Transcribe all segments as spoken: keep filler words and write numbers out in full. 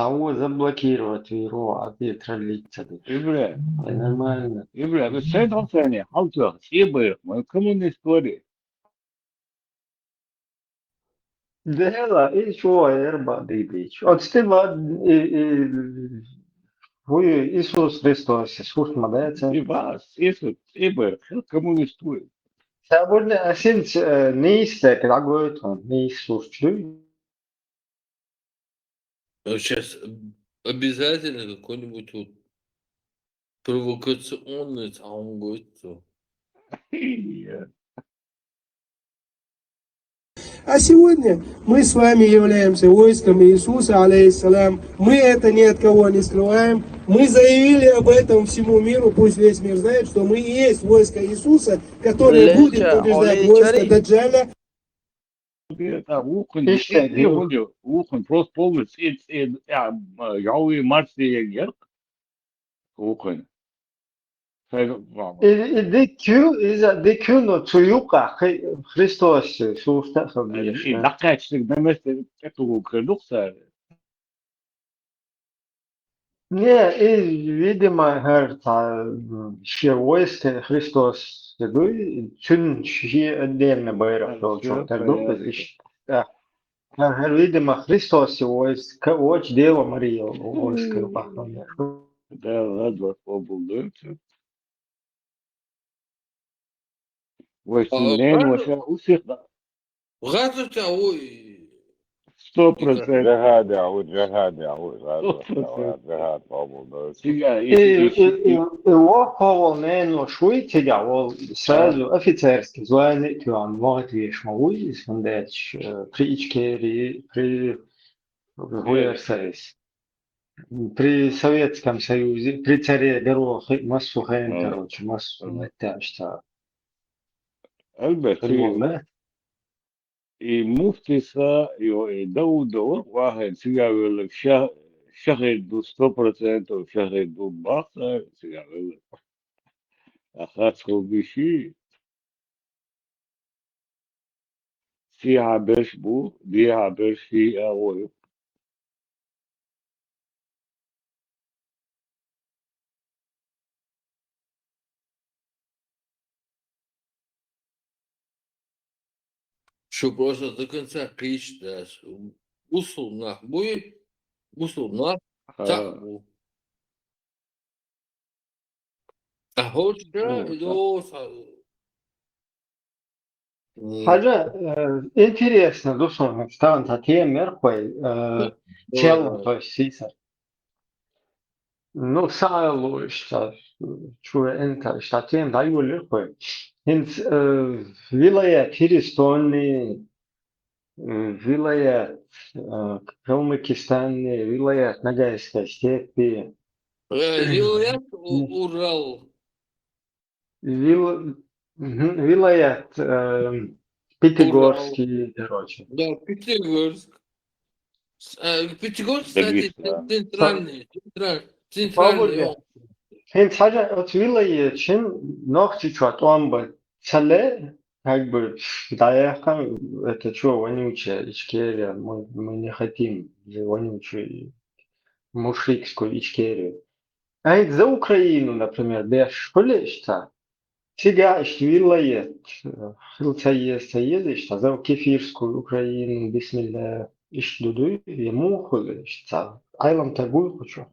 Цхьа во заблокировать вийр ву, а те троллить ца деш. Ибре, Ай, нормально. Ибре, вы центр цене, халтуах, ибре, мы коммунист говори. Дела, и чё, эрба, дибич. От стыла, и, и, вы Иисус Христос, Иисус Мадаяца. И вас, Иисус, ибре, коммунист вы. Сегодня асинц, э, нейсте, когда говорит он, Иисус, чё? Сейчас обязательно какой-нибудь вот провокационный там будет. А сегодня мы с вами являемся войском Иисуса, алейхиссалям. Мы это ни от кого не скрываем. Мы заявили об этом всему миру, пусть весь мир знает, что мы и есть войско Иисуса, которое будет побеждать войско Даджаля. Уухун, уухун, просто полностью, я, я, Марсия, уухун. И, и дикю, и за дикю, но цуюка, Христос, Иисус, так И накачник на месте этого кредукса. Не, и, видимо, говорит, все войск Христос, цун ши отдельно байрак, что так долго. Видимо, Христос и войск, очень Дева Мария войск. Да, ладно, побулдуем. Войск лен, вообще, у всех, да. Газу тя, ой. Сто процентов. Жагада, ой, жагада, ой, жагада, ой, жагада, побулдуем. Сига, И, и, и, и воховол нейно шуй тига, вол сразу офицерский звание, ты он вот вишмовуй, смотришь, при Ичкерии, при Гуэрсайс, при Советском Союзе, при царе Горохе, массу хен, короче, массу меттяшта. Альберт, Понимаешь, да? И муфтиса, и, и Дауда, вахен, сига велик, ша-, шахид ду сто процентов, шахид ду бахта, сига велик. Ахас хубиши. Си хаберш бу, ди хаберш хи а ой. Что просто до конца кричит, да. Усул нах буй, усул нах, так бу. А хочешь, да, и до Хажа, э, интересно, дусун, стан та темер кой, э, челом, то есть сисар. Ну, саалу ишта, чуе энта, ишта тем да юлир кой. Хинц, э, вилая Хиристонни, э, вилая, э, Калмыкистанни, вилая Ногайской степи. Э, вилаят У-, Урал. Вил-, мгм, вилаят, э, Пятигорский, короче. Да, Пятигорск. С-, э, Пятигорск, кстати, центральный, централь-, центральный. Хинц хажа, вот вилаят чин нохчи чуат омба цале, как бы, да, я хам, это чё, вонючая Ичкерия, мы, мы не хотим за вонючую мушрикскую Ичкерию. А ведь за Украину, например, беш хулешта, сига ишт вилаят, э, хил цаез, цаез ишта, за Кефирскую Украину, бисмилля, ишт дуду, ему хулешта. Айлам тагуй хочу.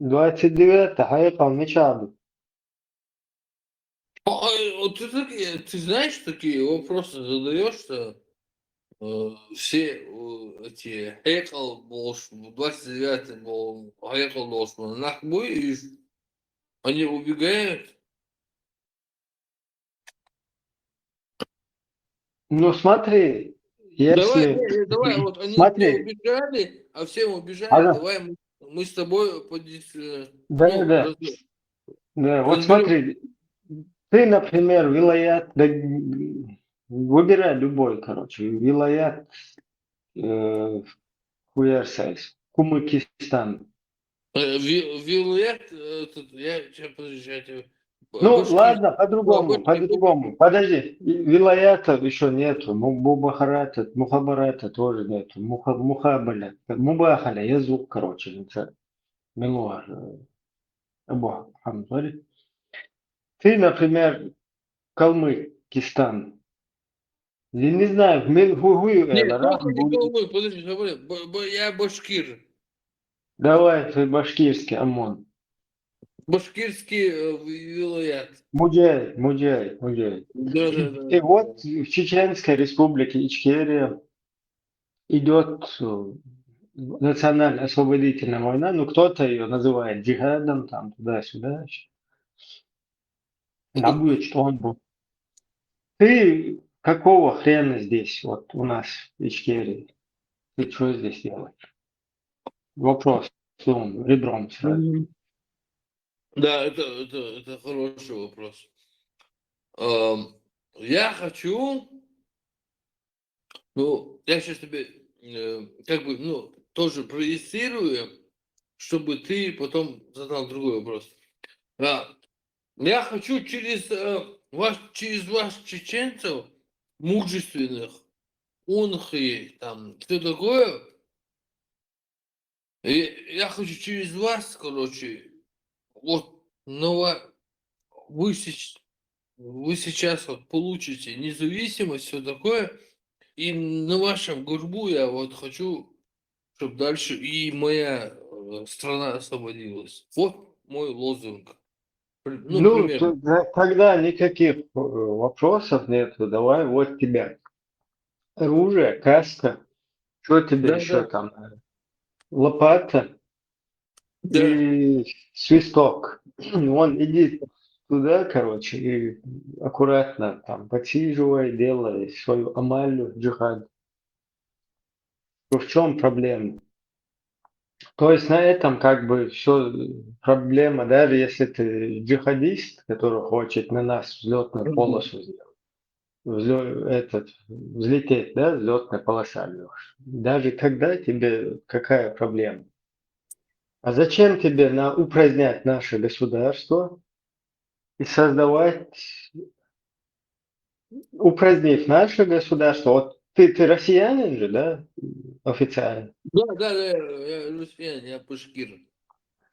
Двадцать девятое, хай калмычабы. Ой, вот ты такие, ты знаешь, такие вопросы задаешь, что, э, все, э, эти хейкал болш, двадцать девятый был, хейкал болш, нахбуй, и они убегают. Ну, смотри, если... Давай, не, не, давай, вот они Смотри. Убежали, а все убежали, Ага. Давай мы, мы с тобой подис-, э, Да, ну, да. раз-, Да, вот разберём. Смотри, ты, например, вилаят, да, выбирай любой, короче, вилаят, э, хуярсайс, Кумыкистан. Э, ви- Вилаят, э, тут, я, щас, подожди, щас я тебе... Ну, Башкир- ладно, по-другому, Башкир- по-другому. Подожди, и- вилаята еще нету, му- мубахарата, мухабарата тоже нету, муха- мухабаля, мубахаля, язык, короче, не знаю. Милуар, э, Абу Хамзари. Ты, например, Калмыкистан. Я не знаю, мен- ху- ху- Нет, э, только не будет- Калмык, подожди, забыл. Б- б- я башкир. Давай, ты башкирский ОМОН. Башкирский э, ви- вилаят. Муджай, муджай, муджай. Да, да, да. И вот в Чеченской Республике Ичкерия идет э, национально-освободительная война, ну кто-то ее называет джихадом, там туда-сюда. Да будет, что он был. Ты какого хрена здесь, вот у нас в Ичкерии? Ты что здесь делаешь? Вопрос, ну, ребром сразу. Мгм. Да, это, это, это хороший вопрос. Эм, Я хочу, ну, я сейчас тебе э, как бы, ну, тоже проецирую, чтобы ты потом задал другой вопрос. Да. Я хочу через э, вас, через вас, чеченцев, мужественных, унхи, там, все такое, и я хочу через вас, короче, вот, ну, ва- вы, сеч- вы сейчас вот получите независимость, все такое, и на вашем горбу я вот хочу, чтобы дальше и моя э, страна освободилась. Вот мой лозунг. При- Ну, Ну, примерно. т- т- тогда никаких э, вопросов нету. Давай, вот тебе оружие, каска, что тебе Да, еще да. Там? Лопата Да. И свисток. Вон, иди туда, короче, и аккуратно там подсиживай, делай свою амалю, джихад. Ну, в чем проблема? То есть на этом как бы все проблема, даже если ты джихадист, который хочет на нас взлетную Мгм. Полосу сделать, взлё- этот, взлететь, да, взлетная полоса, Лёш. Даже тогда тебе какая проблема? А зачем тебе на упразднять наше государство и создавать, упразднив наше государство, вот ты, ты россиянин же, да, официально? Да, да, да, я россиянин, я башкир.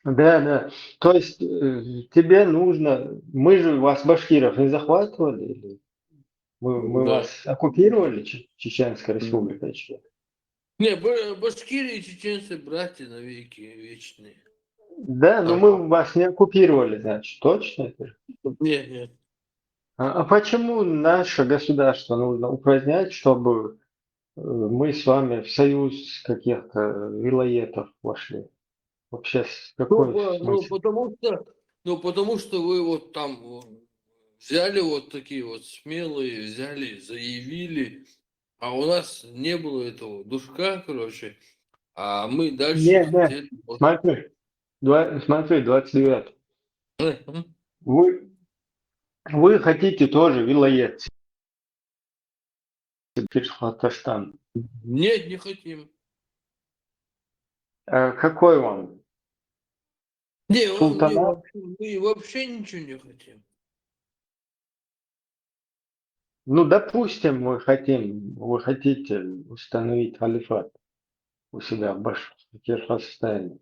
Да, да. То есть э, тебе нужно, мы же вас, башкиров, не захватывали, или мы, мы Да. Вас оккупировали, Че- Чеченская Мгм. Республика Ичкерия? Не, б- башкиры и чеченцы братья навеки вечные. Да, но Ага. Мы вас не оккупировали, значит, точно это? Нет, нет. А, а почему наше государство нужно упразднять, чтобы э, мы с вами в союз каких-то вилаетов вошли? Вообще, с Ну, какой по- ну, смысл? Потому что, ну, потому что вы вот там э, взяли вот такие вот смелые, взяли, заявили, а у нас не было этого душка, короче, а мы дальше Не, не. Хотели вот- Смотри, два, смотри, двадцать девятый. Э, м. Вы, вы хотите тоже вилает Башкортостан? Нет, не хотим. А какой вам? Не, он- Султанат? не, вообще- мы вообще ничего не хотим. Ну, допустим, вы хотим, вы хотите установить халифат у себя в Башкортостане.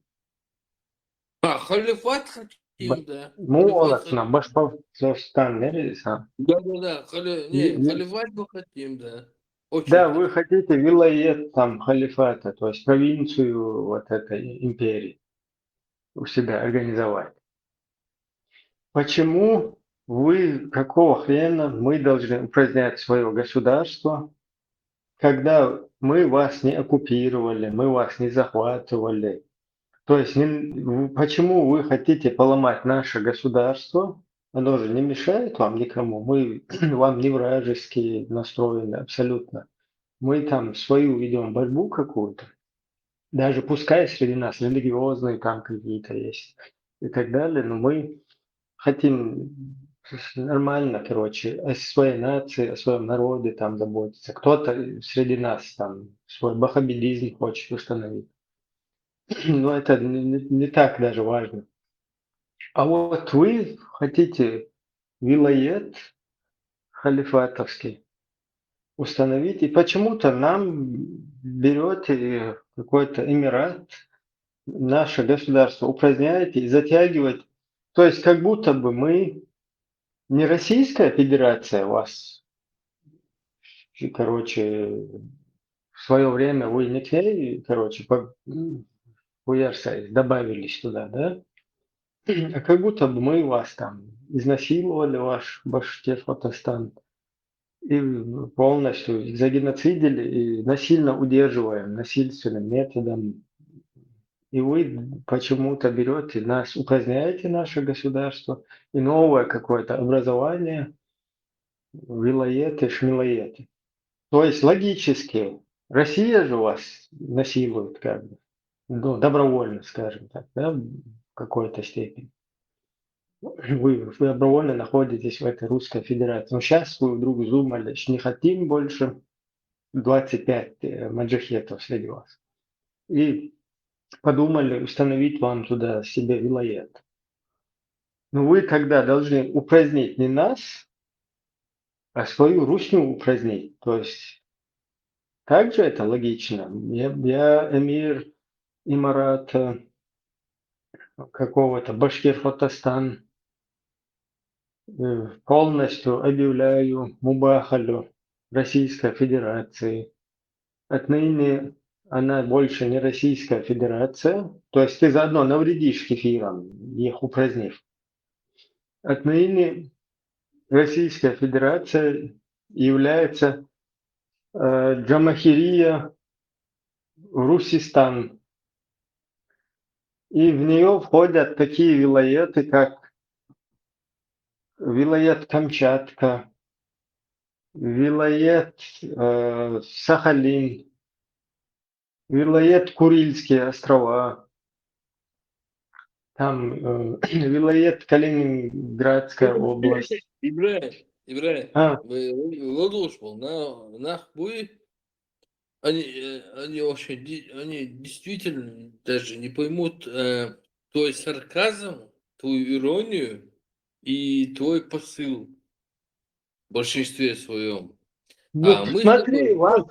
А, халифат хотим, Ба- да. Ну, Халифат вот, на Башкортостан, не, сам. Да, да, да. Хали- Не, Не, не. Халифат мы хотим, да. Очень Да, хотим. Вы хотите вилает там халифата, то есть провинцию вот этой империи у себя организовать. Почему вы, какого хрена мы должны упразднять свое государство, когда мы вас не оккупировали, мы вас не захватывали? То есть не- в- почему вы хотите поломать наше государство? Оно же не мешает вам никому. Мы вам не вражески настроены абсолютно. Мы там свою ведем борьбу какую-то. Даже пускай среди нас религиозные там какие-то есть и так далее, но мы хотим нормально, короче, о своей нации, о своем народе там заботиться. Кто-то среди нас там свой ваххабизм хочет установить. Но это не, не- не так даже важно. А вот вы хотите вилает халифатовский установить, и почему-то нам берете какой-то эмират, наше государство упраздняете и затягиваете. То есть как будто бы мы не Российская Федерация вас, короче, в свое время вы не к ней, короче, по, хуярса добавились туда, да? А как будто бы мы вас там изнасиловали, ваш Башкирхотостан, и полностью загеноцидили и насильно удерживаем насильственным методом. И вы почему-то берете нас, упраздняете наше государство, и новое какое-то образование, вилаеты, шмилаеты. То есть логически, Россия же вас насилует как бы, ну, добровольно, скажем так, да, в какой-то степени. Вы, вы добровольно находитесь в этой Русской Федерации. Но сейчас вы вдруг задумались, не хотим больше двадцать пять э, маджахетов среди вас. И подумали установить вам туда себе вилает. Но вы тогда должны упразднить не нас, а свою русню упразднить. То есть как же это логично? Я, я эмир имарата какого-то Башкирхотостан, э, полностью объявляю мубахалю Российской Федерации. Отныне она больше не Российская Федерация. То есть ты заодно навредишь кефирам, их упразднив. Отныне Российская Федерация является э, Джамахирия Русистан. И в нее входят такие вилаеты, как вилаят Камчатка, вилаят э, Сахалин, вилаят Курильские острова, там э, вилаят Калининградская область. Ибрагим, Ибрагим, А, вы лодуш был, на нах буй. Они, э, они вообще, ди- они действительно даже не поймут э, твой сарказм, твою иронию и твой посыл в большинстве своем. ну, А мы смотри, что, Ван,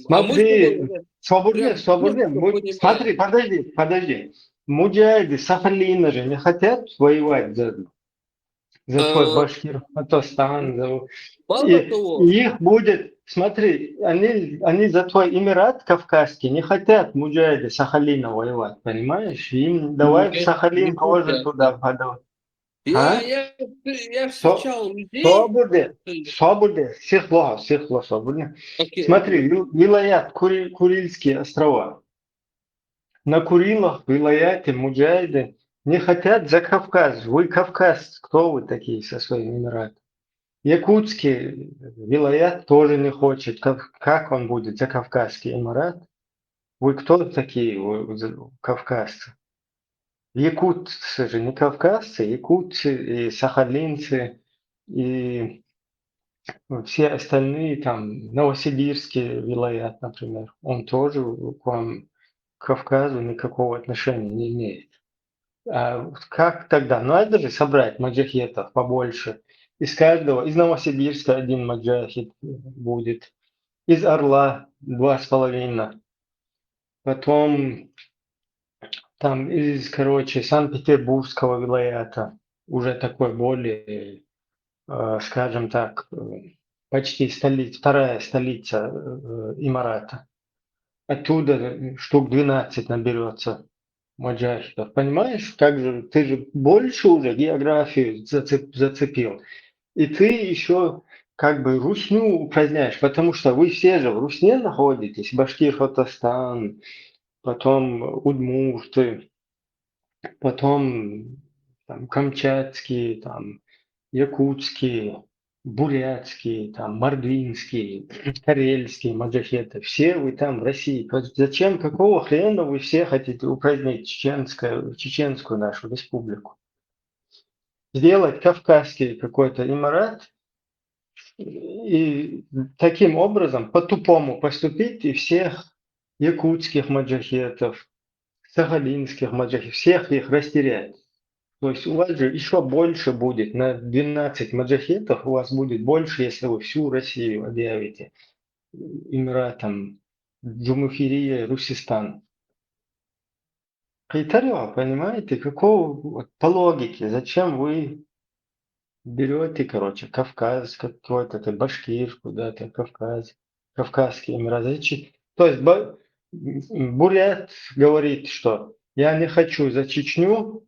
а мы смотри, что, свободнее, прям свободнее. четко Му- понимаем. Смотри, подожди, подожди. Муджаиды Сахалина же не хотят воевать за, за твой А, Башкирхотостан, за Мало и, того, и их будет, смотри, они, они за твой Эмират Кавказский не хотят муджаиды Сахалина воевать, понимаешь? Им давай в нет, Сахалин не тоже хотят. Туда подавай. Я, А? я, я Со- встречал людей. Собуде, э, собуде, сихло, сихло, собуде. окей. Смотри, вил- вилаят, Кури- Курильские острова. На Курилах, вилаяте, муджаиды не хотят за Кавказ. Вы Кавказ, кто вы такие со своим Эмиратом? Якутский вилаят тоже не хочет. Как, как он будет за Кавказский Эмират? Вы кто такие, вы, вы, кавказцы? Якутцы же не кавказцы, якутцы и сахалинцы, и все остальные там, Новосибирский вилаят, например, он тоже к вам, к Кавказу никакого отношения не имеет. А как тогда? Ну, надо же собрать маджахетов побольше. Из каждого, из Новосибирска один маджахет будет, из Орла два с половиной. Потом там из, короче, Санкт-Петербургского вилаята, уже такой более, э, скажем так, э, почти столица, вторая столица э, Эмирата. Оттуда штук двенадцать наберется маджахидов. Понимаешь, как же, ты же больше уже географию зацеп- зацепил. И ты еще как бы русню упраздняешь, потому что вы все же в русне находитесь, Башкирхотостан, потом удмурты, потом там, камчатские, там, якутские, бурятские, там, мордвинские, карельские маджахеты. Все вы там в России. Вот зачем, какого хрена вы все хотите упразднить чеченскую, чеченскую нашу республику? Сделать кавказский какой-то имарат и таким образом по-тупому поступить и всех якутских маджахетов, сахалинских маджахи, всех их растерять. То есть у вас же еще больше будет, на двенадцать маджахетов у вас будет больше, если вы всю Россию объявите Эмиратом, Джумхурия Русистан. Хитарё, понимаете, какого, вот, по логике, зачем вы берете, короче, Кавказ, какой-то ты башкир, куда-то Кавказ, Кавказский Эмират, зачем? То есть ба- м, бурят говорит, что я не хочу за Чечню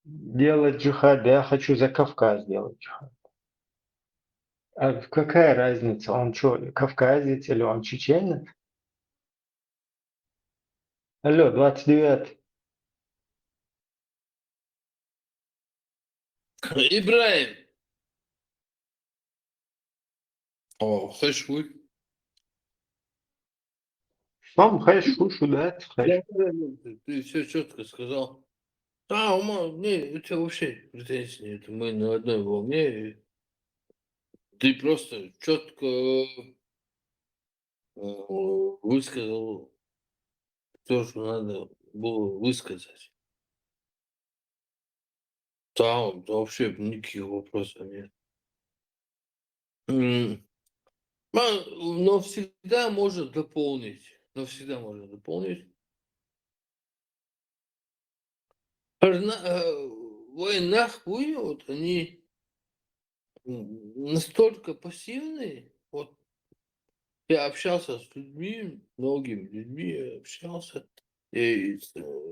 делать джихад, я хочу за Кавказ делать джихад. А какая разница, он что, кавказец или он чеченец? Алло, двадцать девятый. Ибраим. О, хай шуй. Там хай шуй, шуй, да, хай. Да, да, да, ты, ты все четко сказал. А, ума, не, у тебя вообще претензий нет. Мы на одной волне. Ты просто четко э, высказал то, что надо было высказать. Там вообще никаких вопросов нет. М, ма- Но всегда можно дополнить. Но всегда можно дополнить. Парна- э, Вайнах, вот они м, настолько пассивные. Вот я общался с людьми, многими людьми я общался, и,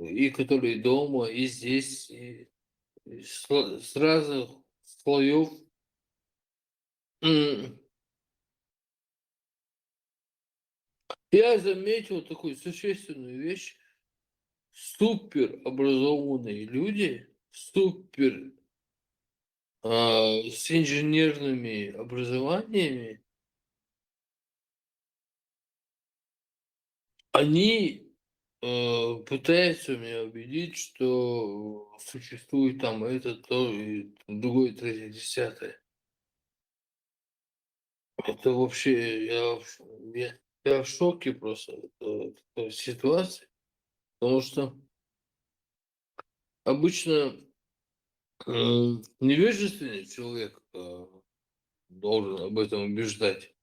и которые дома, и здесь, и, и с, с разных слоев. М. Я заметил такую существенную вещь. Супер образованные люди, супер а, с инженерными образованиями, они э, пытаются меня убедить, что существует там это, то, и другое, третье, десятое. Это вообще, я, в- я, я в шоке просто от, от этой ситуации, потому что обычно э, невежественный человек э, должен об этом убеждать.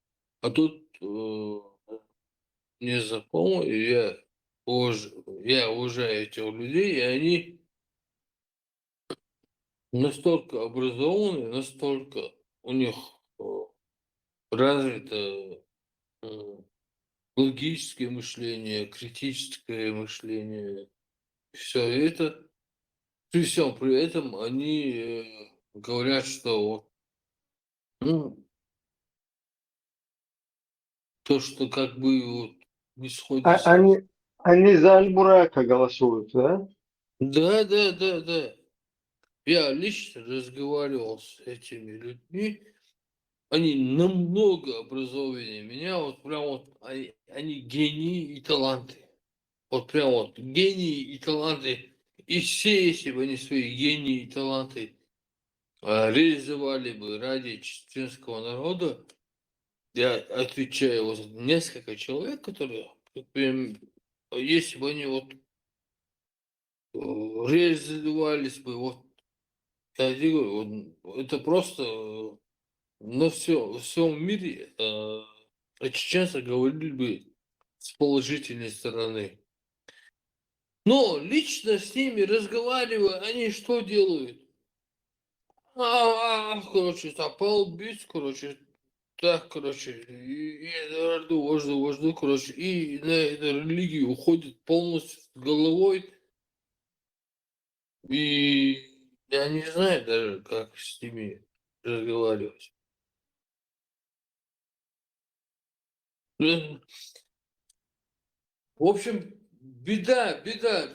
А тут э, незнакомый, и я, уваж- я уважаю этих людей, и они настолько образованы, настолько у них э, развито э, логическое мышление, критическое мышление, все это. При всем при этом они э, говорят, что вот, ну, то, что как бы вот не А, сходится. Они, они за Аль-Бурака голосуют, да? Да, да, да, да. Я лично разговаривал с этими людьми. Они намного образованнее меня. Вот прям вот они, они гении и таланты. Вот прям вот гении и таланты. И все, если бы они свои гении и таланты а, реализовали бы ради чеченского народа, я отвечаю вот за несколько человек, которые, как бы, если бы они вот э, реализовались бы, вот, я говорю, вот, это просто э, на все, в всем мире э, о чеченцах говорили бы с положительной стороны. Но лично с ними разговаривая, они что делают? А, а, а, короче, там полбить, короче, так, короче, и, и это важно, важно, важно, короче, и на эту религию уходит полностью с головой. И я не знаю даже, как с ними разговаривать. Э, В общем, беда, беда,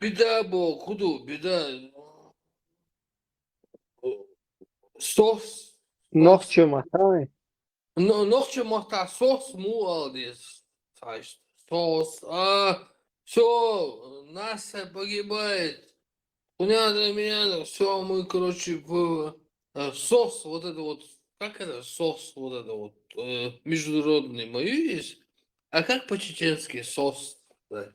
беда была, куда беда. Сос, Нохчо Матай. Но нохчо Матай сос му алдис. Сос, а, все, нация погибает. Кунята, меня, все, мы, короче, в э, сос, вот это вот, как это сос, вот это вот, э, международный мою есть. А как по-чеченски сос? Да.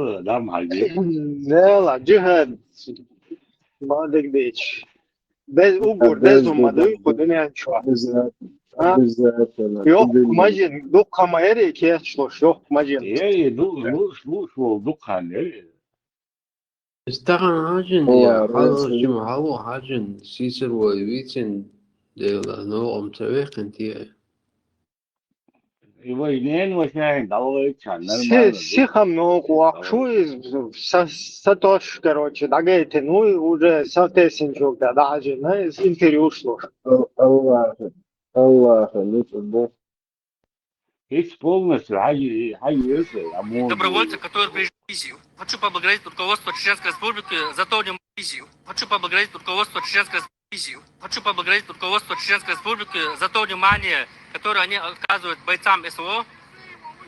Дела, дам хьаги. Дела, джихад. Ма дегдечи. Без угур, без Без ума дуй, угур. Кху дуьнен чу. Обязательно. А? Обязательно. Йохк мажин, дукха ма яри кечлуш, йохк мажин. Яри, ду, луш, луш, вол, дукха яри. Стахан хьажин, О, я, раз хьалжим, хьало хьажин, сисар вай вицин, дела, но ам цавехин тия. И вай нен ва шайн, давай чан, Си-, нормально, сихам но куах шу из, са-, сатош, короче, дагайте, ну, и уже сатесин чук, да, даже, на, из интервью шло. Ал-, Аллаха, Аллаха, ну, бо. Ис полностью хьаги-, хьаги-, а можно Добровольцы, было. Которые приезжают в Киргизию. Хочу поблагодарить руководство Чеченской Республики за то внимание. Хочу поблагодарить руководство Чеченской Республики. Хочу поблагодарить руководство Чеченской Республики за то внимание, которое они оказывают бойцам СВО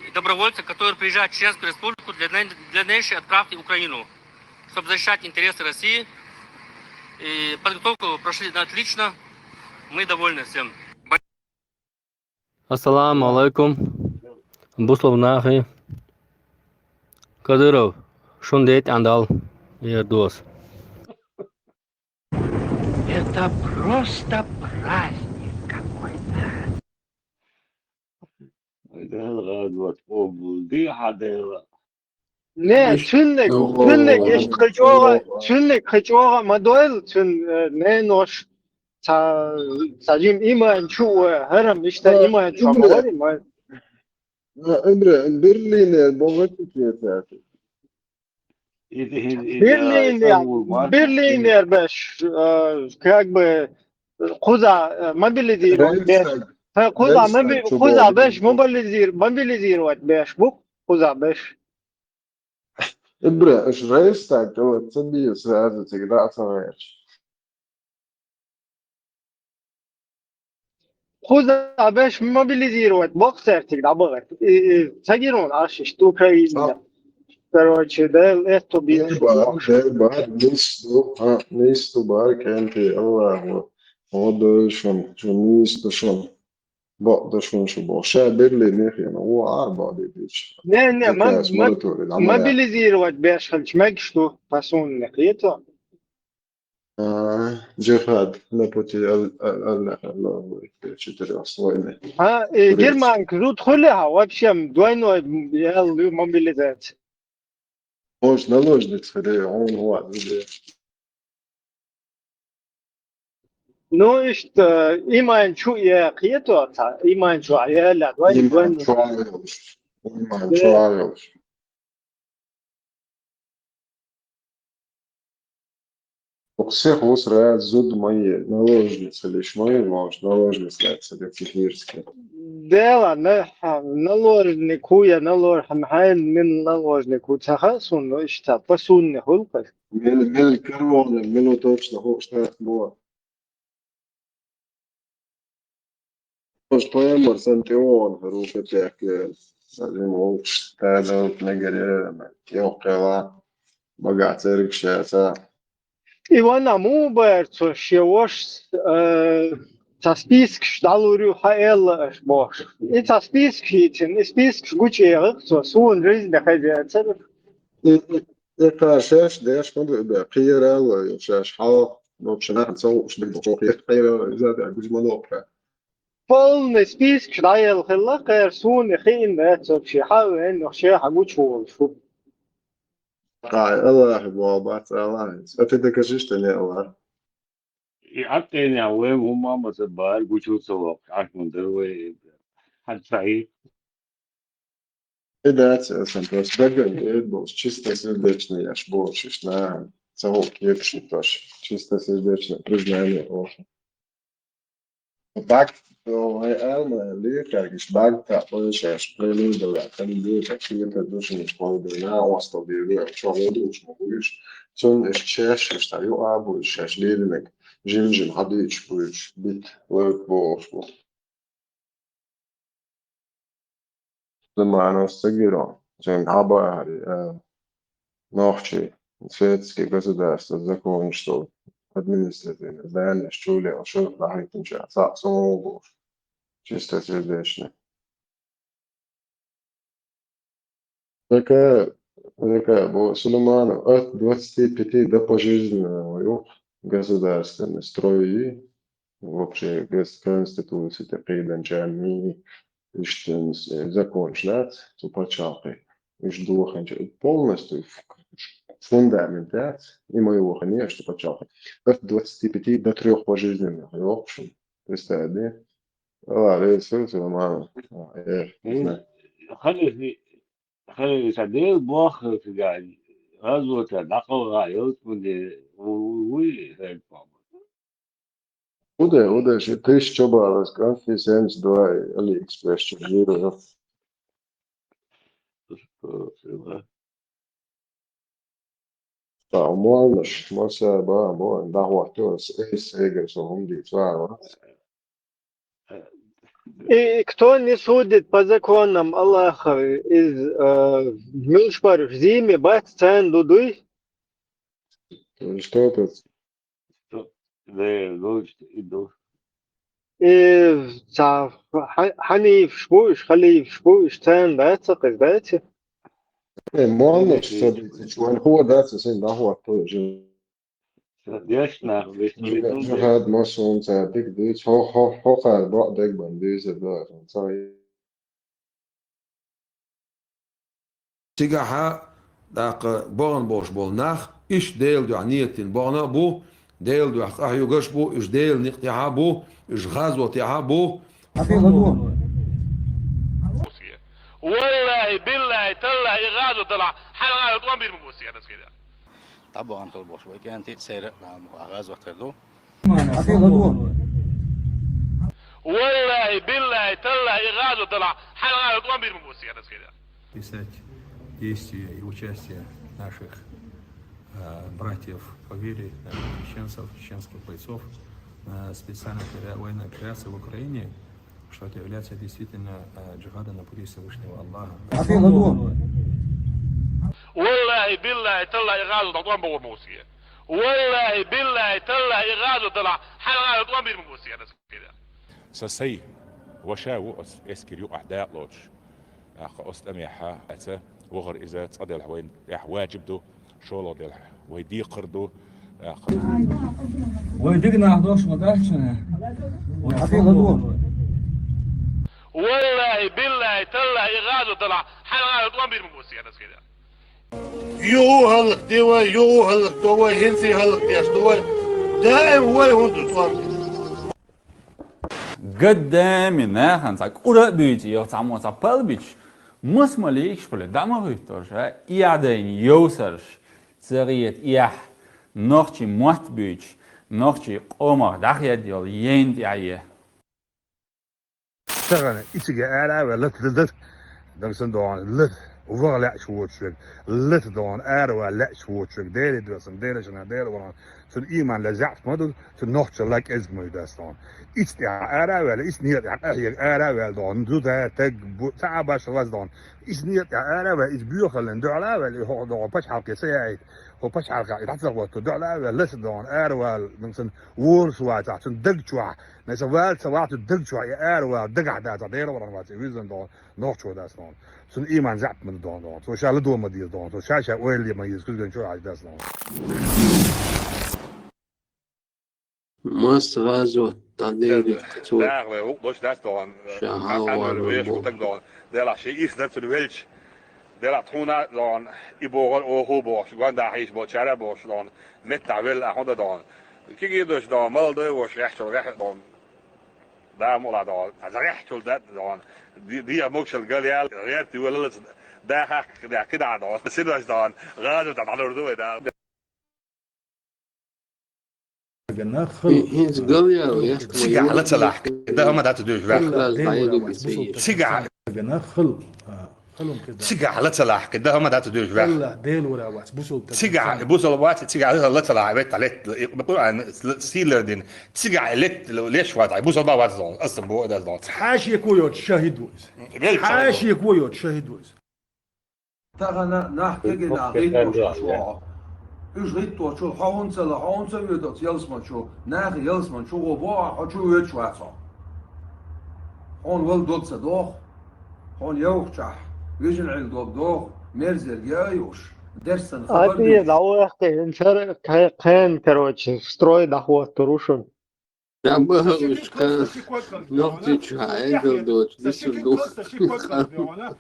и добровольцам, которые приезжают в Чеченскую Республику для най-, дальнейшей отправки в Украину, чтобы защищать интересы России. И подготовку прошли отлично. Мы довольны всем. Ассаламу алайкум. Бусалба нахи. Кадыров, шун дет андал, ер дос. Это просто праздник какой-то. Ай, дела, гӀадват, къобалдехьа, дела. Не, иш-, цуьнниг, о, цуьнниг иштта кхы чӀогӀа, о, цуьнниг кхы чӀогӀа ма дойла, цуьн, э, ненош, ца, ца жим иман чу, э, хӀарам иштта, а, иман чу ма вари, ма. А, Ибра, Берлинер богӀа чу кецаьрти. Иди, иди, иди, Берлинер, ай, ай, Берлинер беш, э, как бы, кхуза, э, мобилизировать беш. Рейхстаг, ха, кхуза Рейхстаг моби-, чу кхуза богӀа беш, чу. Мобилизир-, мобилизировать беш, бу, кхуза беш. Ибра, аш Рейхстаг, то вот, ца бийо сразу, цига дӀа а ца гӀерташ. Кхуза беш мобилизировать боксертиг дӀабагӀар. И, и, ца гирон ашиш, Украина. А. Короче, да, это бизнес. Дерба, дерба, нисту, а, нисту бар, кенти, Аллаху. О, да, шун, шун, нисту, шун. Бо, да, шун, шу, бо. Ша Берлин нехена, о, ар, бо, да, дич. Не, не, ма-, Заказ ма-, мониторинг, а, ма-, мобилизировать беш, ханч, мег, что, пасун, не, это. А, джихад на пути Ал-, Ал-, Аллаха, Аллаху Акбар, четырёх с половиной. А, э, Турецк. Германка зуда хуьлу хьан, вообще, двойной, м, ял, мобилизация. Может, наложница, да, он, вот, да. Ну, иштта, иман чу я кхето ца, иман чу я ла, двойной, Иман двойной. Чу йолуш. Иман Да. Чу йолуш. Укх сих усра зуда ма е, наложница лиш ма е, может, наложница лаьцна, как сихирский. Дела, на-, ха, наложник хӀу я, налож-, хьан хьайн мин наложник хӀу ца хаьа суна, иштта, по сунне хуьлу-кх. Мел, мел карвона, мел точно хӀу штат бо. Ош пайхамар санна тӀе вогӀу хӀара ву капек, э, сазим вовш, тадалт мегаре, тӀе воккхела, багахь цергаш яца. И ванна муха бара цо шен вошас, э, цхьа спискаш дӀалур ю хьан аьлла аша бохуш. И цхьа спискаш йийцина, и спискаш гучуяхира цо, суна жизни хеза яцара. И, и, и кхара шаьш деш ма ду и бен, кхера а ло, шаьш хьалха, вообще, нахана ца хууш дерг боху, кхера, кхера, иза а гуж ма доккху. Полный спискаш дӀаелла хилла, кхера суна хиъна дац вообще, хьан а вен, нах шен хьан гучуволуш ву. Ай, Аллахьа боху бац, Аллахьа. А ты докажи, что не Аллах. И Ӏаттайна вай хӀумма ма ца бара, гучу ца воккху, Ӏаш ма дара вай, хьан ца хьийкха. И дац, асан просто даган эр болуш, чистосердечный аш болуш, иш нахана ца хӀокху кепаш итош, чистосердечное признание олуш. Бакт, вай алма лехаргиш бакта ойшаш, вай лундала, кандидат, кепа душиниш, вай дина, остал биргу, чогӀу душ, могуш, цун иш чеш, иш та ю абу, иш шаш лиринек, жим-жим хадич буч, бит, лойк болуш бу. Заманас ца гиро, цуьнга хьабахьари, а, нохчий, светский государство, законаш долу, административный зданиеш чуле, шух дӀахӀиттинча, цхьаъ суна ву бохуш, чистосердечный. Такая, такая, бо-, Сулейманов, от двадцати пяти до пожизненного, ю, государственный строй, вообще, гос-, конституция, те кхийданчарна, иштта, э, законаш дац, цу пачхьалкхе. Уьш доханча полностью ф-, фундамент яц, и ма йоханий аша цу пачхьалкхе. От двадцати пяти до трёх пожизненных, йохуш. Представь, да? Ала, весел, Сулейманов. А, э, М, не знаю. Ханехи Хьайга сан Дела боху хьоьга, гӀазота дӀакхалха ялсмане ву-, ву-, вуй хьайга боху? Уде, уде, ши тысяча баллов, конфи семьдесят два, Алиэкспресс чу жиро. Та молнаш, моса ба, бо, дӀахӀотто, эс, эс, эгер со хӀума дийца вац. И кто не судит по законам Аллаха, из, э, муьлш бараш зийме бац, царна ду дуй? Что тут? Что? Да, ну, что и ду. И ца хьа-, хьанифаш бу уьш, халифаш бу уьш, царна дац, ца кхез дац? Э, молнаш, конечно, ца дийцича, вайн хӀо дац, сан дӀахӀотто, жи. Сан деш нах, вешан Жиха-, вешан жихад массо хӀума цара дика дуьйцу, хьо-, хьо-, хьо кхара бакъ дегбан дуьйцур ду аьлла, ца. Цигахьа, тӀаккха бахана болуш болу нах, иштта Делан дуьхьа нийятдина бахана а бу, Делан дуьхьа къахьоьгуш а бу, уьш Делан некъа тӀехь а бу, уьш гӀазот тӀехь а бу. Валлахи, биллахи, таллахи, и гӀазот далахь, хьайн гӀазот ма бийр ма бу аса, я дас хида. ДӀабахана хила бохуш вай кӀентий, церан а, а, гӀазот хир ду. Валлахи, биллахи, таллахи, и гӀазот далахь, хьайн гӀазот ма бийр ма бу аса, я дас хида. Писать действия и участие наших, э, братьев по вере, наших чеченцев, чеченских бойцов на специальной опера-, военной операции в Украине, что это является действительно, э, джихадом на пути Всевышнего Аллаха. Валлахи, биллахи, таллахи, и гӀазот далахь, тӀом богӀур ма ву аса. Валлахи, биллахи, таллахи, и гӀазот далахь, хьайн гӀазот ма бийр ма бу аса, я дас хида. Сан сай, ваша ву оцу эскар юкъахь дакъалоцуш. ТӀаккха оцу тӀамехь а, аьца, вахар иза цкъа делахь вайн тӀехь ваджиб ду, шолгӀа делахь вай декхар ду, Вай дика нах дош ма дац шуна. Вай хьан ладу? Валлахьи, биллахьи, таллахьи, и гӀазот далахь, хьан гӀазот ван бир ма бу сенас хида. Юху хӀаллакде вай, юху хӀаллакдо вай, хӀинца хӀаллакдеш ду вай. Даим вай хӀунда цӀом. Гаддами нахана цхьа кӀура а буьйцу, йо, цхьаммо цхьа пал бича, мас ма лийгаш хуле, дӀа ма хӀуьттуш, а? Эхь дайна йовсарш, ца гӀета эхь, нохчий мотт буьйцуш, нохчий къомах дӀахедда йолу ейн тӀехь е. Тахана и цига ара а ваьлла, лата, лата, лата, дагсан догӀана, лата, ваха лаьаш воцуш верг, лата догӀана, ара ваьлла лаьаш воцуш верг, Деле доьсна, Деле шана, Деле варна, цуьнан ийман ле заьӀап ма ду, цуьнан нохчалла кӀезиг ма ю дас догӀана. Ица тӀехь ара а ваьлла, ица некъа тӀехь къахьега ара а ваьлла догӀана, зуда, таг, бу-, ца а башха ваз догӀана. Ица некъа тӀехь ара а ваьлла, иза боьхаллин дуьхьал а ваьлла, и хӀокху догӀана пачхьалкхе ца яийта, хӀо пачхьалкхе и дӀа ца гӀотту, дуьхьал а ваьлла, ласа догӀана, ара ваьлла, дагсан волуш вацахь, цуьнан даг чохь, Наса вала ца вахчу даг чохь и ара вала дагахь дацахь, Делан варан вац и визан догӀу, нохчо дац догӀу. Цунна ийман заьӀап ма ду догӀу. Цо ша ладо ма деза догӀу. Цо ша-ша ойла ма еза, куьзган чу Ӏаш дац догӀу. Мас гӀазот дӀадерриг цо. Дахле, гӀукъ дош дац догӀу. Ша хьалавала веш бу. Таг догӀу. Делахь ши ис дан цуьнан велча. Делахь тхуна а догӀу, и бохура оха а бохуш, гонда хьийш болчара а бохуш догӀу, меттахь велла а хӀун дан догӀу. Кигий дош догӀу, молодой вош гӀехьчул гӀехьа догӀу. Да мула догӀу, аса гӀехьчул да догӀу. Ди-, диа могушалла гал ял, гӀерти велалаца, да хьаккха кхидӀа догӀу. Сидош догӀу, гӀазот дӀалур ду вай да. Гана хала. ХӀинца гал ял, яхка ма Цигахь ял, ла ца лахь, кхидӀа хӀума дац дуьйш ваьхна. Цигахь. Гана хала. Цигахь ла ца лахь, кхидӀа хӀума дац дуьйш ваьхна. Цигахь бусал вац, цигахь ла ца лахь, ветта летта, и Къуръан сийлар дина. Цигахь летта леш вац, бусал бан вац догӀу, аса бу дас догӀу. Хьашико йоцу шахид ву иза. Хьашико йоцу шахид ву иза. Тахана нах кегина гӀиттош вахьа. Уьш гӀитточул хьо хӀунца ла, хьо хӀунца воьдуц ялсман чу, нахе ялсман чу гӀо бохьа, хьо чу воьдуш вац хьо. Хьуна вала дог ца доху, хьуна йовхачахь, вижина Ӏилла дог доху, мерзерг яа юуш, дерсан хабар дуьйцуш. Ати, дӀавахке, хӀинцара кхе-, кхен, короче, строй дӀахӀоттур ву шуна. Ша бахалуш кхана нохчичу хьаьгал доцу дисур ду. Сан ши куьг кхалс, сан ши куьг кхалс,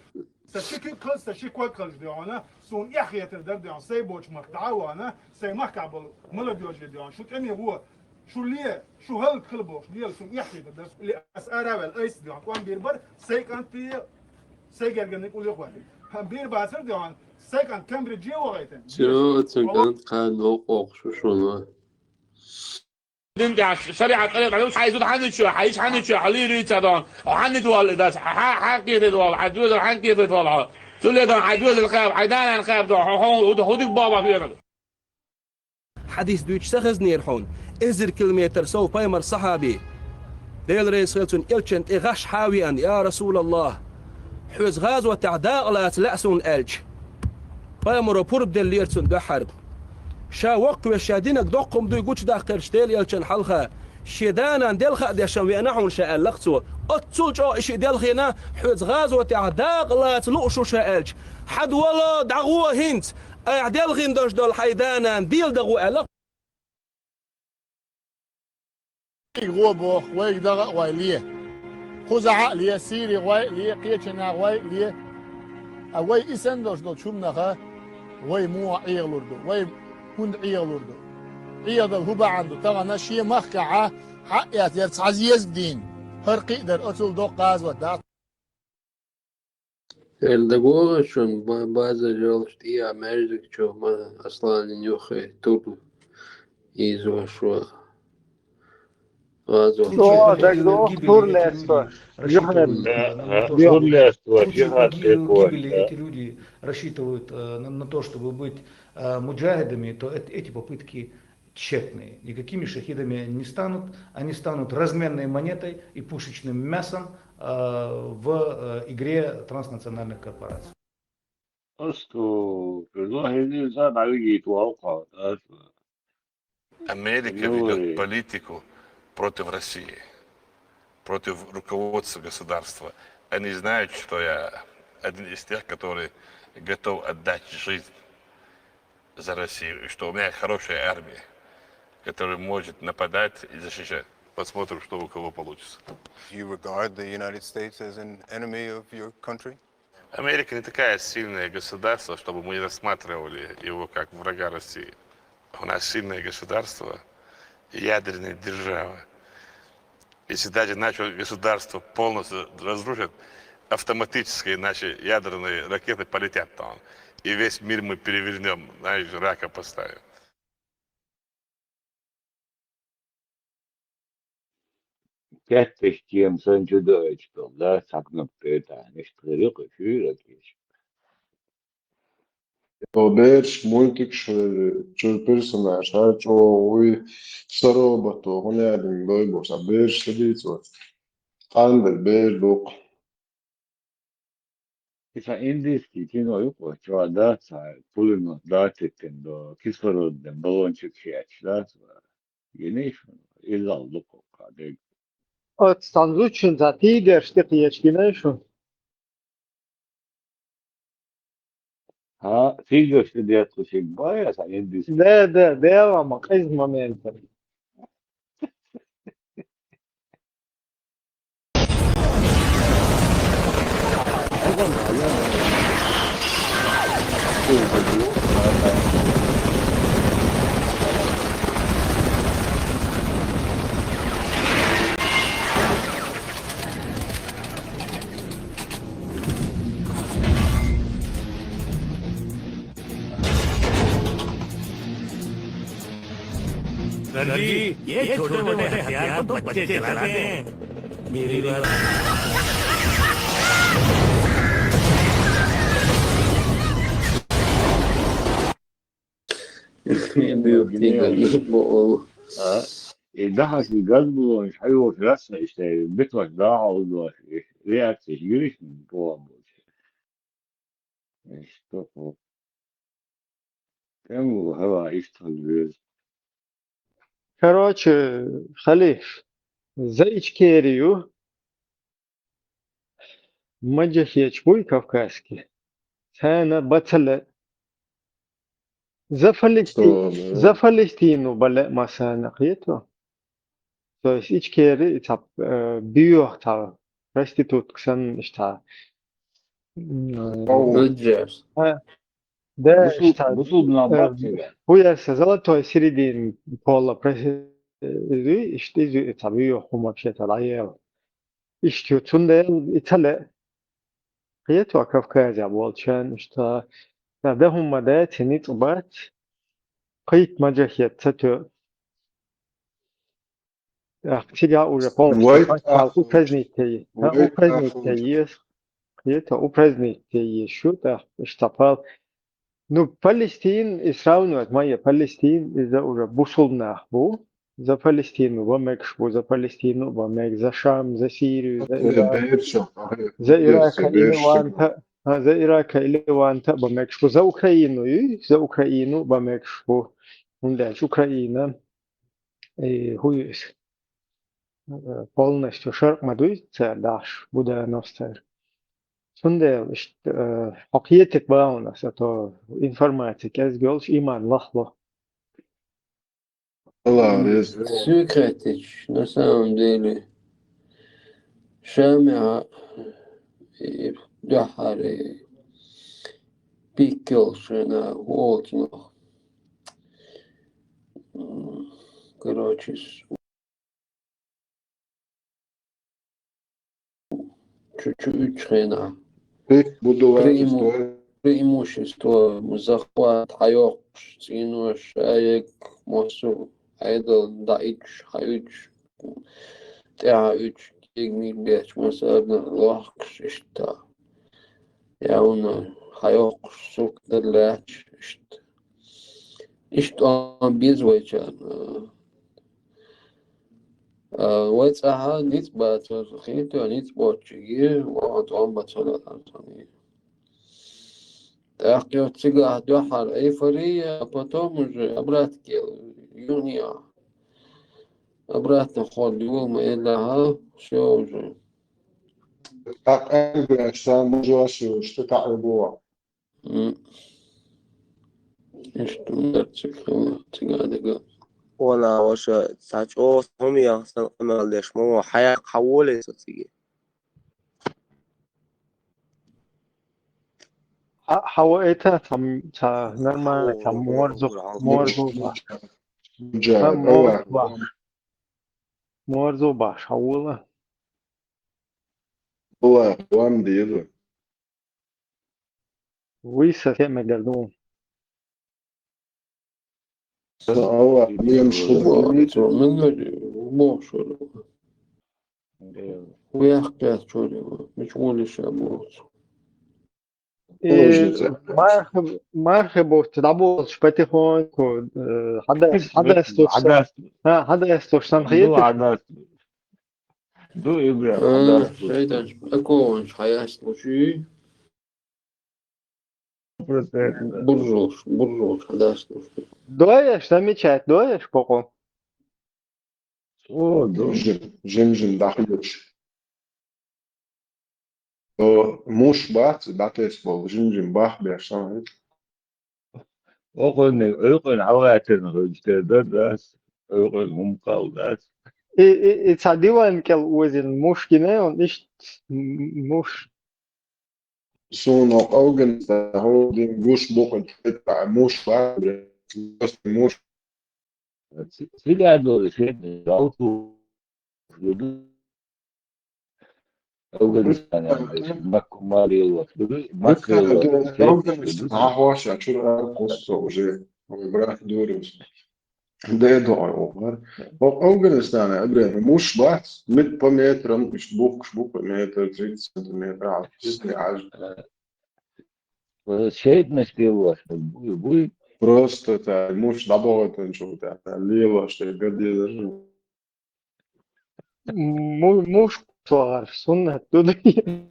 сан ши куьг кхалс, сан ши куьг кхалс дуьхьана, суна эхь хетар дар дуьхьана, сайн боцу мах дӀа а вахана, сайн махкахь болу молодёжь дуьхьана, шу тӀеме гӀо, шу ле, шу хӀаллак хила бохуш, лела суна эхь хетар дар, ле ас ара а ваьлла, айса дуьхьана, тӀом бийр бара, сайн кӀант тӀе, сайн гергарниг уллехь вахийта. Хьан бийр бацара дуьхьана, сайн кӀант Кембридже вахийта. Всё, цун кӀант кхана воккхуш шу шуна. Дин тӀехь шариӀат къаркъа ду, хьайн зуда хьанна чу, хьайн йиша хьанна чу, хьо лийр йийца дон, хьо хьанна тӀе валла дац, хьан, хьан кхетийта валла, хьайн доьзал хьан кхетийта валла хьо. Цул ле дон, хьайн доьзал кхаба, хьайн да-нана кхаба дон, хьо, хьо, хьо, хьо дика боху бах венар. Хьадис дуьйцуш ца хезнера хьуна, эзар километр сов пайхамар сахьаби. Делан реза хила цунна элчан тӀе гӀаш хьа а веана, я Расулаллах, хьоьца гӀазотехь дакъа лаца лаьа суна аьлча. Пайхамаро пурба деллера цунна дуьххьара. Ша воккхавеш ша динарг доккха хӀума дуй гучудаккхарчу Делан элчан хьалха, шен да-нана делха а дешна веана хьуна ша аьлла-кх цо. Оццул чӀогӀа и шиъ делхийна, хьоьца гӀазотехь дакъа лаца лууш ву ша аьлча, хьада вало, дӀагӀо хӀинца, айхьа делхийна долуш долу хьайн да-нана дийла дан гӀо аьлла-кх. Вайга гӀо боху, вайга дагӀа а гӀой ле. Кхузахь а ле, Сири гӀой а ле, кхечанхьа гӀой а ле. А вай и санна долуш долчу хӀуманаха вай муха Ӏехалур ду, вай хӀунда Ӏехалур ду? Ӏехадала хӀун бахьана ду? Тахана шен махкахьа хьаъ эцнера цхьа зезаг дийна, хӀара кхиъ дара, оцул доккха гӀазот дац. Эр дагора шуна ба-, базар йолчу тӀехьа маьждиг чу ма Асланин юххе тур ийзош вара. ГӀазот. О, дагадогӀу, тур леста. Юххе. Да, да, тур леста, джихад лепо, да. Гибели эти люди рассчитывают, э, на, на то, чтобы быть, э, муджахидами, то эт-, эти попытки тщетные. Никакими шахидами они не станут. Они станут разменной монетой и пушечным мясом, э, в, э, игре транснациональных корпораций. Просто предложение за навигит волка. Америка ведёт политику против России, против руководства государства. Они знают, что я один из тех, который готов отдать жизнь за Россию, и что у меня хорошая армия. который может нападать и защищать. Посмотрим, что у кого получится. Do you regard the United States as an enemy of your country? Америка не такая сильное государство, чтобы мы рассматривали его как врага России. У нас сильное государство, ядерная держава. Если даже наше государство полностью разрушит, автоматически наши ядерные ракеты полетят там. И весь мир мы перевернем, знаешь, рака поставим. Кеттеш тем сан чу дойту, да, сакнап петан, иштта рикъа шуьйра кеш. О, берш мультик шу, чур персонаж, а чо уй саро бато, хонядин дой бос, а берш садится. Андер берш дук. Иса индийский кино юкъо, чуа да, са пулемёт да, теттен до, кислородный баллончик шиач да, са. Генеш, изал луко кадег. От станзучин за тидер штык ечкинешу. Ха, фигаш ты дед кусик бая, са индийский. Да, да, да, ма, из момента. सर जी, ये छोटे मोटे हथियार तो बच्चे चलाते हैं। मेरी बात И дахьаш газ булонаш хьайолчу лаьцна иштта битваш дахьа уллош, реакция гириш боху. Иштта хӀу. ТӀемал хӀара иштта хила веза. Короче, халиш, за ичкери ю, маджахеташ буй Кавказский. Царна бацалла за Палестин, за Палестину бале масана кхету. То есть ичкери цап биох та проститутка сан иштта. Баджерс. Да, Бусул-, иштта. бусулбна Э, баккхира. Хуяса золотой середин пола проси-, э, иштта изу цап биох хӀума вообще-то лаел. Иштта цундел итале. Кхету Кавказе болчан, иштта. Да, да хӀума да, цини цӀубац. Кхит маджахет ца тё. Ах, цига уже полностью упразднить тей. Да, упразднить тей. Кхета упразднить тей шу, да, иштта пал. Ну, Палестин и сравнивать, моя Палестин, из-за уже бусулнах бу. За Палестину ба мегаш бу, за Палестину ба мег, за Шам, за Сирию, за Ирак, за Ирака и Леванта, а, за Ирака и Леванта ба мегаш бу, за Украину, и за Украину ба мегаш бу. ХӀунда аьлча Украина, и хӀу ю иза? Э, полностью шаркъ ма дуй, ца даш, Будановцара. Цундела иштта, э, хьо кхетиг бахьана, а то информация кӀезиг йолуш иман лахло. Алла реза. Сюкретич, на самом деле, Шамиа и Духари пиккел шена волтнух. Короче, с- чуть-чуть хена. Пик буду Преиму- ватус, Преимущество, захват, хьайоккхуш, цӀенош, шаерг, массо, Ӏедал, даӀич, хьаьуьйтуш, тӀаьхьаьуьйтуш, кегамиг бетташ, массарна лохкуш, иштта. Явна хьайоккхуш, сурт дар лаьтташ, иштта. Иштта беза вайчарна. А, вай цӀахьа ницкъ бацар, хинтоьху ницкъ боцчуьнга, ваха тӀом бацара ацуьнга. ТӀаккха цигахь дуьххьара эйфория, а потом уже обратно кел, юхнех. Обратно ход юла ма эллахьа, всё уже. Къакъ аьлла, сан мужаш ю, что таӀ бу. М. Иштта дар цига хилла, цига а дага. Вон, ваша, цхьа чӀогӀа хӀума яхсан къамел деш, мо хьаяккха хьаволе со циге. Хьа-, хьаво это, там, ца, нормально, там, морзу, морзу баш. Там, морзу баш. Морзу баш, хьавола. Була, вам деду. Вы совсем мегаду. Алла, мем шуба. Мегаду, бо шуба. Уяхкес чури, мич улиша бо. Э, мархи, мархи бо, дабо, потихоньку, э, хадас, хадас, хадас. А, хадас, то, что там. Ну, хадас. Ду игра, а, хадас. Шайтан, аконч, хаяс, учи. Процент. Буржулш, буржулш, хадас. Доеш, замечать, доеш, поко. О, да. Жим, жим, жим, дахлюч. О, муш бац, батес бол, жим, жим, бах, беш, сам. Окъуни, окъуни, алгъатин, хъуштеда, дас. Окъуни, мумкал, дас. И, и, и ца диван кел узин, муш гине, он иш, м-, муш. Суно Афганистан, хо дин гуш бухъ, муш, ба, просто муш. Силядо, силядо, Афганистан, Макку, Марилла, Макку, Афганистан, а, хоша, чура, кусо уже, ой, брат, дурус. Дедо, ой, огъар. О, Афганистан, Абрен, муш бац, мит по метрам, иш бухъ, иш бухъ метр, тридцать сантиметров, а, чисто аж. Э, шейтность его, буй, буй. Просто та, муш дабойтан чута, та, лило, что гади даже. Му-, муш кусар, суннат, туды.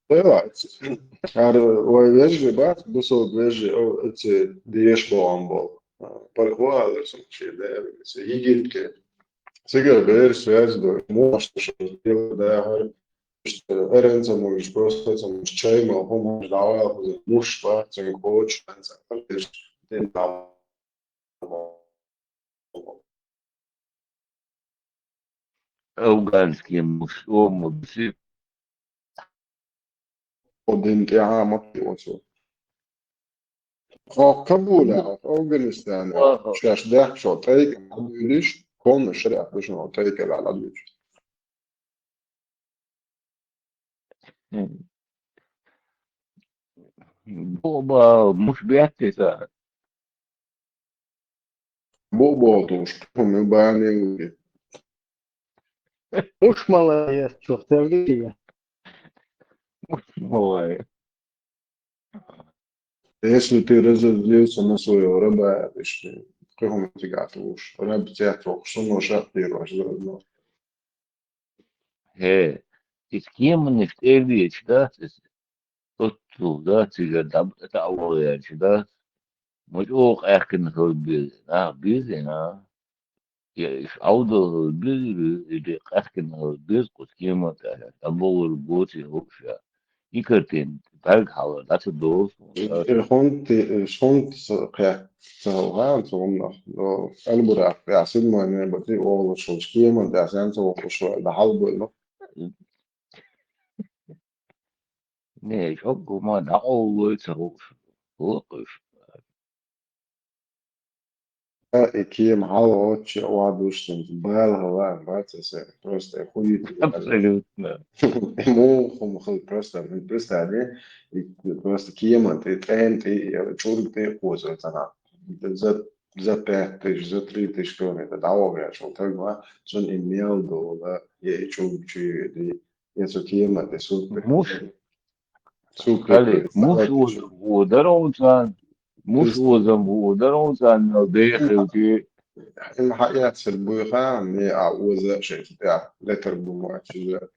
Давай. Ар, ой, вежи, бац, бусо вежи, о, эти, диеш болан бол. А, пархуа, алар сумчи, да, эти, египетке. Сига вер связь до, может, что дело, да, ар, Эренца муш, просто ца муш, чай ма, хо муш, давай, муш, ба, цин коч, анца, артиш, тин там. Афганский муш, о, муш. Один тяма, вот. Хо Кабула, Афганистан, аха, шаш да, шо тайк, адвилиш, кон шариат, шо тайк, ла, адвилиш. Боба, муш биаттиса. Боба, туш, куми бани. Муш молодец, чё, Сергей? Муш молодец. Если ты разозлился на своего раба, то что, какому ты готовишь? Раб тебя только что может отпирать заодно. Хе, из кем не встретишь, да? Тот, да, тебе дам, это авалянчи, да? Мой ох, эхкин хол биз, а, биз, а? Я иш аудо биз, или къахкин биз, кус кема та, та богур боти хокша. И картин, так хала, да, ты дос. Хонт, хонт, кя, цалга, цалга, но, Албура, я сын мой не бати, о, шо, кема, да, сан, цалга, шо, да, халбу, но. Не, шо, гума, да, о, лой, цалга, локуш. А, и кем хьал отче ва душнин, бал хала, бацаса, просто хуйню. Абсолютно. Ему хум хал просто, ну, просто они, и просто кема, ты тен, ты, я чур, ты коза, она. За, за пять тысяч, за три тысячи километров, да, о, я шел, так, ва, сон имел до, да, я и чур, чур, и Ецо кема, те супер. Муш. Супер. Али, муш уз-, ударон цан, муш узам ударон цан, но дехилки. Им хаяцер буйха, не а уза шейх, я, летер бумачиза.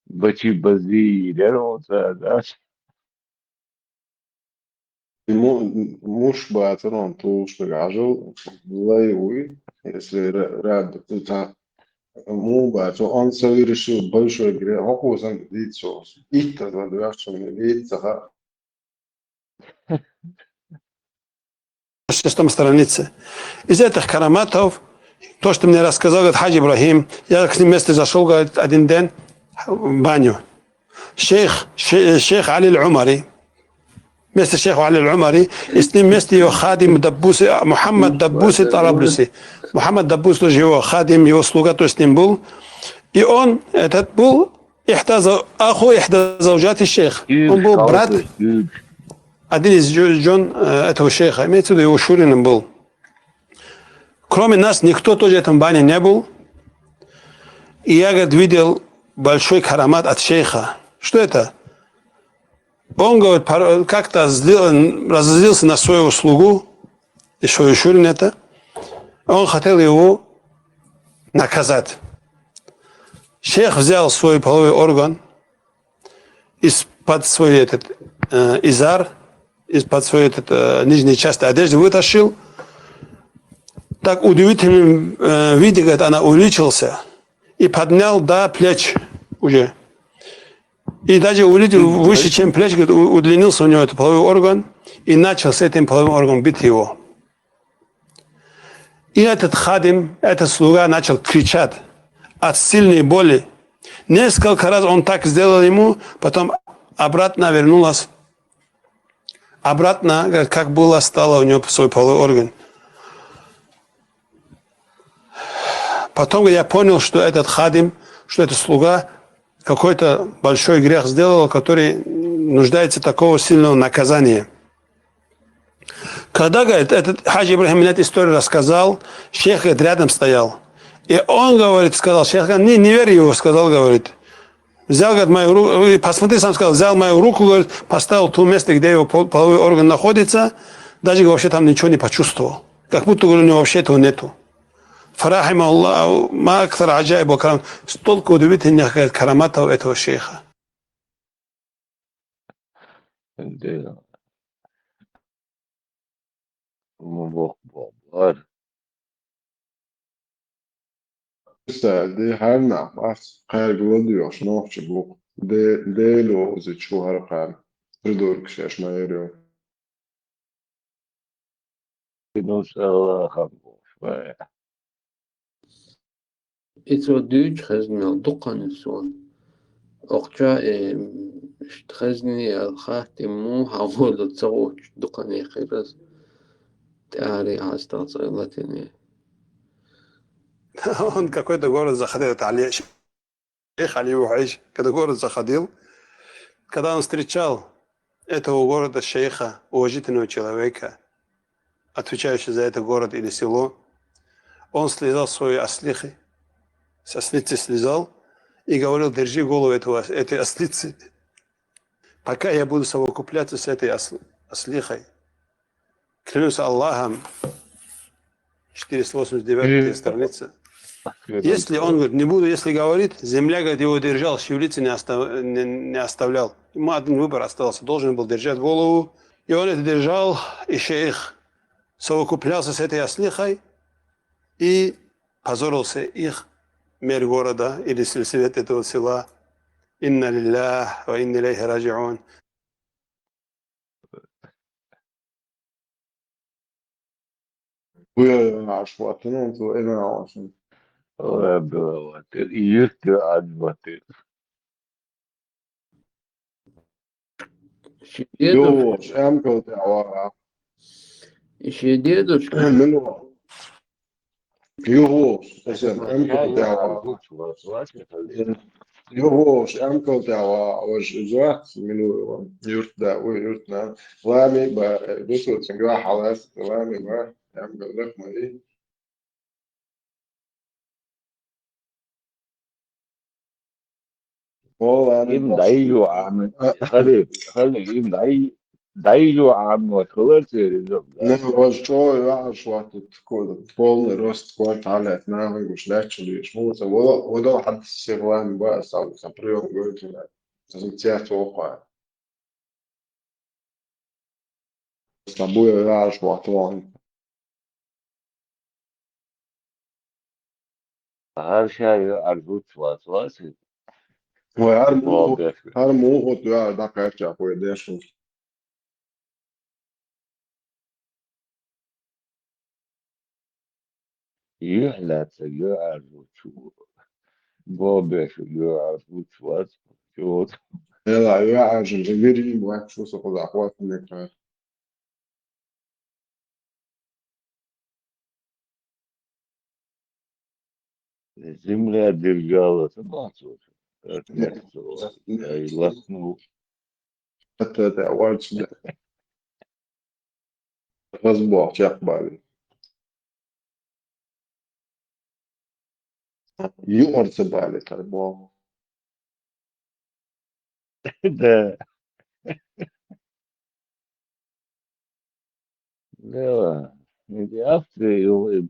Бачи бази, дарон цан, да? Му-, муш бацарон тулшта гажал, лай уй, если ра-, рад, та, му бацо, он совершил большой грех, хокусан лицо, итта задвяшчан лица, На шестом странице. Из этих караматов, то, что мне рассказал, говорит, Хадж Ибрахим, я к ним вместе зашёл, говорит, один день в баню. Шейх, ше-, шейх Али Аль-Умари, вместе с шейхом Али Аль-Умари, и с ним вместе его хадим Даббуси, а, Мухаммад Даббуси Тараблуси. Мухаммад Даббуси тоже его хадим, его слуга, то есть с ним был. И он, этот был, ихда зау-, аху ихда зауджати шейх. Он был брат, один из жё-, жён, э, этого шейха, имеется в виду, его шуриным был. Кроме нас никто тоже в этом бане не был. И я, говорит, видел большой карамат от шейха. Что это? Он, говорит, пар-, как-то злил-, разозлился на своего слугу, и свою шурин это. Он хотел его наказать. Шейх взял свой половой орган из-под свой этот, э, изар, из-под свой этот, э, нижней части одежды вытащил. Так удивительным, э, виде, говорит, она увеличился и поднял до плеч уже. И даже увеличил выше, чем плеч, говорит, у-, удлинился у него этот половой орган, и начал с этим половым органом бить его. И этот хадим, этот слуга начал кричать от сильной боли. Несколько раз он так сделал ему, потом обратно вернулась. Обратно, говорит, как было, стало у него свой половой орган. Потом я понял, что этот хадим, что этот слуга какой-то большой грех сделал, который нуждается такого сильного наказания. Когда, говорит, этот Хадж Ибрахим мне эту историю рассказал, шейх, говорит, рядом стоял. И он, говорит, сказал, шейх, говорит, не, не верь его, сказал, говорит. Взял, говорит, мою руку, и посмотри, сам сказал, взял мою руку, говорит, поставил в то место, где его пол-, половой орган находится, даже вообще там ничего не почувствовал. Как будто, говорит, у него вообще этого нету. Фарахима Аллах, ма аксар аджаиб ва карам. Столько удивительных, говорит, караматов этого шейха. Ди-, ма боху боху бар. Ди хьарна ас кхаьрга ладоьгӀуш нохча бу. Де-, Дела вовзачу хӀара кхаьрна. Придуркаш еш ма яра. Ну, салахам бохуш, вай. И цо дуьйцу хезнал дукхана суна. Окхуча, э, ишта хезни аьлла хаттар муха хьагӀолла ца гӀоттуш дукхана хир ас. ТӀаьхьарий хьастагӀа цӀа латине. Он какой-то город заходил, это Али. Шейх Али Вахидж, когда город заходил, когда он встречал этого города шейха, уважительного человека, отвечающего за этот город или село, он слезал свои ослихи, с ослицы слезал и говорил: «Держи голову этого ос-, этой ослицы, пока я буду совокупляться с этой ос-, ослихой». Клянусь Аллахом, четыреста восемьдесят девятая страница. Если он, говорит, не буду, если говорит, земля, говорит, его держал, шевелиться не остав-, не, не оставлял. Ему один выбор остался, должен был держать голову. И он это держал, и шейх совокуплялся с этой ослихой, и позорился их мэр города или сельсовет этого села. Инна лиллах ва инна илейхи раджиун. Буя, аш ватанон ту эна алшин. Ой, бывает. И есть адваты. Ши дедушка. Йо, шамкал тява. Ши дедушка. Мило. Югош, эсен, эмкал тява. Югош, эмкал тява, ваш зуат, мину, юрт да, у юрт на. Лами ба, бусуцин гуа халас, лами ба, эмкал лак ма и. Им дайжу ами, хали, хали, им дай, дайжу ами, вот, хылар сери, да. Не, ваш чо, я аш вот тут, ко-, полный рост, кот, алят, нахуй, гуш, лячу, лиш, муца, вода, вода, хад, сирлан, ба, сам, сам, приём, говорит, да. Сам, тя, тя, Сан буя яаш вахтаван. ХӀара ша ю арзуц вац, вац? Вай, хӀара муха, хӀара муха ту яа дакъача хой дешун. Юхь лаьцна, юхь Ӏаьржа чу. Бобеш, юхь Ӏаьржа чу вац, чу. Эла, юхь Ӏаьржа, вири, вац, чу со кхуза хватит некъа. Земля держалась, ну, слушай, как не сказал, я и лохнул. Это, это, очень. Разбор, чек бали. Юмор це бали, так бо. Да. Да. Ведь Австрия, э,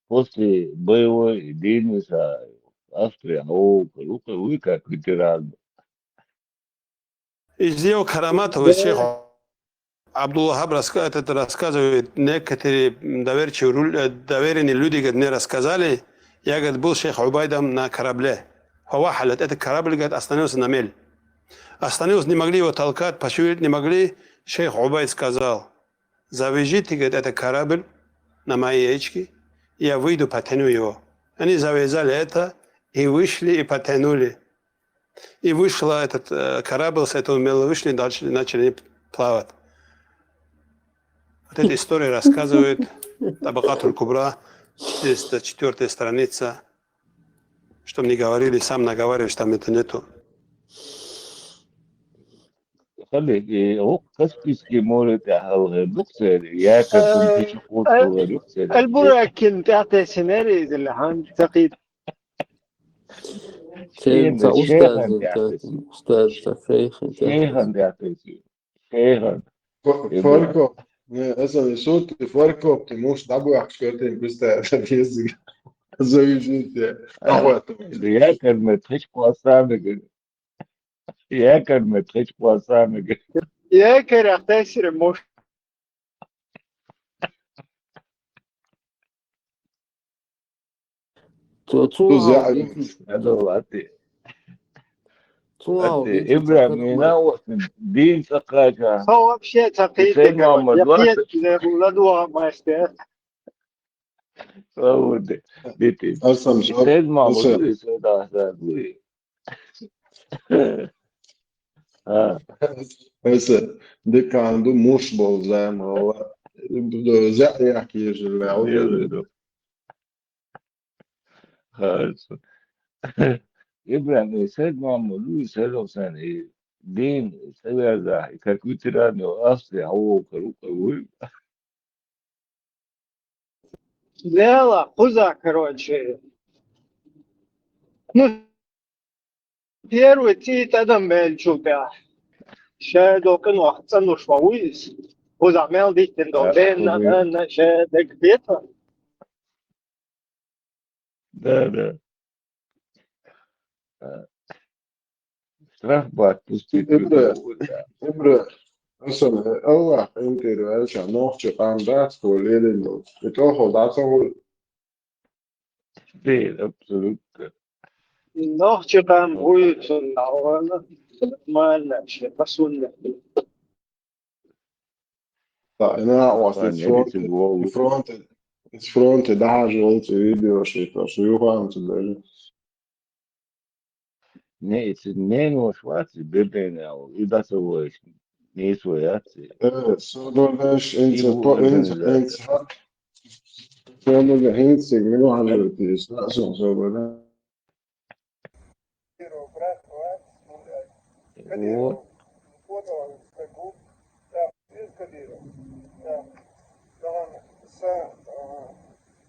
после боевой деятельности Австрия, о, круто, вы как ветеран. Из его караматов шейх Абдул-Ваххаб раска-, этот, рассказывает, некоторые доверчивые ру-, э, доверенные люди, говорит, мне рассказали, я, говорит, был шейх Убайдом на корабле. Фавахалят, этот корабль, говорит, остановился на мель. Остановился, не могли его толкать, пошевелить не могли. Шейх Убайд сказал: «Завяжите, говорит, этот корабль на мои яички, я выйду, потяну его». Они завязали это и вышли, и потянули. И вышла этот, э, корабль с этого мела, вышли дальше, начали плавать. Вот эта история рассказывает Табакатуль Кубра, четыреста четвёртая страница. Что мне говорили, сам наговариваешь, там это нету. Хали, э, о, Каспийский море тӀехьа алгӀе дукха церий, я Каспийский Э, чукхо э, церий, дукха церий. Аль-Буракин тӀехьа тесинери иза лахьан тахид. Шен, Шен, ца шен устаз, хан тӀехьа тесин. Устаз, ца шейхан тӀехьа Шейхан тесин. ТӀехьа тесин. Шейхан. Фо-, Ибра. Фаркоп. Не, аса не сути, фаркоп, ты можешь дабу ахшкартен, представь, это язык. Завяжите. А, Ахват. Я кадме тхич квасамига. Я кадме тхич квасамига. Я кадме тхич квасамига. Цу-, цу-, Цу зя-, а, Адал атӀи. Цу-, а, АтӀи, Ибрагьим, ца-, мина вахтин дин ца кхача. Со вообще ца кхийте, Хусейн короче. Мухаммад Я вахт. Пьет, ле-, ладуа мастер. Сауди. Дити. Арсам, Хусейн Мухаммад, Хусейн. Хусейн Ахсад, Хусейн. А. Хусейн, диканду муш бол зама, ва зя яхи ежеле, Ежеле. Ибрагьим, э, Сайд Мухаммад, Луи Сайд Хусейн, э, дин, Сайд Аза, э, как ветеран, э, Австрия, а о, кару, кару. Дела, кхуза, короче. Ну, первый цӀий тӀадам бел чу тӀа. Ше докъин вахт цӀануш ва вуйс. Кхуза мел диттин до. Да, бен, на, кхуза. На, на, ше дег бета. Да, да. А. Штраф бат, пусти Ибра, туда. Ибра, Хасан, Аллах интервью, аша, нохчи къам дас, ко лелин до. И то хо дас, хо. Дин, абсолютно. Нохчи къам хуй сунна, нормально, ше, пасунна. Та, ина, у вас Та, из не фронта, видите, из фронта, из фронта, да, жёлтый видео, что это, что юхам тебе. Не, это не, ну, шварц, бедный, а, и да, свой, не свой, а, ты. Э, соберешь, И инца, бу-, по, инца, организация. Инца, соберешь, инца, не важно, ты, сразу соберешь. Вот.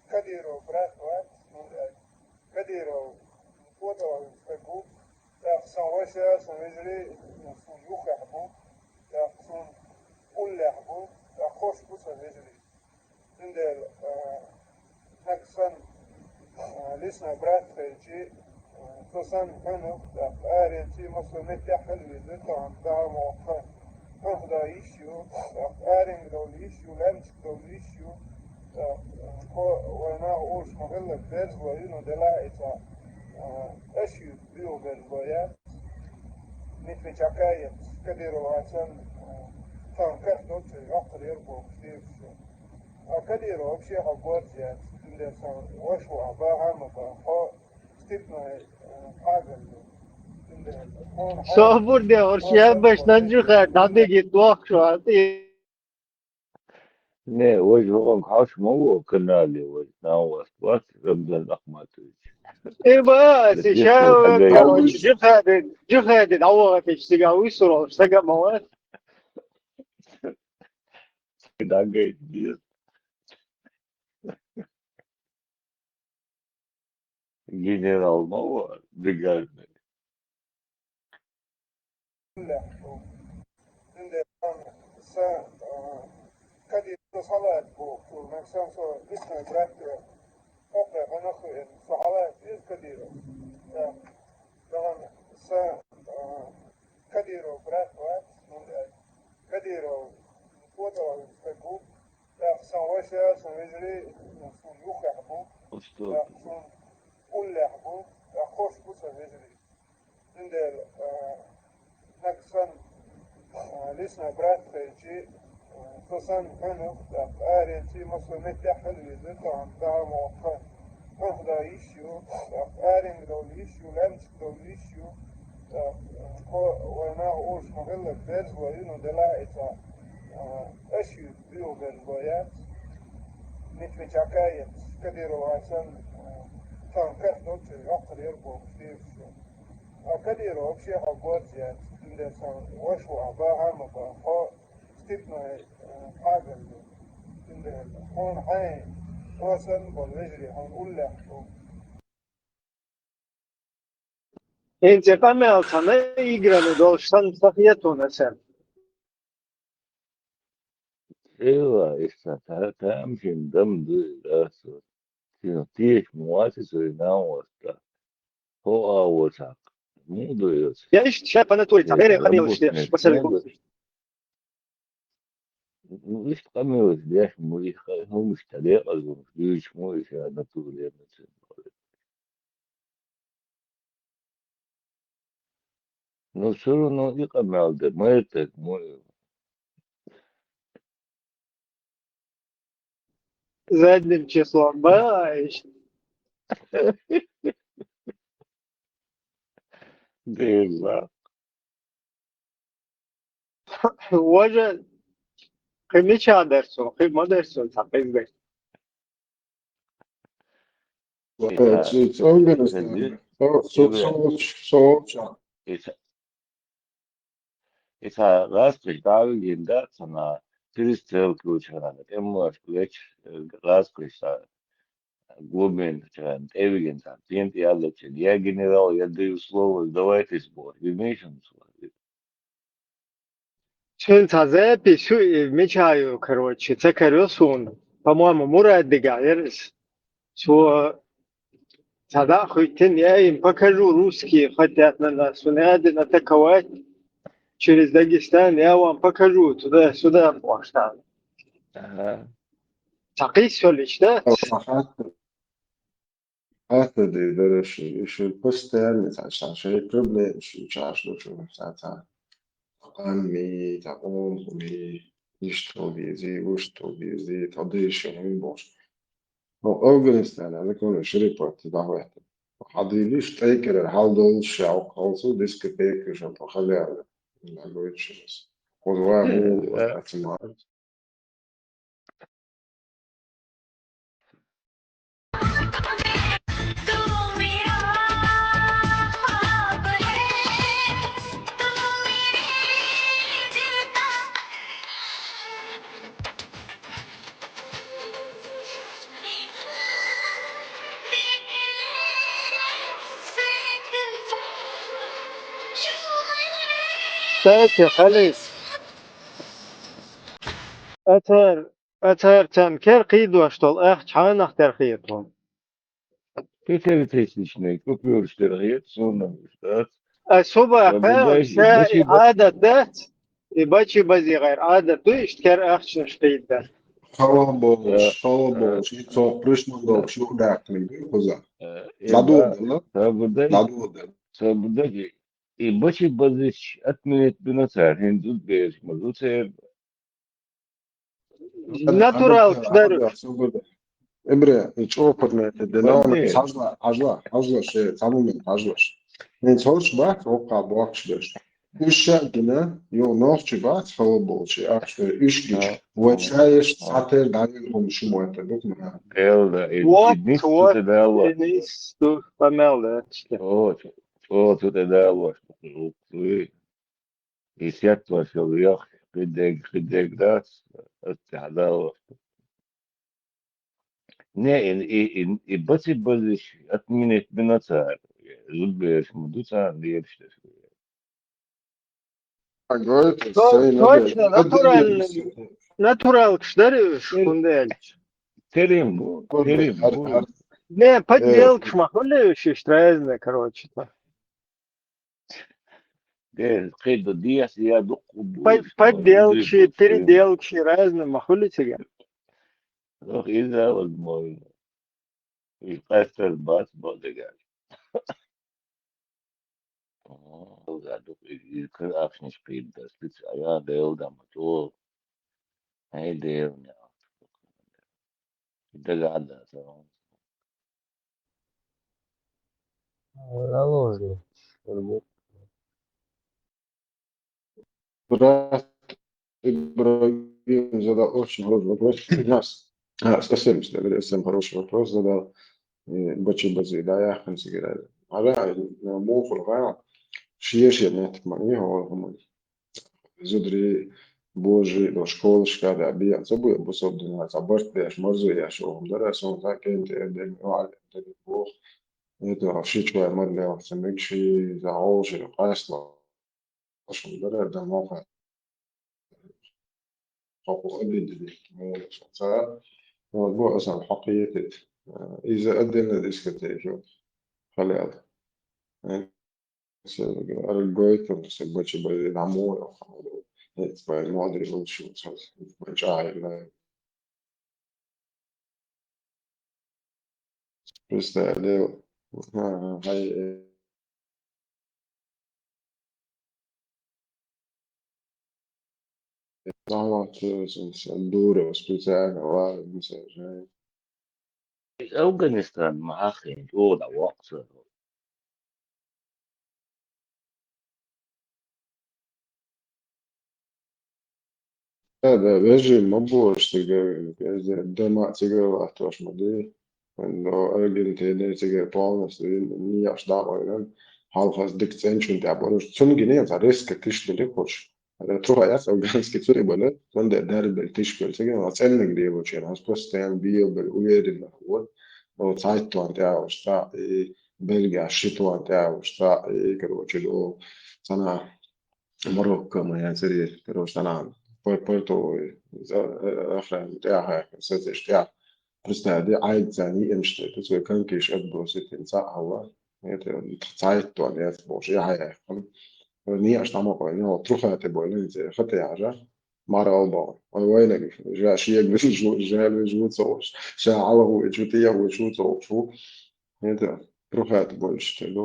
Кадиров, брат, брат, Кадиров, фото, фейсбук, так, сан вася, сан вежри, сун юха хбу, так, сун улля хбу, так, хош бу сан вежри. Цундела, а, хӀанз сан, а, личный брат хилчи, а, со сан хӀанз, а, аренци, масло меттехь хила веза, тахьан дагӀа мо хан. Хьанз да йиш ю, а, аренга довла йиш ю, ланчик довла йиш ю, а, ко вайна уш ма хилла берзло ю, но дела ица, а, эш ю, био берзло я. Митве чакая, Кадиров Хасан, а, тан кар доци, вакър ер бо, стирсо. А Кадиров вообще хьо борз яц, цундела сан ваша ваха баха а ма баха, хьо степной, э, хьагал ду. Цундела хьона хьайн Собур де, орш я баш нан жуха, дабиги дохшу, а ти. Не, вож вон хаш ма во канале, вож нан васт, васт, Рамзан Ахматович. Э, ба, Дагестан сейчас, Хагай. Короче, жихадин, жихадин, а вот, эти сега усурол, сега мала. Дагай, нет. Генерал ма вар, бригадный. Сан, а, Кадиров салат бу, нах сан со личный брат, опа, гана хуен, со халат из Кадиров. Да. Сан, а, Кадиров брат, вот, ну, да. Кадиров, вот он, как бы, да, сан вася, сан везли, ну, сан юха бу. Усту. Да, сан уллях бу, да, хош бу сан везли. Цундела, а, нах сан, а, личный брат хилчи, а, со сан хьунух, да, аренци, масло меттехь хила везли, тахана да мо хан. Хьунух да йиш ю, да, аренг дол йиш ю, лемцк дол йиш ю, да, хо, вайна уж ма хила берз вай, ну, дела ица, а, эш ю, бил берз вай, мич мич акаец, Кадиров Асан, а, сан ках дочи, йокхар ер бо, стив шу. А Кадиров вообще хьо борз яц, цундела сан ваша ваха баха а ма баха, хьо степной, э, хьагал ду. Цундела хьона хьайн, хьо сан бол вежри, хьона уллях ду. ХӀинца къамел цхьана играми долуш санна ца хетуна сан. Эва, иштта та-, тамашийна дам дуй, да, со. Шуна теша ма вац и со, и нан вац тӀаккха. Хьо а воцахь, муха ду иза? Я иштта ша по натуре цхьа бере къамелаш деш, масала гуш. Ну, иштта къамелаш деш, ма и ха-, хӀумаш тӀа декъаза, дуьйцуш ма и ша натуре. Ну, всё равно и къамел де, майтаг мо и. Задним числом, ба, иш. Дела. Важа, кхин мича дерсо, кхин ма дерсо, цхьа кхин дерс. Э, цу, цу организме. Со, со, со, со, со. Ица, ица раскрыт давигин, да, цана перестрелка учана, тем может лечь, э, раскрыт, а, глубин, цана, эвигин, там, пент и аллачин. Я генерал, я даю слово, сдавайтесь, бой. Имеешь слово? Цуьнан цхьа запись ю, и мича ю, короче, ца карайо суна. По-моему, Мурадигахь яра иза. Цо цхьа дӀа а хӀоьттина, я им покажу, русские хотят на нас, суна я дина атаковать через Дагестан, я вам покажу, туда-сюда, может, там. Ага. Цхьа кхийсса йолуш, да? Аса де дара ши, и ши постоянно цхьа, цхьа шайн проблема ши чаш ду шу цхьа, цхьа. Къамми, цхьа къомми, иштта хила дезий, вуьшта хила дезий, тхо дийша хӀун бохуш. Ну, Афганистан, ана кхуьнан ши репорт дӀахӀоьттина. Хьадийла иштта тӀекӀара хьал долуш, ша хьокхалцу дискотека, ша тхо хазарна. Нагойту ши аса. Кхуза ван хӀума, э, аса ма Кстати, Халид, Ацар, ацар царна кер кхийдош долу ахча хьанах тера хета хьуна? Пятитысячный купюраш тера хета суна, дац? Ай, субаха, ша и Ӏадат дац, и бачи бази гӀайр Ӏадат ду, иштта кер ахчанаш кхийда. Хала болуш, хала болуш, и цо пришна долуш ю даккхалиг ду кхуза. Дадоладала? Дадоладала. Сабудаги. И бачи базиш отменить бина цара, хӀинца зуда бераш ма зу церан. Натурал чу дара уж. Эбре, и чӀопарна это, де, ну, хьажала, хьажала, хьажала, ше, цхьа момент хьажалаш. Мен цхьош бац, оккха боккхуш берш. Уьш ша а гина, йо, нохчий бац, хала болчий, ахча, уьш гича. Вай шаеш, цхьатер, дӀавигӀа хӀума шу мотта, дукха ма. Эл да, и, вот, и нисса вот, тӀе далла. И нисса тӀе къамел да, чте. О, о, цу тӀе далла, уй. И сетташ йолу йохк, хидерг, хидерг дац, аттехь далла. Не, и, и, и, и баци базиш отменить бина цара. Зудбераш ма ду царна лебаш деш. А говорит, то-, точно, натуральный, натуралкаш дара уж, хӀунда аьлча. Терим бу, терим бу. Не, подделкаш ма хуьлу уж, иштта разные, короче, то. Де, кхидо дес я дукха бу, под-, подделкаш, переделкаш, разные ма хуьлу цигахь. Ох, иза возможно. И къаьстар бац бо дагахь. О, га дукха и, и кхин ахчанаш кхийдас, диц, а я Дела дама тӀо. Ай, Дела, не ахча. Дагахь дац, а. Алло, Жень. Брат Ибрагим задал очень хороший вопрос. Нас. А, совсем, что ли, совсем хороший вопрос задал. Э, Бачи Бази, да, я ханцигера. А да, э, муха гӀа, шеша нет, мани, хӀума. Зударий, божий, до школашка, да, биан, ца буй, бусалба динца, барт беш, марзо еш, охум дара, сон за кенте, эдем, вале, эдем, бох. Это вообще чуя мар лева, ца мегши, за олши, къасло. Ашкун дара, да, моха. Хапу обидели, ца. Вот, бо, асан, хакиятит. Иза отдельно дискотеки. Халал. Э, се, аргой, там, се, бачи, бачи, на мой, э, твои молодые лучше, вот, вот, бачай, да. Представляю. Ага, хай, э. Салам, э, с-, с-, дура, специально, ладно, не знаю. Афганистан, махин, туда, вокса. Да, да, вежарий ма бу аша цига, везде дама цига латтош ма ду. Но Аргентина цига полностью нийса дӀакъевлина, хьалхаза дика цӀенчунна тӀехь болуш. Цунна гина цхьа резко тиша дели кхуш. Ада труха яц афганский цуьра бала, цунна де дарбелла тиша бела цига, цӀенниг лелочу, хьан постоянно бийлабелла, уверенно вот. Но цхьайттон тӀехь уж цхьаъ, и Бельгия шитон тӀехь уж цхьаъ, и, короче, до цана Марокко ма яцара, короче, цана пор-, портовый, э, охрана тӀехь, сацеш тӀехь. Представь, де, Ӏайда царна йиъанаш тӀе, цу конкиш отбросить йина цхьаъ хьалла. Это цхьайттон яц бохуш, я хьаяьккхина. Нийса дӀа ма къевлина, труха тӀе бевлла, хӀинца хата яхьажа. Мара албан. Ой, вайнаг, жа шега вижу, жа вижу, цо уж. Ша хьалха ву, чу тӀе ву, чу цо уж ву. Это, труха тӀе бевлла, что ли?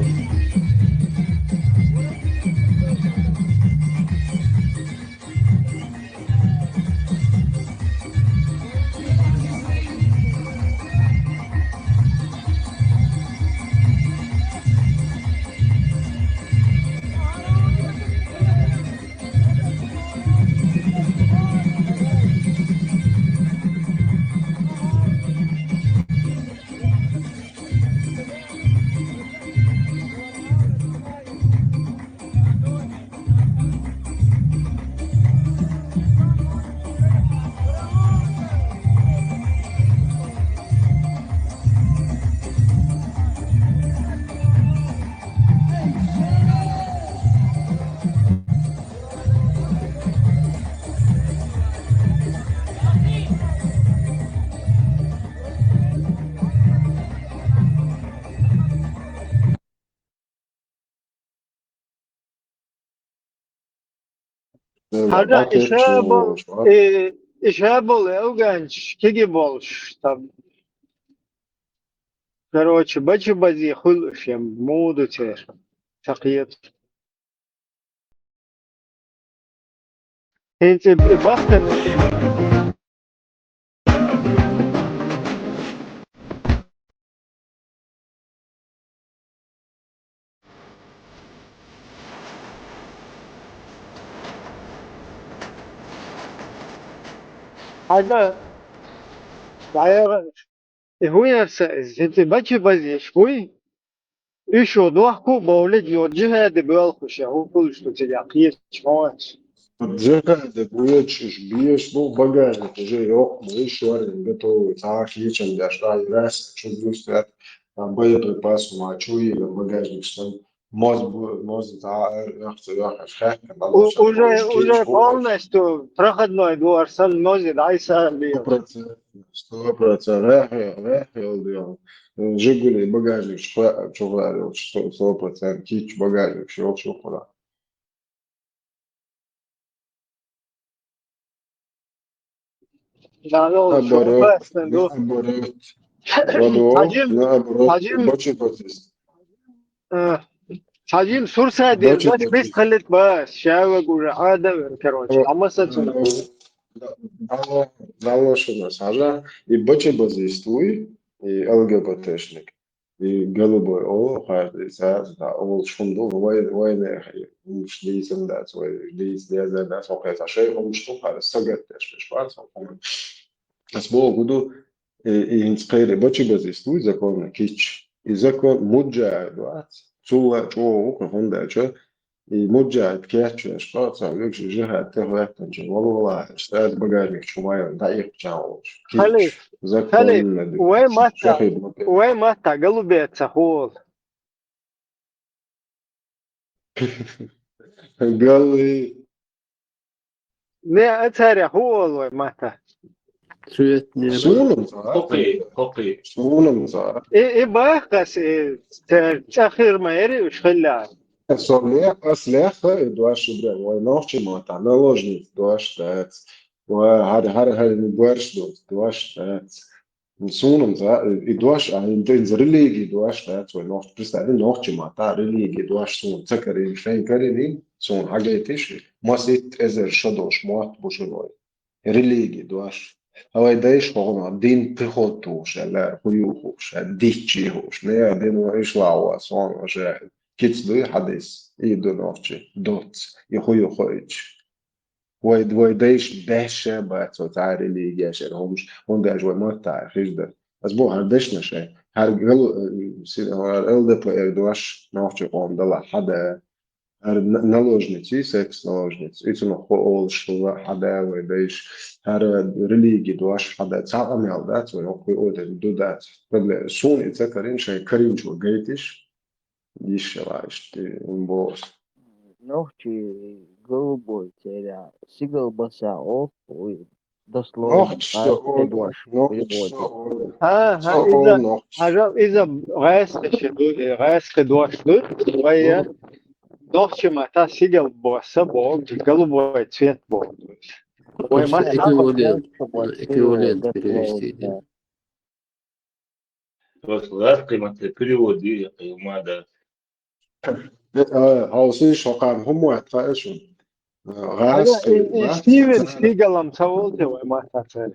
Хьажа, и ша болу, и, и ша болу афганцаш кегий болуш там. Короче, бачи базе хуьлу шен, муха ду церан. Ца кхета. ХӀинца и бахтана. Хьажа, дӀаяхаш. И хӀун яр са иза? ХӀинца бачи базеш буй? Уьш шу дохку а бовлиг йо, джихаде боьлхуш я, хӀун хуьлуш ду цига кхеча хьош? Джихаде буьйцуш уьш беш бу, багажник уже йоккха бу, уьш варрин готовый, цхьа кхечам деш, да, и рас, чу дустят, а боеприпас ма чу и багажник сан, моз бу, моз цхьа эр, эх, ца эх, аш хек, да, У-, уже, уже полностью проходной двор сан, мози дайса бил. Сто процентов. Сто процентов. Рехи, рехи, олдио. Жигули багажник чухварил, сто, сто процентов. Кич багажник, шо, шо, куда. Да, ну, Наоборот, опасно, ну. Наоборот. Хьажим, Наоборот, Хьажим. Бачи базис. Э, Хьажим, Сурсади, Бачи бачи базис. Бис халит бас, шаваг уже, ада, короче, О, амаса цуна. О, да, дало, дало шуна, Сажа, и бачи базис туй, и ЛГБТшник. И голубой олу, хьаьрци, цаьрца, да, олу шунду, вай, вайна, хӀумаш дийцина дац, вай дийца дезар дац, хӀокхуьнца шайн хӀумаш ду, хьара сагатдеш, веш бац, хӀокхуьнца. Ас боху ду, и, и хӀинца кхайре бачи базис дуй закон кич. И закон муджа ду ац, цулла чӀогӀа ву кху хӀунда аьлча, И муджахид кечвеш, къа ца вуьгуш, и жихӀад тӀехӀоьттинчу вала-вала, стаьрца багажник чу ма йилла, дӀаихкача волуш. Хали, Кийча, хали, законно ду. Вай матта, Шахид ма пе. Вай матта, голубеца хул. Галли. Не, а царя хӀу олу вай матта? Цвет не Суна ца. Хоккей, хоккей. Суна ца. И, и бахкас, и цер чӀахир ма яри уьш хилла. Со лех-, ас леха, и дош шибре, вай нохчи матта, наложниц дош дац. Вай хьар, хьар, хьар, ну, борш ду, дош дац. Суна ца, и дош, а, ин тенз религи дош дац, вай нохчи, представь, нохчи матта, религи дош суна, ца карин, шайн карин, суна хьагайтиш, масит эзер шадош мотт бушун вай. Религи дош. Хьавай дайш хӀокхунах дин приход тухуш, аьлла, хӀу ю хууш, аьлла, диччи хууш. Не, дин ва ишла ва, сон ва ше. Киц дуй хьадис, и ду нохчи, доц, и хӀу ю хоич. Вай, вай дайш беш бац, цхьа религия шер хӀумаш, хӀунда аьлча вай матта хиш дар. Ас бу хьар дешна шай, хьар гал-, э, си-, хьар ЛДПР дош нохчи къом дала хьада. ХӀара н-, наложница, секс наложница. И цунах хӀу олуш хилла хьада вай дайш. ХӀара религи дош хьада. Цхьа къамел дац вай, хӀокхуьй ода ду дац. Проблема. Суна и ца карин, шайн каринчо гайтиш. Йиш яла иштта, м, боху. Нохчи голубой церя, сигал баса оф, ой, дословно, Нохчи гӀаьскхи дош, Нохчи переводе. Ха, ха, иза, нохчи. Хьажал, иза гӀаьскхи ду, э, гӀаьскхи дош ду, вай, э, нохчи матта сигал баса боху, голубой цвет боху. Вай просто матта эквивалент, эквивалент перевести, да. Просто гӀаьскхи матта переводе, я, ма да. Э, э, хьовсийша, хӀокхарна хӀун мотт хаьа шуна? Э, Ага, гӀаьскхи и, и ма Стивен ца- Сигалам ца волу те вай матта цара?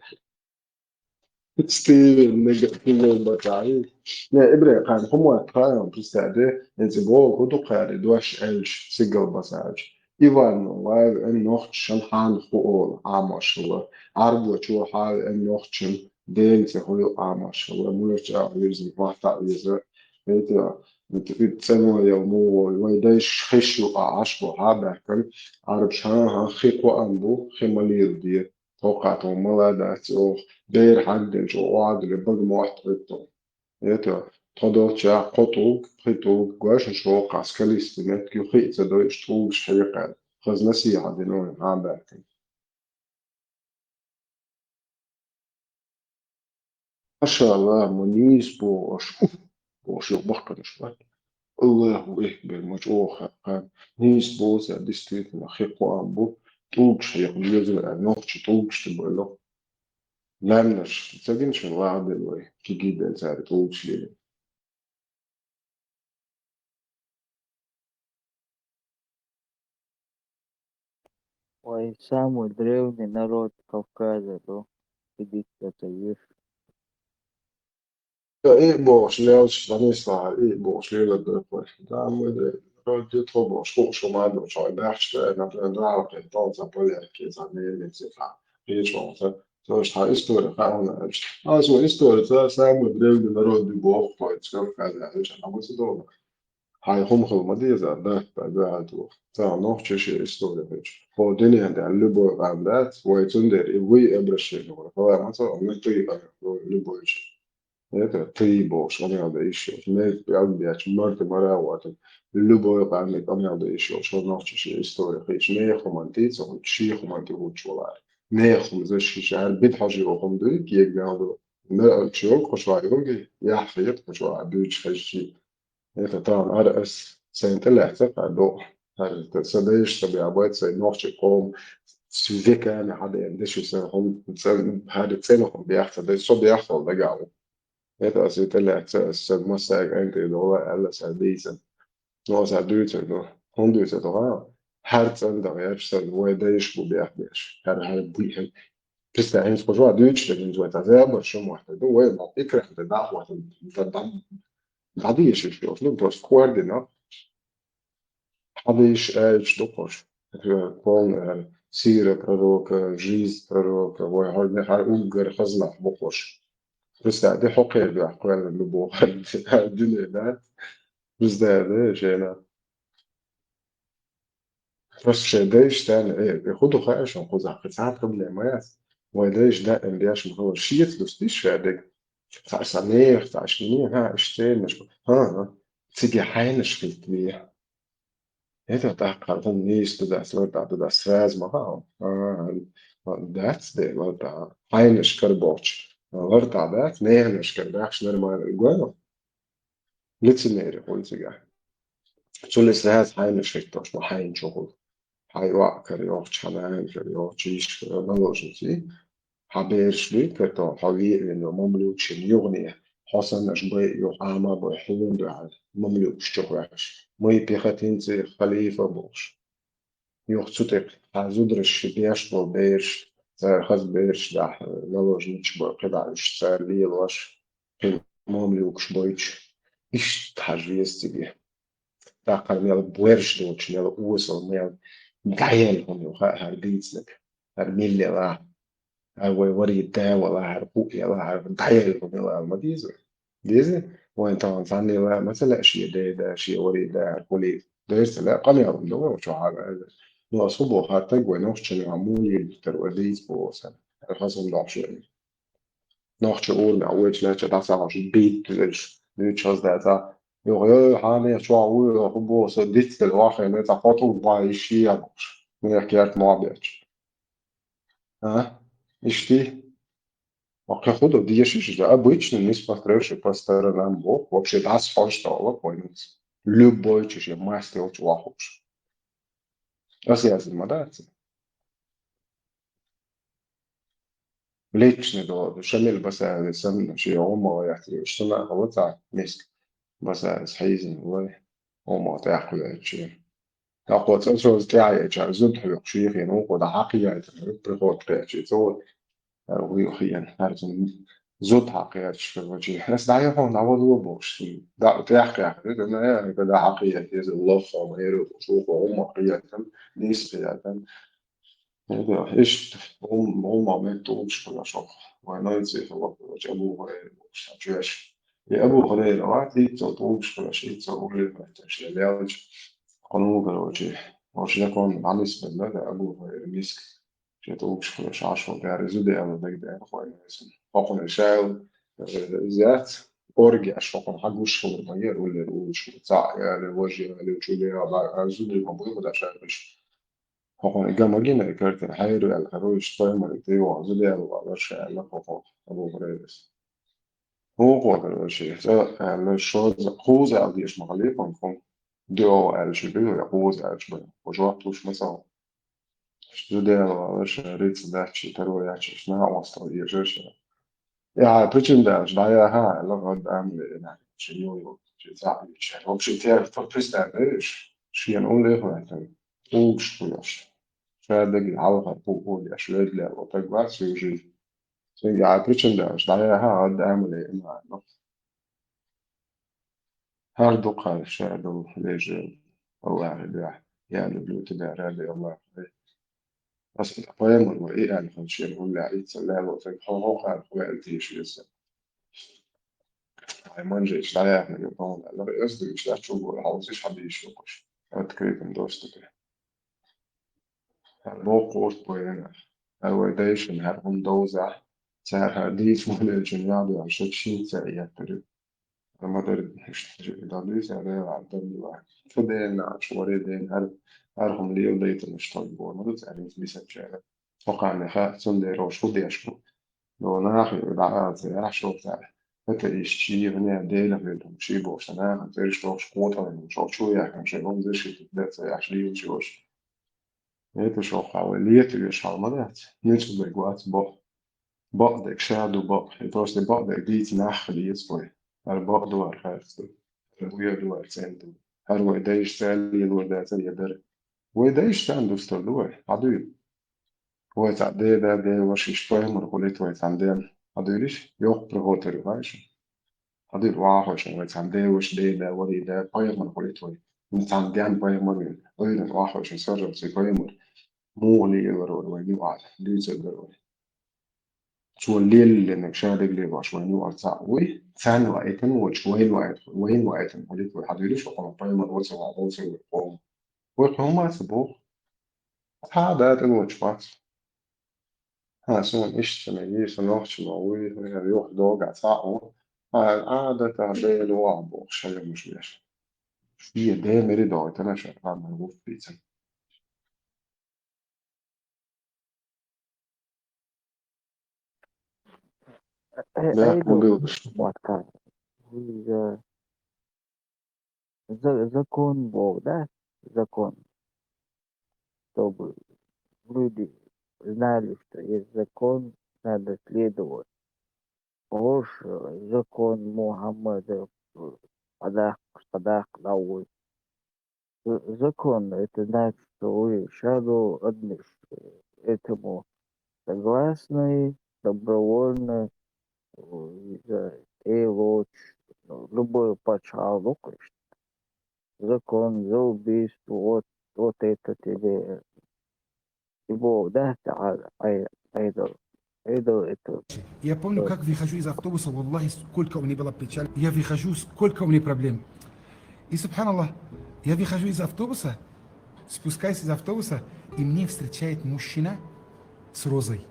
Стивен, нега-, Стивен бацахьа. Не, ибре, кхарна хӀун мотт хаьа, представь, эци боху, хӀу ду кхари, дош аьлча, сигал баса аьлча. Иван, вай, эн нохчашан хьан хӀу олу, Ӏамош хилла. Ӏарбочо хьан, эн нохчан, Делан цӀе хӀу ю Ӏамош хилла. Муьлхача а вирзина, хӀотта а вирза. Эти, эти, эти цӀено ял мугӀой, вай дайш хиш ю а Ӏаш бу хьабаьхкан, Ӏарбаш хьан-хьан хи кхоам бу, хи ма лийла де. Тхокха тхо мала дац оха, бер хьагделча, оха Ӏадале бага мотт хӀуьтту. Эти, тхо долча кхо тӀулг, пхи тӀулг, гошин шоккха скалистый меттиг ю, хи а ца дойуш, тӀулгаш хьекхаьлла. Хаза насихьа дина вайна хьабаьхкан. Машалла, ма нийса боху аша, уф, бохуш, юха баккханаш бац. Аллаху экбар, ма чӀогӀа хаьа. Нийса боху цара, действительно, хи кхоам бу, тӀулгаш хьекха безам аьлла, нохчи тӀулгаш тӀе бойла. Маьмнаш, ца гина шуна, лагӀа делла вай, кегий делла цара тӀулгаш лелийна. Вай самый древний народ Кавказа ду, сидит это вир. Ца и бохуш лелаш, Станислав, и бохуш лелаш дара вай. Да, мы древний народ, де тхо бохуш, хууш ма ду, чой бахча, например, да, окей, тон ца поляки, ца немец, ца, и чё, ца, То есть, хьан истори хаьа хьуна аьлча. Аса вай истори ца самый древний народ ду боху, хой цкъа хаза аьлча, хьан ма ца долу. Хьайн хӀума хила ма деза, да, да, да, да. Ца нохча ши истори хилча. Хьо дуьнен тӀехь любой къам дац, вай цундела и вы обращение, вай хала ма ца, мы ты, любой чи. Это ты бохуш, къамел дан йиш йолуш. Мел пӀелг бечу, марта мара а ватан. Любой къам и къамел дан йиш йолуш, хьо нохча ши истори хилча. Нехан хӀуманна тӀе ца хӀутту, шен хӀуманна тӀе хӀуттуш валахь. Нехан хӀума за ши шаьра бита хьожа йогӀу хӀума дуй, кега мел ду. Мел а чу йогу, кху чохь йогу, яхь хета, кху чохь дуьйцуш хезчий. Это тахана ара ас сайна тӀе лаьцна кхаьдо. ХӀара сан дайша ца беа бац, сайн нохчийн къоман веками хьадеана деши сан хӀума, ца, хӀара цӀена хӀума бех ца дай, со бехвала дагахь ву. Это ас и тӀе лаьцна, ас сан массаьрга айна тӀе дола аьлла сан дийцина. Но аса дуьйцур ду. ХӀунда дуьйцур ду, ха? ХӀара цӀена даха яьлча сан вай дайша бу бех беш. ХӀара, хӀара буьйхьиг. Представь, хӀинца кху чохь дуьйцуш дерг хӀинца вай цхьа забар шу мотт ду, вай ма экран тӀе дӀахӀоттам, дан, дан, дӀадийшиш йолуш, ну, просто кхор дина. Хьадийш аьлча ду кхуш. Полный хӀара сира пророка, жизнь пророка, вай хьо хӀара уггар хаза нах бу кхуш. Представь, де хьо кхердоьхьа кхоьллина любого дуьне, да? Представь, да, шена. Просто шайн дайша царна, э, э, хӀун ду хаьа шуна кхузахь, кхин цхьа проблема яц. Вай дайша даим деш ма хилла, шеца луьстуш ша дерг. Цхьа сан нехан, цхьа шина, хьан, иштта цернаш бу. ХӀан, хӀан. Цига хьайнаш хилла ве. Это тӀаккха хӀун нийса ду дац, лар тӀехь ду дац, сразу ма хаьа. А, дац де, лар тӀехь. Хьайнаш кара бохучу. Лар тӀехь дац, неханаш кара баьхча нормально. Гой ма? Лицемерие хуьлу цигахь. Цуьнан сразу хьайнаш хӀиттош ма хьайна чу хуьлу. Хьайн йоӀ кара йохчу, хьан нана кара йохчу, йиша кара, наложница. Хьан бераш дуьйцу кара тоху, хьо веа вина йо, мамлюкашна юхане, хьо санна аша байа йо, Ӏама а бой, хьуна дуьхьал, мамлюкаш чу хьоьхуш. Май пехотинцы халифа бохуш. Юха цу тӀе хьан зудараш ши беш болу бераш, цара хаза бераш дахь, наложница бой, кхидӀа уьш цара лелош, кхин мамлюкаш бойтуш. Иштта хьажа веза цига. ТӀаккха мел боьрша долчу, мел осал, мел дӀаелла хӀума ю хаьа хӀара дийцинарг, хӀара милла елахь, хӀара вай варий да валахь, хӀара хӀуъ елахь, хӀара дӀаелла хӀума ю ала ма деза. Деза? Вайн тахана цхьанне лаа ма ца лаьа шен ден да, шен варий да, хӀара хуьлий. Дера ца лаьа, къамел хӀума ду вай чохь хьала аьлла. Ну, ас хӀун боху, хӀара таг вай нохча чу муха мула йина тара вай дийца боху сан. ХӀара хаза хӀума дохуш вай. Нохча урамехь вайчу лаьттачу дӀасахьош бийттазаш, дуьйцуш хаза даьлла. Юха, ой, хьан нехан чохь вуй, хӀун боху, со дицделла вахийна, цхьа кхо тӀулг бан йиш йий бохуш. Нехан керта мохь бетташ. А? Иштта? Ва кхин хӀун ду, дешиш иза? Обычно не смотревший по сторонам боху, вообще дӀасахьош товла вайнца. Любой чу шен маста йолчу вахуш. Ас яздина ма дац. Личный долу. Шамил Басаев санна, шен гӀумма яц, шуна а хала цхьа миска. Басаев хьийзина вай, гӀумма тӀехь кхоьллича. ТӀаккха цӀа шозза тӀаьхьа ечара зуда хьоькхуш, шийхина вукхо дӀа хьакхиайтина, приход кхечи, цо хӀара вуй хиъна, хӀара цунна зуда хьакхеташ хир вачи. Ас дӀаяхьо, дӀавало бохуш, цунна дӀа тӀехь кхехкира, дӀа хьакхийта иза лоххо, ма эр вукхо, вукхо гӀумма кхийтина, нийса кхийтина. Иштта, гӀум-, гӀумма меттиг тӀулгаш хуьлуш оха. Вайн нойций хилла, короче, Абу Хурайра бохуш цхьа чоьш. И Абу Хурайра вац, иццал тӀулгаш хуьлуш, иццал уллехь меттигаш лелча. Кхунул, короче, ош закон дӀанисбелла, да, Абу Хурайра миска. Шен тӀулгаш хуьлуш Ӏаш ву, гӀари зуда аьлла дагадеана хойна вайсана. Хьокхуьнан шайл, э, иза яц, оргеш хьокхуьнан хьагуш хилар ма яра, уллера уллуш хилар. Цхьаъ яли, важа яли, чуьла яли, а зударий ма буй хӀуда шайл иштта. Хьокхуьнан ган ма гина и картина, хьайра ваьлла хӀара ву, иштта пайхамаран тӀе йогӀу зуда аьлла валар ша аьлла хьокхо Абу Хурайрас. Вукхо, короче, цӀа аьлла, шозза, кхузза аьлла дезаш ма хилла хӀума, дуьо аьлла шу дуьйху, я кхузза аьлла шу бен, хӀун жоп луш ма ца хьо. Зуда аьлла валар ша рицкъ даьччи, таро яьччи, накъостал дезар ша. Я, причина даьлча, дӀаяха, аьлла, гӀадда амале, и нах, ши йо-, йо-, ши цхьаъ йича. Вообще, те, то представь, видишь, шена уллехь ваьлла, тӀулгаш хуьлуш. Ша дагахь хьалхара кху-, кху деш, лег лер, вот так вот, всю жизнь. Цуьнга, я, причина даьлча, дӀаяха, гӀадда амале, и нах, хӀара дукха ша долу вежарий, Аллахьан дуьхьа, я люблю тебя, ради Аллаха. Аса пайхамар вай и аьлла хилча, шен хӀуллехь ийцалла лаьлла, цуьнга хьо хӀокху аьлла хӀун аьлла теша веза? Хьайн манжа иштта дӀаяхна ю тхуна аьлла, аса дуьйцуш дац, чу гора хьовсийша хьан дийш ю-кх уьш. Открытом доступе. ХӀара боккха урт бу вайна. ХӀара вай дайшна хӀара хӀума довзахь, цара хӀара дийца ма лелчун яхь дуьхьал шаьш шийца а еттар ю. Амма дара иштта дӀадуьйцу, аьлла, Ӏадда ду. Цу дена, Ӏачу варе дена, хӀара, хӀара хӀума леладайтанаш тхоьга боху, ма ду цара хӀинца бисачара. Со кхана хаьа, цундела ош хӀун деш бу? До наха ю дӀа а ца яхьаш цара. ХӀета иштта ший гӀане Делах вина хӀума ший бохуш, наха цӀераш тохуш, кхотӀалла шо чу яхкина, шайн хӀума зиршийтта ца яхьаш лелаш йош. ХӀета шо хьан вай лета веш хьал ма дац? Нуьцкъа берг вац бакъ. Бакъдерг ша ду бакъ. И просто бакъдерг дийца нах хила еза вай. ХӀара бакъ ду, хӀара харц ду. ХӀара буьйр ду, хӀара цӀена ду. ХӀара вай дайша царна лелор дацара я дара. Вай дайша царна дустар ду вай. Хьан дуй? Вай цхьа деда, деваша, иштта пайхамар хулийта вай цхьана денна. Хьан дуйла иштта? Йоккха прохотер ю, хаьий шуна? Хьан дуйла вахошна вай цхьана деваша, деда, вари да, пайхамар хулийта вай. Цхьана денна пайхамар вина. Ойран вахошна сарралц и пайхамар. Муха лелар вара вайна юкъахь, дуьйцур дара вай. Цо леллинарг ша дагахь лелош вайна юкъара цхьаъ вуй, царна ваийтина воцуш, вайна ваийтина, вайна ваийтина хилийта вай. Хьан дуьйлуш вай къоман пайхамар вац, вац, вац, вац, вац, вац. Вай хӀумма а ца боху. Цхьа а датӀана воцуш вац. Хьан, суна иштта ца мегий, сан нохча ма вуй, хӀара юха догахь цхьаъ ву. Хьан, Ӏадатах Дела ву ахь боху, ша юхамаш беш. Шен Дела мери догӀуьйтина ша, хьан, ма ву пицан. Э, Да, э, ну, ну, был. Матка. Вы же за-, закон Бог, да? Закон. Чтобы люди знали, что есть закон, надо следовать. Ош, э, закон Мухаммада, э, садак, садак лавой. Э, закон, это значит, что вы ша долу адамаш, э, этому согласны, добровольно, э, из-за, э, лоч, ну, любой пачхьалкх, конечно. Закон за убийство, вот, вот это тебе, э, любовь, да, это, а, а, это, это, это. Я помню, как выхожу из автобуса, валлахи, сколько у меня было печаль. Я выхожу, сколько у меня проблем. И, субханаллах, я выхожу из автобуса, спускаюсь из автобуса, и мне встречает мужчина с розой.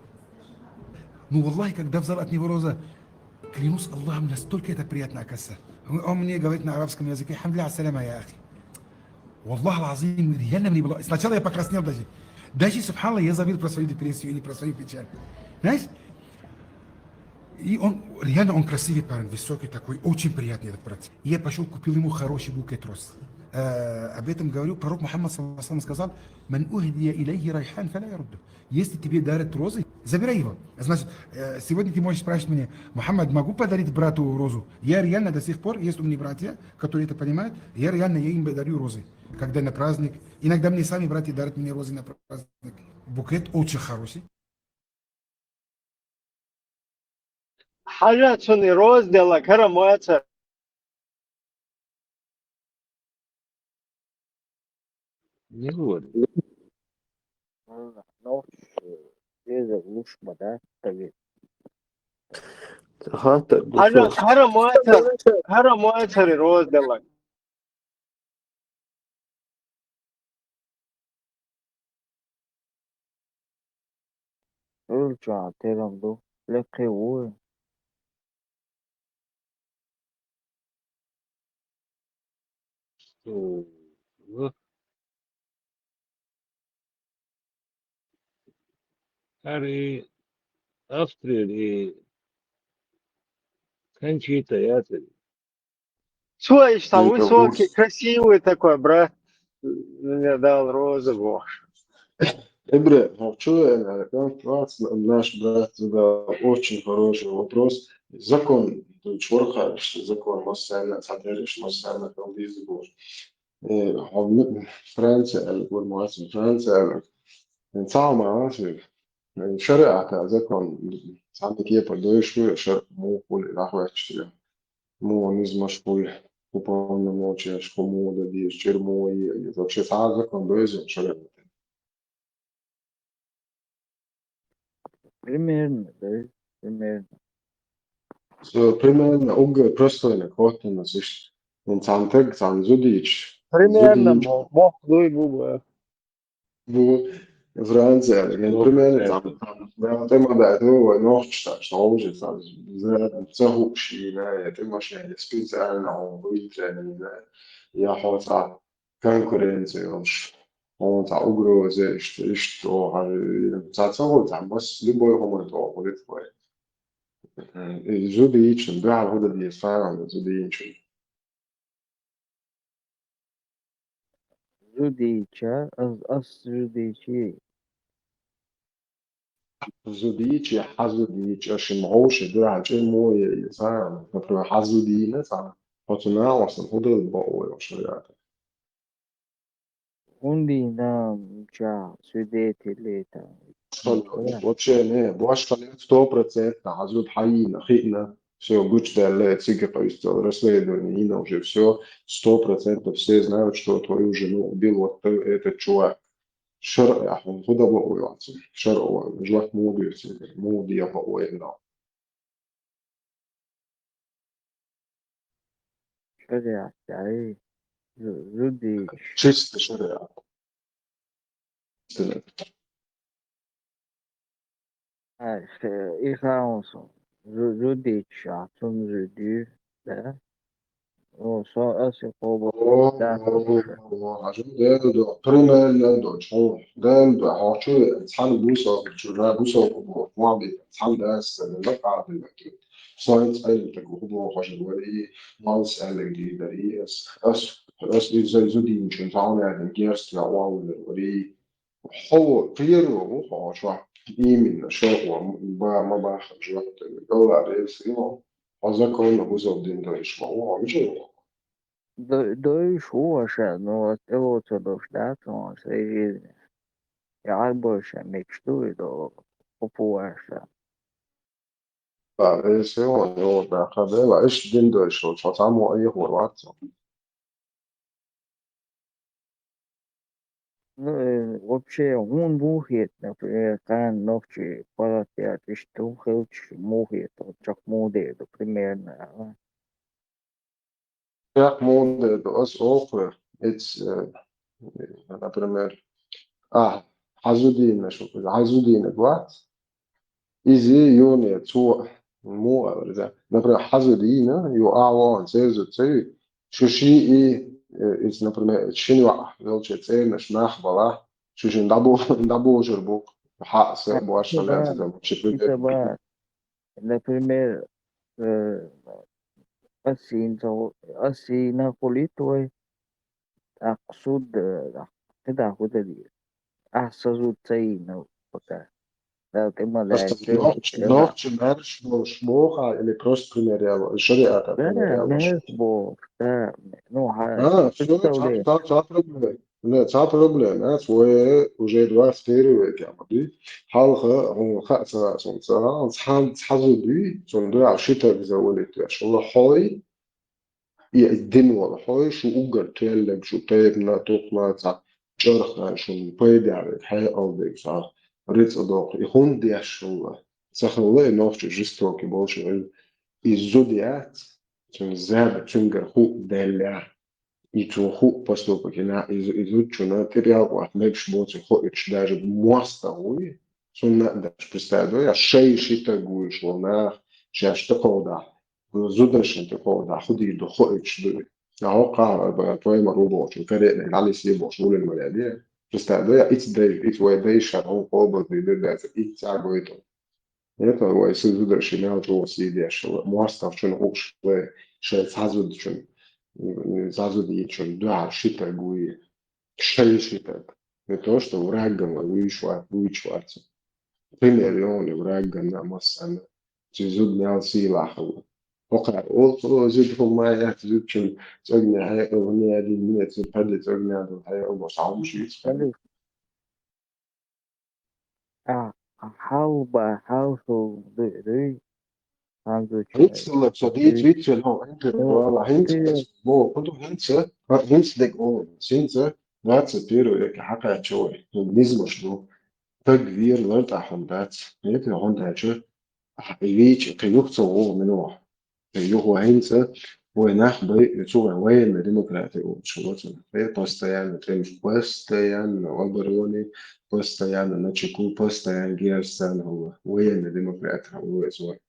Ну, валлахи, когда взял от него роза, клянусь Аллахом, настолько это приятно, оказывается. Он, он мне говорит на арабском языке: «Хамдля саляма, я ахи». Валлах лазим, реально мне было. Сначала я покраснел даже. Даже, субханаллах, я забыл про свою депрессию или про свою печаль. Знаешь? И он, реально, он красивый парень, высокий такой, очень приятный этот парень. Я пошёл, купил ему хороший букет роз. Э, об этом говорю, пророк Мухаммад, саллаллаху алейхи ва саллям, сказал: «Ман ухдия илейхи райхан, фаля ярудду». Если тебе дарят розы, забирай его. Значит, э, сегодня ты можешь спрашивать меня: «Мухаммад, могу подарить брату розу?» Я реально до сих пор, есть у меня братья, которые это понимают, я реально, я им дарю розы. Когда на праздник, иногда мне сами братья дарят мне розы на праздник. Букет очень хороший. Хьажа цунна и роза делла, хӀара моьттура. Не говори. Нохча деза луш ма дац тхоьга. Хьажа, хӀара моьттура, хӀара моьттура и роза делла. Ил чохь терам ду, лекхе ву. Ого. ХӀара и Австрияра и Кончита яцара. Цо иштта высокий, красивый такой, брат. Мне дал розы, боже. Эбре, хьо чу веана, как раз наш брат задал очень хороший вопрос. Закон, чурхаш, закон массарна, цхьатериш массарна, хьо дийза боже. Э, хьо Франция аьлла, гур ма вац, Франция аьлла. Цхьа ма вац, шариӀата закон, цхьана кепара доьшуш ву, шар муха хуьлу, дӀахӀоьттуш дерг. Муха низамаш хуьлу, уполномоченнаш, хӀун муха дан деза, чуьра муха е, е, вообще цхьа а закон доьзна шариӀата. Примерно, да, примерно. So, примерно, уггар простойнаг хоттанас иштта. Вон цхьан таг, цхьан зудийча. Примерно, Зудийча. мо-, мохк дуй бу бу. Бу Франция, примерно, цхьан, цхьан, цхьан тӀема даьд вай нохчаша, что уже цхьан, ца хууш йина, я тӀема шен, я специально хьо вуйтренина, я хьо цхьа конкуренция йолуш, хьо цхьа угроза, иштта, иштта, хьо, цхьа ца хӀу, цхьа масса, любой хӀуманна тӀе хьо вуьту вай. И зудийчун, да, хӀу дан деза, фаран зудийчун. Зудийча, ас, ас зудийчи. Зудийча, хьан зудийча, шин хьовша, да, хьан чӀе мо е, фаран, например, хьан зудийна, цхьа, хьо цу накъостан хӀу дан бакъо йолуш вариант. Хьундийна ча свидетелей там. Вообще не, башха нет, сто процентов, хьан зуда хьайна, хиъна, всё, гучадаьлла, цига къуьйсуш расследование йина уже, всё, сто процентов все знают, что твою жену убил вот этот чувак. ШарӀехь хӀун хӀу дан бакъо йоцу? ШарӀо, жоп муха дуьйцу, муха дехьо вайна? ШариӀат, ай, зу-, зудийш. Чисто шариӀат. Ай, хе-, и хаун сон. Зу-, зудийча, цунна зудий, да? О, со ас и къобал, О, да, о, о, о, хьажа, Дела до, примерно до, чхьо, Дела до, хьо чу, цхьана бусалба, чу, да, бусалба бу, хьо бу, цхьана дас, да, да, да, да, да. Со и цхьаьна тӀе гу бу, хьажа, вари, малс аьллиг ди, да, и ас, ас, ас, и зай зудийчун, цхьана аьллиг, герст, я, валла, вари. Хьо, первый ву, хьо, чхьо, именно, шо, хьо, ба, ма баха, чхьо, да, да, рельс, и, хьо, хьо законно бусалба дин дойш, ма, хьо, хьо, чу, До-, дойш ву аша, ну, ас тӀелоцур долуш дац, ну, ас режиме. Я Ӏарбойша мегаш ду и до хӀупу аша. Ба, эсео, йо, да, ха, да, ва, иш дин дойш, хьо, цхьа мо айхур вац. Ну, э, вообще, хьуна муха хета, например, кхана нохчий паргӀатъяьлча, иштта хӀума хилча, муха хета, чохь муха дер ду, примерно, а? Чохь муха дер ду, ас охура, эц, э, например, а, хьан зудийна шу, хьан зудийна вац? Иза юне цо муха аьлла, да? Например, хьан зудийна, ю а вон, церзу ца ю, шу ши и, э, иза, например, шин ваъ, велча цернаш нах бала, шу шин дабу-, дабужур бу, хьа, се, баш, Да. там, вообще, Итаба, например, э, ас йина ца ху-, ас йина хуьлуьйту вай, тӀаккха суд, э, кхидӀа хӀу дан деза? Ахьа сан зуда ца йина пока. Дала тӀе ма лаьццу, Нохчи, я нохчи маьрша болуш боху, или просто пример яла, шариата Да, пример яла. маьрша боху, да. Ну, хьан А, всё, представляешь? цхьа, цхьа, цхьа проблема. Не, цхьа проблема, а, цхьа уже двадцать первый век, я могу. Хьалха, хьуна хаа ца, сон ца, цхьа, цхьа зуда дуй, сон дуьхьал ши таг завалить веш. Вала хьой, и дин вала хьой, шу уггар тоьллаг, шу тайпана, тукхана, цхьа чархана, шун пайда век, хьекъал дек, цхьа рицкъа доккху. И хӀунда деш вала? Ца хилла, и нохчи жестокий болчу, и, и зуда яц, цуьнан зада, цуьнгара хӀуъ даьлла. И цо хӀуъ поступок йина, и зу-, и зудчунна тӀе пӀелг ваха мегаш боцург хоуьйтуш даже мостагӀа вуй, цунна а даш, представь, я шай ши таг вуьйш волу нах, шаьш тӀекховдахь, зударшна тӀекховдахь, хӀу дийр ду хоуьйтуш ду. Я хӀокхахь, а, твоя ма ру бохучун, каре а, дӀалисий бохуш, вулин ма лаьдий. Представь, я ица дай, ица вай дайша, хьуна къобал дийр ду, дац, ица а гойту. Это вай сан зударшна мел чӀогӀа сий деш, мостагӀчунна хууш вай, шайн цхьа зудчун, цхьа зудчун дуьхьал ши таг вуй, шайн ши таг. Не то, что врагам вай вуьйш вац, вуьйш вац. Пример йони врагам на массанна. Цу зуда мел сийлахь хилла. ХӀокхара олу, олу зуда хӀума яц, зудчун цӀогне хьекъал, хӀума яди, мине цу паде цӀогне ду хьекъал, бо схьа хӀума шиц. А, хьал ба, хьал шу дуй, дуй. Ханзучу. Вицлла, со дийца вицвелла, хӀинца, вала, хӀинца, бо, куду хӀинца, хӀинца дек олу, хӀинца, двадцать первый век хьакхаччо вай, низмаш ду. стаг вера лартӀахь хӀума дац. Нетта хӀунда аьлча, ахь и вийча, кхин юха ца гӀо мино. Кхин юха хӀинца вай нах бай, цу вай военная демократия олуш вацана. Вай постоянно тӀемаш, постоянно в обороне, постоянно на чеку, постоянно герз санна хӀума. Военная демократия хӀума вай цу вай.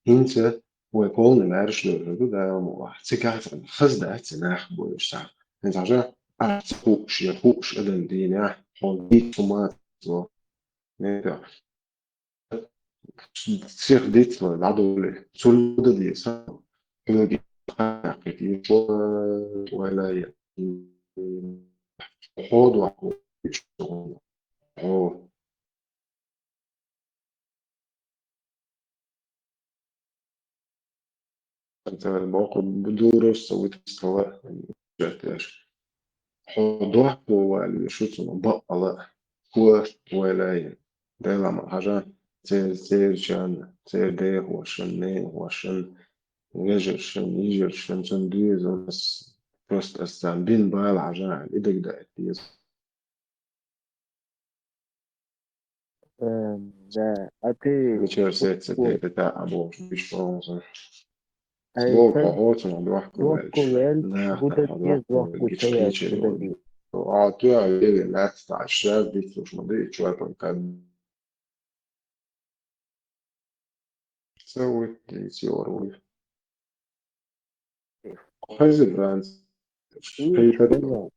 ХӀинца вай полный маьрша лоьрхӀар ду, Дала мукъ лахь. Цигахь цхьана хаза дац и нах бойуш цхьа. ХӀинца хьажа, ахь ца хууш, я хууш адам дийнахь, хьо дийца хӀума ца ло. Нетта. Сих дицло, дӀадовле. Цунна дан деза. Хьоьга хьакхит, и шо вайла я. Хьо дохко, хьо. Ца боккха дурус ца витискала жаттеш. Хьо дохко вале, шу цунах бакъала, хьо вайлай. Дела ма хьажа, цер, церчан, цер дехошан, ненахошан, вежаршан, йижаршан, цун дуьйза у нас просто ас царна бин бала хьажа, и дагдаийта деза. Э, да, а ты Вечер сеца вот, тета та обо бишпонза. а Слово это похоцу на дохку дохку вельч. Вельч, Да, гуда да, без дохку дохку вельч, чаяц, кичери гуда вот. Без. А ты а вели лац та шраз бит слушно да и чуа только. Целый день сиор. Хазибранс. Дийш хеза.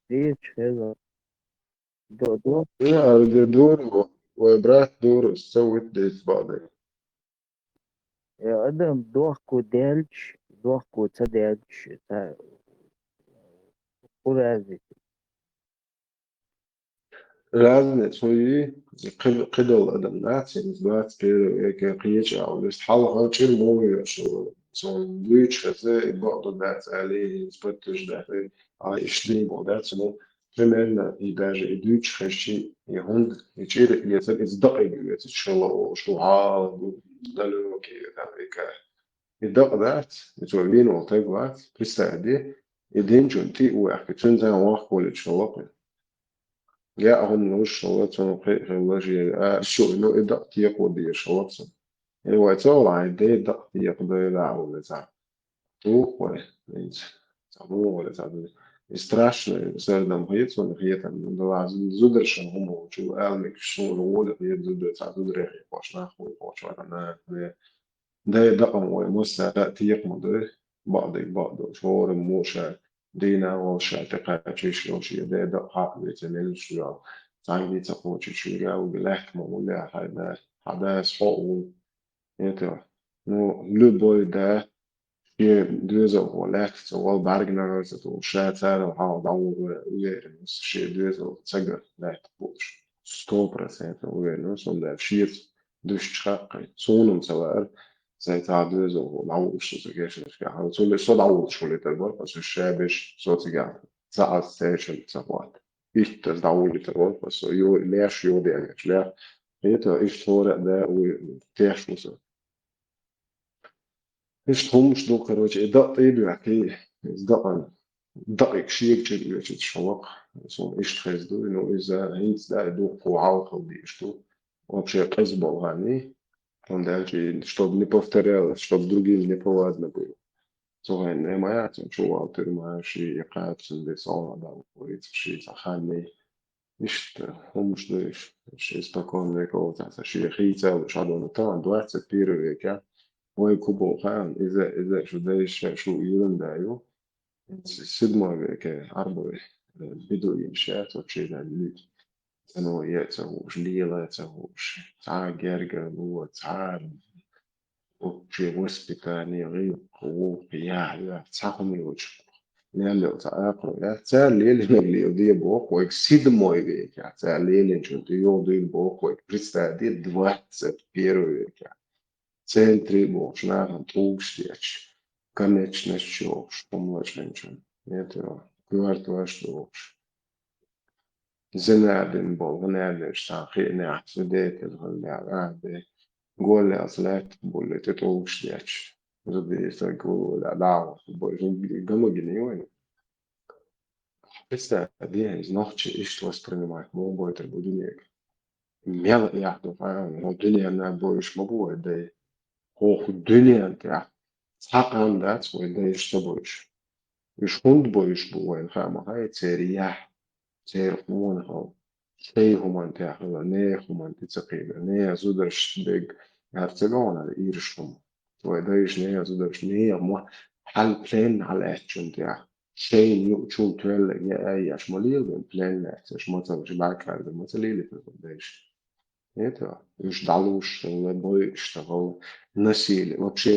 Дийш хеза. До, до. Я, а где дуру? Ой, брат, дуру, so with this body. Э, адам дохку делч, дохку ца делч, ца, курази. Разница хӀун ю, кхи-, кхидолу адам дац, иза двадцать первый веке кхечу а ву, иза хьалха чӀир муха йо шу, цунна дуьйцу хеза, и бакъду дац аьлла, иза подтверждать, а иштта дийна боху дац, ну, примерно, и даже и дуьйцу хезчи, и хӀунда, и чӀир эцар, иза дакъе вецаш хилла волуш ву, хьала ду, далёкий, там, века. И дакъа дац, и цо вийна волу таг вац, представь де, и динчун тӀе а ваьхки, цуьнца вахколича лакхе. Я а хӀума луш хилла, цунна кхиъ хилла, жери а, шу, ну, и дакъа текхо дезаш хилла цунна. И вай ца валахь, и дей дакъа текхадойла а ву веза. Туху вай, винца. Ца муха вай ца ву. И страшно, сардам хеташ, цунна хетам, ну, да ладно, зударшан хӀума волчу, ала мегаш, шуна воля хета зудар, ца зударе хеташ, нах вуй кхочу, ватана, не. Дей дакъа вай массара а текхамо ду, бакъдерг бакъдолуш, хӀора муха ша дийна волуш ша тӀекхачийша йолуш, я дей дакъа хьакъ веций меллаш йолу, цхьаьнгге ца кхочуьйтуш вуьга а вуьга лаьтта ма ву лаьа хьайна, хьан дас хьо а ву. Это, ну, любой да, шен доьзалхо лаьтта ца волу, бӀаьрганара ца тухуш, ша царал хьалха дӀавур ву, уверен ву, шен доьзал ца гар лаьтта бохуш. Сто процентов уверен ву, цундела шеца дуьстича хаьа кхин. Суна-м ца лаьара, сайн цхьа доьзалхо дӀавуллуш ду со гешнашкахь. Цундела со дӀавуллуш хилийтар бара, ткъа со ша берш со цигахь ца Ӏа цаьршимма ца хӀотта. Иштта дӀавуллийтар вара, ткъа со йо-, леш йодиънарш лаьа. ХӀета иштта хӀора а да, вуй теш ву со. Иштта хӀуманаш ду, короче, и дакъа тӀе а доьхкий, иза дакъан, дакъе шега чуьра оьцуьйтуш хьо ваккха. Суна иштта хезна ду, ну, иза хӀинца да, и дуккха хьалха хила дезаш ду. Вообще къиза болу ханний, хӀунда аьлча, чтобы не повторялось, чтобы с другими не повадно было. Цу хенахь ма яц, цунна чу вала туьрма, ши и кхаччалц бен солгӀа дала вуьйцу, ши цхьа ханний. Иштта хӀуманаш ду уьш, ши испокон веков цхьа шен хийца а луш хьадолу тахана двадцать первый векехь, вай кху боху хаьа, иза, иза шу дайша шу йилан да ю. Седьмой веке Ӏарбой, э, бедуинаш яц, оцу шайна луьйту. Цхьанне а ца хууш, лела а ца хууш, цхьа гергарло, цхьа Вообще воспитание, гӀиллакх, вовшах яхь, яхь, цхьа хӀума йоцуш. Мел йолу цхьа акхарой, я? Цара лелийнарг леладе боху вайга седьмой векехь, цара лелийнчунна тӀе йогӀу дуьйна боху вайга. Представь де, двадцать первый векехь. Центре а бохучу нахана тӀулгаш дечу, конечность йохуш, хӀума лачкъинчунна. Нетара, коьрташ дохуш. Зина дина болу, гӀина деш цхьа хиънехь, свидетель хилла, а, бе, голлаьлла лаьтта буллий, тӀе тӀулгаш дечу. Зудийса гулла, дӀагӀо, бой, гама гина ю вайна. Представь, де, из нохчи иштта воспринимать, муха бойтар бу дуьнега. Мел яхь ду хьан, хӀокху дуьненна бойуш ма бу вай дай. ХӀокху дуьнен тӀехь цхьа къам дац вай дайша ца бойуш. Уьш хӀунда бойуш бу вайна хаа ма хаьа, церан яхь, церан къонахалла, шайн хӀуманна тӀехь хила, нехан хӀуманна тӀе ца кхийда, нехан зударшца дерг яра ца гонара ираш хӀума. Вай дайша нехан зударшца, нехан мо хьал плен хьалаьттачунна тӀехь, шайна юучул тоьлла яа еш ма лелабен, плен лаьцна еш ма ца луш, баккъалла ма ца лелийта вай дайша. Это, уьш дӀалуш хилла, бойуш ца хилла, насилие. Вообще,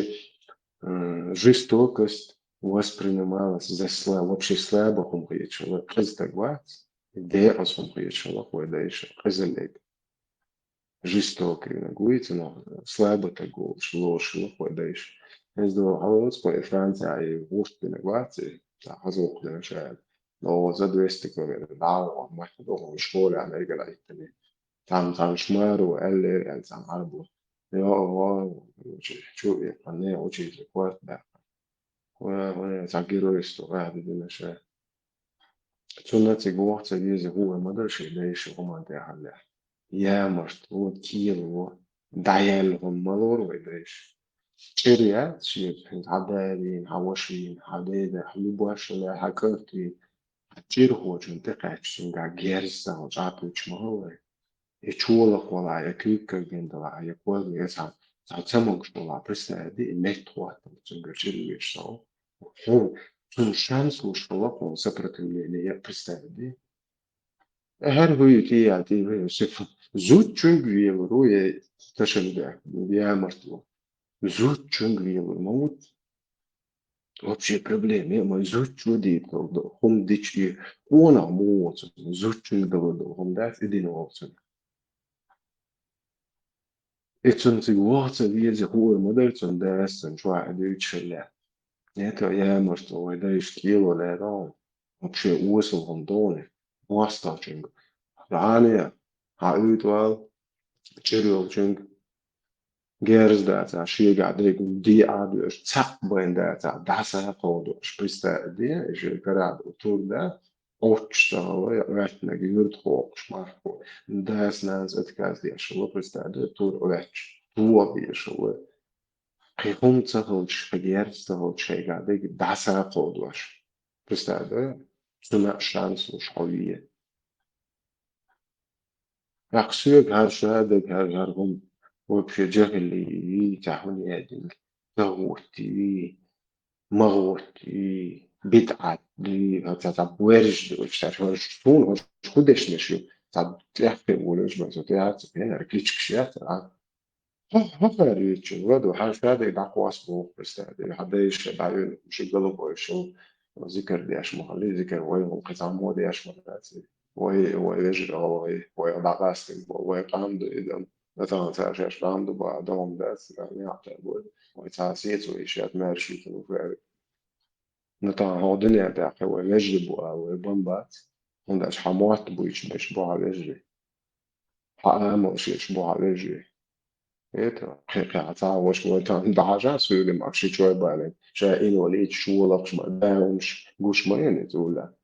э, жестокость воспринималась за слаб-, вообще слабо хӀума хеташ хилла, кхеза стаг вац, декъаза хӀума хеташ хилла вай дайша, кхезаллег. Жестокий винаг вуй, цунах слабо стаг волуш, лоруш хилла вай дайша. Иза дуьхьал хьалоцу вай Франци а и гӀурт динарг вац и, цхьа хаза воккха дина ша. Но за двести километр, дӀа а вахана, махка дохуна школе а мегар а хӀиттина. Цхьана, цхьана шмаро аьллера аьлла цхьана Ӏарбо. Йо, йо, короче, чу а эккхана, учитель корта баьккхина. Вай, вай, цхьа геройство гӀаьда дина ша. Цунна цига ваха ца веза хӀума ма дара шен дайша хӀуманна тӀехь хьаллехь. Ямарт, вот кийла во, дӀаяьлла хӀума ма лору вай дайша. ЧӀир яц шега, хьан да вийна, хьан ваша вийна, хьан деда, хьан любашала, хьан кӀант вийна. Хьан чӀирхочун тӀекхаьчча, цуьнга герз ца хилча, Ӏа кхуьйчу ма хилла вай. Я чолакх вала, я куьйгаш гина дала, я кога, я цхьа, цхьа ца могуш вала, представь де, и метта хӀоттам цуьнгара чӀир веш ца хилла. ХӀун, цунна шанс луш хилла хьуна сопротивление, я представь де. ХӀара хӀуьйти, я тӀе, зудчуьнга велур ву, я ташам бехк, ямартло. Зудчуьнга велур ма ву. Вообще проблема, я ма зудчо дийта хӀума дича и къонах муха воцург, зудчуьнга далур долу хӀума дац, и дина воцург. И цунна цига ваха ца веза хӀума ма дара цунна дас, цунна чохь а дуьйцуш хилла. Это ямартло вай дайша кӀело лаьрра хьуна. Вообще осал хӀума ду хьуна. МостагӀчуьнга. Дани, хьан уьйтӀа вала, чӀир йолчуьнга. Герз дацахь, шегахь дерг де а доьшуш, цхьаъ бен дацахь, дӀасакховдош, представь де, и шен карахь долу тур да, Ӏуттуш ца хилла, я Ӏоьттинарг юьртахокхуш мархо, дас-нанас отказ деш хилла, представь де, тур Ӏоьттуш, тоха безаш хилла. Кхин хӀума ца хилча, кхин герз ца хилча, шайгахь дерг дӀасакховдош. Представь де, цунна а шанс луш хьо ве. ТӀаккха соьга хӀара ша дерг, хӀара, хӀара хӀума вообще жахилли, цхьа хӀума яьдинга, тахӀутти, магӀутти, бидӀатти, хӀара цхьа, цхьа боьржаш ду, цхьа хӀара суна хӀара хӀун дешнаш ю, цхьа тӀеххе волуш бан со тӀехьа ца пенара кличкаш яц, а? ХӀо-, хӀокхара юьйцучун ладу, хьан ша дерг дӀакхосса боху, представь, хьан дайша дӀавина, ши голубой шун зикар деш ма хилли, зикар вай хӀума кхин цхьаммо деш ма дац. Вай, вай вежарий гӀалгӀай, вай дӀакъастина бо, вай къам ду и дан. Натахан цара шаьш къам ду баха, догӀма дац, цара неӀалт бой. Вай цхьа сецо йиш яц, маьрша ю цунах ваьрриг. Натахан хьо дуьнен тӀехь кхин вай вежарий бу ала, вай бан бац. ХӀунда аьлча хьан мотт буьйцуш берш бу хьан вежарий. Хьан амалш еш бу хьан вежарий. Это, кхин, кхин цхьа ваша вай тахана дӀахьажа, суьйли мах ши чой балийна. Ша инвалид, шолакхаш ма, даимаш гуш ма ян иза уьла.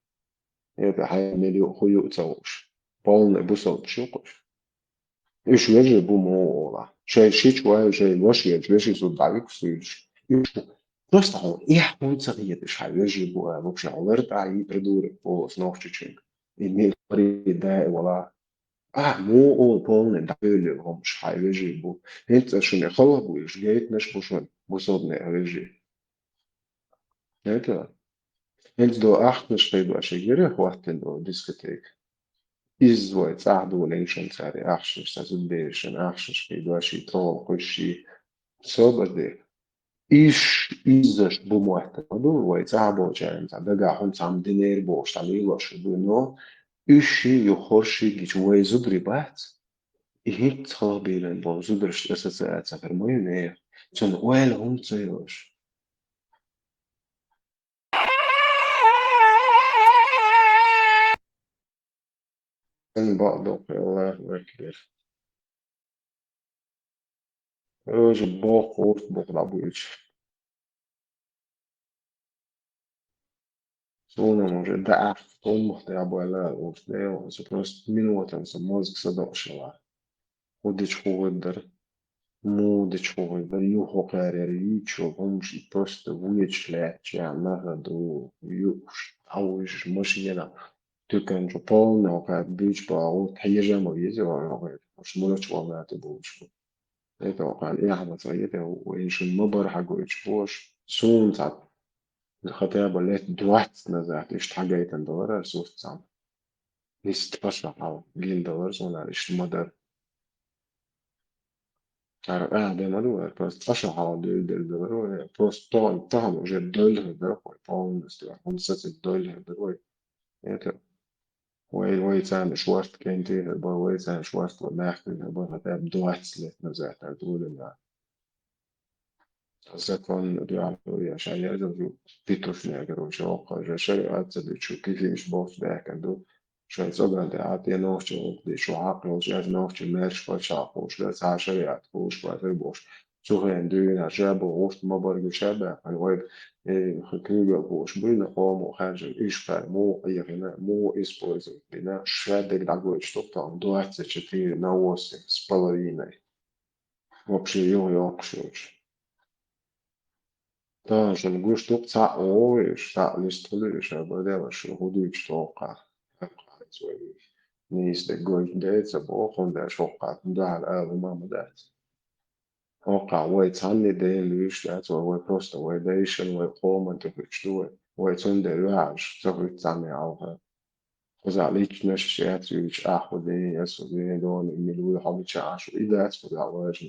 Это хьайн мел ю, хӀун ю а ца хууш. Полный бусалбаш ю кхуш. Уьш вежарий бу муха олахь. Шайн шича вай, шайн ваша вежа, вешин зуда дӀавуьгу суьйлуш. Уьш просто хьуна эхь хӀунда ца хеташ, хьан вежарий бу аьлла, вообще хьо лар тӀаьхьа и придурок полос нохчичуьнга. И мел пари дай вала. Ахь муха олу полный дӀабевлла хӀумаш хьайн вежарий бу. ХӀинца шуна хала бу уьш, гайтинарш бу шуна, бусалбане вежарий. Это. ХӀинца до ахчанаш кхийдош гира хӀоттина долу дискотека. Иза вай цӀахь долийна шуна цара ахчанаш, цхьа зудберашна ахчанаш кхийдош, и тӀехула кхуьссуш, и собар де. Иш, иззаш бу моттар ма ду, вай цӀахь болчарна цхьа дагахь хӀума цхьамма динера бохуш, цхьа лелош ду, но уьш ши юххур ши гича вай зударий бац. И хӀинца халахбевлла болу зударшна ассоциация хир ма ю нехан. Цунна ойла хӀунда ца йолуш? Эн бакъдоккху, Аллаху акбар. Рожа боккха гӀурт бу дӀабуьйцуш. Суна уже даахта уммах дӀабойла, уж дела, со просто минутам со мозг садоӀшала. ХӀу дича хӀу гӀур дара, муха дича хӀу гӀур дара, юха хӀу кхаьрера, йийчо, хӀумаш и просто вуеча лаьттача, нагӀа ду, юуш, дӀавуьжуш, машина, тукан чу полный хӀу кхаьрда буьйча багӀа, хӀу тхьежа ма веза, ваха гӀур, уж мурача волна тӀа буьйча бу. Это вахан эхь ма ца ете, вайна шун ма бара хьагойтуш бош. Суна цхьа, хотя бы лет двадцать назад иштта хьагайтан далар ар сурт цхьана. Нис ткъа шо хьал гин далар суна ар иштта ма дара. Ар а де ма ду, ар просто ткъа шо хьал дуьйла дер далар вай, просто тон, тахана уже дойлахар дара вай полностью, он саци дойлахар дара вай. Это Вай, вай царна шорта кентий хир бара, вай царна шорта вай мягкий хир бара, хотя бы двадцать лет назад, так, дулина. Закон дуьхьал я, ша яза жу питушная, короче, окко, же шариат ца дичу, кифиш бос бехкан ду, шай цоган де, а те нохчи лук дичу, хьакъ йолча, яз нохчи мерш пача хулш, да ца шариат хулш, ба ты бош. Цу хенахь дуьйна ша бу гӀурт ма баргу ша баьккхина вай, э, куьйгалхоша буйна хомо хаьржина, уьш кхаьр муха Ӏехина, муха использовать бина, ша дерг дӀагойтуш ду-кх тахана двадцать четыре на восемь с половиной. Вообще юха йоккхуш йолуш. Тахана шуна гуш ду-кх цхьаъ вогӀийша, цхьаъ листа хуьлуьйша, баделла шуна хӀу дуьйцу тохкахь. Нийса дерг гойту дей ца боху, хӀунда аьлча хӀокхахь дуьхьал ала хӀума ма дац. ХӀокхахь вай цхьанне ден луьйш дац вай, вай просто вай дайшан, вай къоман тӀе хуьттуш ду вай. Вай цундела ваьхьаш ца хуьтту цхьанне хьалха. Кхузахь личносташ яц юьйцуш, ахь хӀу ден, ас хӀу ден, дона мила вуй, хьо мичахь Ӏаш ву, и дац кхузахь важно.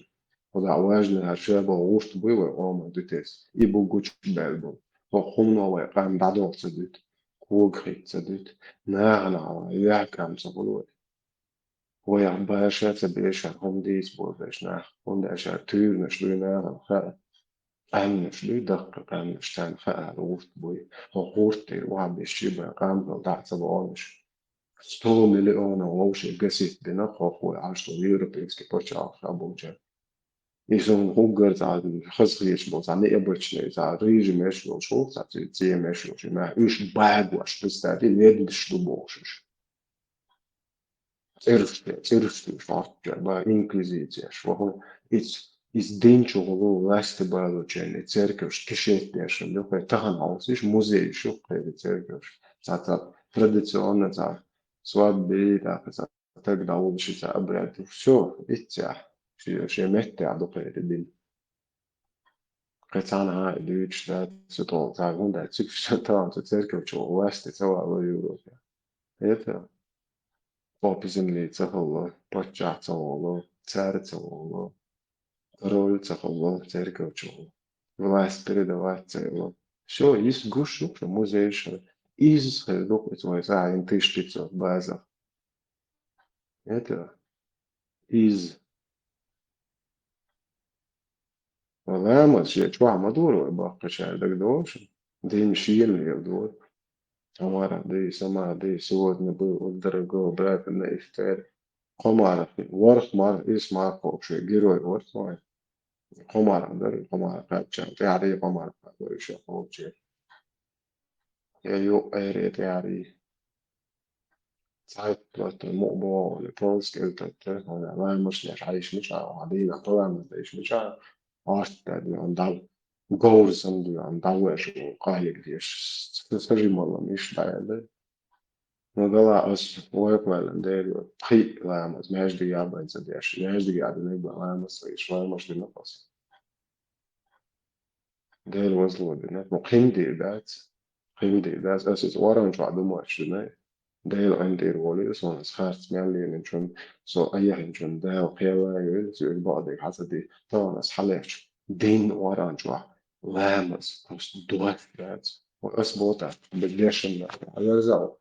Кхузахь важно хӀара ша боху гӀурт буй вай къоман дуьтес. И бу гучубаьлла бу. ХӀокху хӀумано вай къам дӀадоху ца дуьту, кога хӀитта ца дуьту, нахана хьалха юьхькӀам ца хуьлу вай. Вайх баша ца бешара хӀума дийца бохуш нах, хӀунда аьлча туьйранаш дуй нахана хаьа. Къаьмнаш дуй, даккха къаьмнаш, царна хаьа гӀурт буй. ХӀокху гӀурт тӀера охьабеш ши бен къамел дӀа а ца богӀуш. Сто миллионов вовшех гасит дина хӀокху вай Ӏаш долу европейский пачхьалкхаш а болчара. И суна хӀуггар цхьа хазахеташ болу, цхьа необычный, цхьа режимеш йолуш ву, цхьа ци-, цемеш йолуш, и нах уьш багош, представьте, веддаш ду бохуш уьш. ЦӀирште, цӀирште уьш гӀоттуш яра, бан инквизицияш, ваха, иза, иза дин чу гӀулу, власти балучеран, и церковш кишет дешан ду, кхе тахана хьовсийша, музейш ю кхе и церковш, цхьа, цхьа традиционно, цхьа свадьбе, тӀаккха цхьа таг дӀавуллуш, и цхьа обряд ду. Всё, иццехь, шен, шен меттехь ду кхе и дин. Кхин цхьанхьа а дуьйцуш дац, цу тӀе цара хӀунда аьлча, цуьнан тахана цу церковчу власти ца вало Европе. Это папа земли ца хилла, паччахь ца волу, цара ца волу, король ца хилла церковчу. Власть передавать ца йилла. Всё, иза гуш ю, шу музейш, иза хир ду-кх иза вай сахьтехь тысяча пятьсот базах. Это иза. Ламаз шен чохь ма дора вай баккхачара, дагадогӀу шуна? Дин шена леладора. Амара дий, сама дий, сегодня был у дорогого брата на ифтар. Кхо марха, ворхӀ марха, исс марха кхочуш герой вара вайн. Кхо марха дара, кхо марха кхаьчча, тӀаьхьарий кхо марха дара, ша кхочуш. Я юкъ эре тӀаьхьарий. Цхьайтта латта мукъа богӀу, полз кӀел тетта, хьуна ламаш деш хьайша мичахь, хьан дийнахь тӀе ламаз деш мичахь, Ӏоста даьд веана дӀа, говр санна веана дӀавеш, къахьега деш, с-, с-, сажи малла миш дӀаелла. Ну, гала ас вайх ваьллан Дела йо, пхиъ ламаз, маьждиге а бен ца деш, маьждиге а динарг бен ламаз ца еш, ламаш дина ас. Дела вазло дина. Ну, кхин дийр дац. Кхин дийр дац. Ас иза оран чохь ду моьттуш дина. Дела Ӏин тӀера волийла суна, ас харц мел лелинчун, со айхинчун Дала кхел а йойла, соьга бакъдерг хьан ца дий. Тахана ас хьалаьцча, дин оран чохь ламаз, просто дош дац. Ас боху тӀаккха, бе-, дешна нах, хьан верза ву?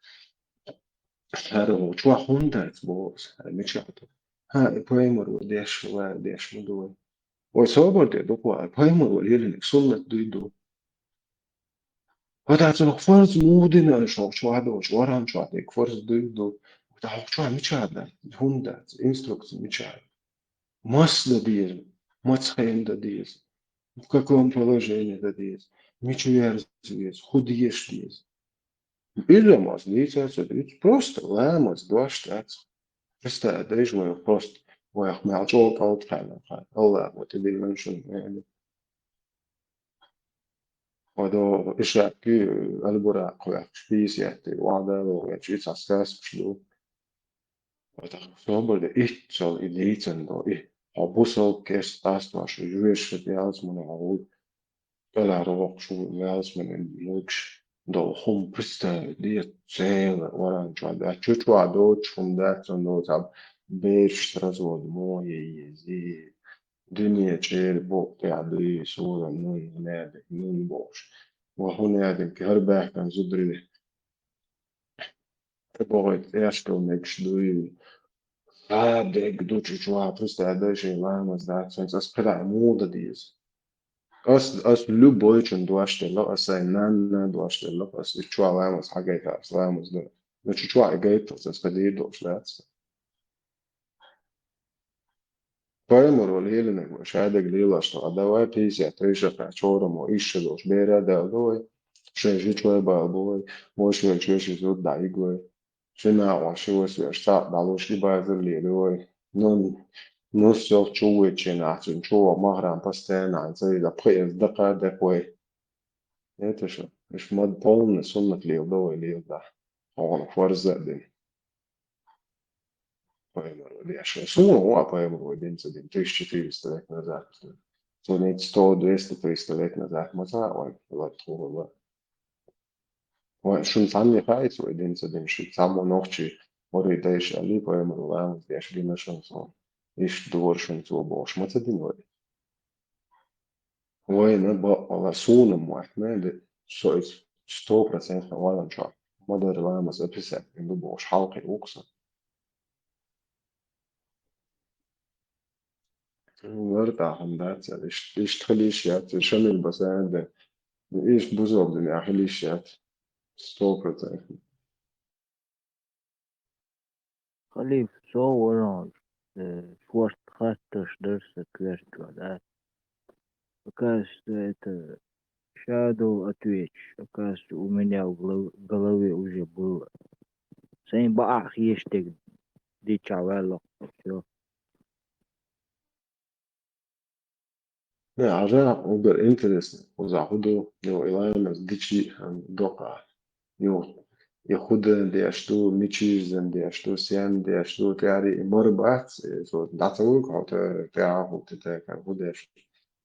ХӀара ву чохь хӀунда дац, боху ас, хӀара мичахь ду? ХӀан, и пайхамар ву деш, ва деш ма ду вай. Вай собар де дукха вай, пайхамар вай лелинарг суннат дуй ду. ХӀаьта цунах фарз муха дина аша хӀокху чохь долчу, оран чохь дерг фарз дуй ду. ХӀокху чохь мичахь дац, хӀунда дац, инструкция мичахь? Мас дан деза, маца хенна дан деза, в каком положении дан деза, мича верза веза, хӀун деша деза. Иза ма ас дийца ца дийца, просто ламаз дош дац. Просто дайш вай просто вайх мел чӀоагӀа кӀалт хьаьнан хьан. Аллах ва тӀедиллан шун вайна. Ва до ишакки албура кхуяхш писиятти, вада логачи цаскас пшлу. Ва тах собар да ит цал и дийцан до и. Хьо бусал кес тастваш, жуеш шат ялс муна гӀуд. КӀалара воккхуш ву ялсманин лугаш долу хӀума представить де, цела варан чохь дац. Чу чохь доцуш хӀума дац, цунна доцу бераш развод мо е ези. Дуьне чӀера букъ тӀехь дуй, сура, нун, нядик, нун бохуш. Ва хӀун нядик, хӀара баьхкан зударий. Ца бохуьйту тӀешкал мегаш дуй. Ша дерг ду чу чохь, просто аьлла, шайн ламаз дац, хӀинца ас кхидӀа муха дан деза? Ас, ас любойчун дош делла, ас сайн нанна дош делла, ас и чохь ламаз хьагайта, ас ламаз ду. Но чу чохь и гайталц, ас кхидӀа дийр долуш дац. Пайхамаро лелинарг вай, шадерг лелаш тахана, давай пятьдесят тайшакъа чорамо, иша долуш, бера дала ду вай, шайн жичой бала бу вай, вошвелчу вешин зуда дӀайиг вай, шина агӀо ши васвеш цхьаъ дӀалуш и базар лели вай. Ну, нус йолчу вуьйчу нахь цуьнан чу ваха махрам постоянно хьан ца вида, пхи эза дакха а дакха вай. Это что? Иш мад полный суннат лела ду вай лела дахь. Хьуна фарза а дина. Пайхамар вай деш. Суна ву а пайхамар вай дин ца дин, тысяча четыреста лет назад. Цунца сто, двести, триста лет назад ма ца вай, вай тхуна. Вай шун цхьанне хаица вай дин ца дин, ши цхьаммо нохчий, вари дайша али пайхамар вай ламаз деш гина шун цо. Иштта дора шун цо бохуш ма ца дин вай. Вайна бакъала суна ма ваьхна, де, со иза сто процентов валан чохь. Ма дара ламаз описать ду бохуш хьалкхи вукху сан. Вара тӀаьхьа дац, иш-, иштта хила йиш яц, Шамил Басаев, иштта бузалла дуьнен хила йиш яц. Сто процентов. Халиф, со варон, э, шорта хаттарш дара сан коьртачохь, да? Оказывается, это, ша долу ответча, оказывается, у меня в глав-, голове уже было. Сайн бакъахь хеш дерг дичахь ваьлла-кх, всё. Не, хьажа, угар интересно, кхузахь хӀун ду, йо, и ламаз дичи а докъа. Йо, и хӀун дан деш ду, мича ирзан деш ду, сен деш ду, тӀаьхьа и мара бац, и со дӀа ца вуьгу хьо, тӀаьхьа хӀун тӀе тайпа хӀун деш.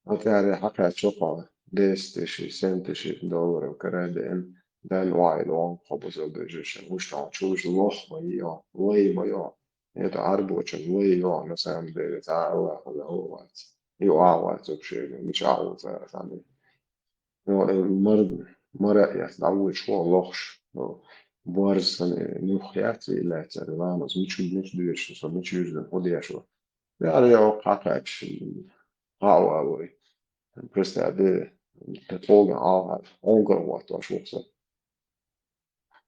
Хьо тӀаьхьа хьакхаьчча хьо, десять тысяч, семь тысяч долларов кара а деана, бен вайл вон, хьо бузал бежишан, уьш тӀехь чуьш лох ма йо, лай ма йо. Это Ӏарбочун вай йо, на самом деле, цхьа а Аллахьа вац. И Ӏа вац вообще, мича Ӏа ву цара цхьаьна. Ну, э, мар-, мара яц, дӀавоьдуш вон лохуш. Ну, борз санна, э, нух яц, и лаьцара ламаз, мича, мича доьшуш, со мича юьздан, хӀун деш ву. Яра йо, кхакхаьчча, кхаъ валой. Представь, де, тӀе тхоган Ӏалхьа, онгар ваттош ву со.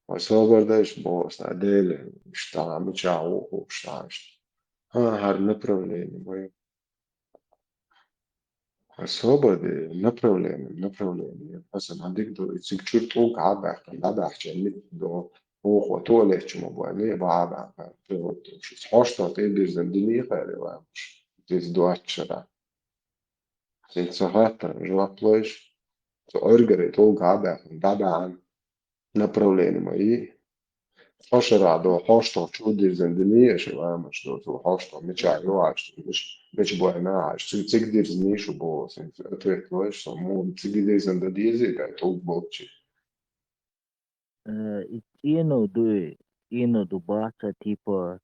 Вай собар дайш боху аса, Дела, иштта мичахь ву хӀуш иштта. ХӀан, хӀара направление вай. Вай собар де, направление, направление. Аса ма дика ду, и цига чуьра тӀулг хьабаьхкина, дӀабаьхча, мит до, оха туалет чу ма бой, ле бахьа баьхка, хьошто тӀебирзина динехь хаьри вай, иза доцчара. Цига ца хаттар, жоп лойш, цу Ӏуьргаре тӀулг хьабаьхкина, дӀабаьхьана. Направление ма и. Цхьа шарахь до хьошто чу дирзина дини, аша ламаш до цу хьошто мича йо аша, мич-, мича бойна аша, цу цига дирзина шу боху, сан ответ лойш, со муха цига дирзина да дези, дай тулг болчи. Э, и цӀено ду, цӀено ду баца, типа,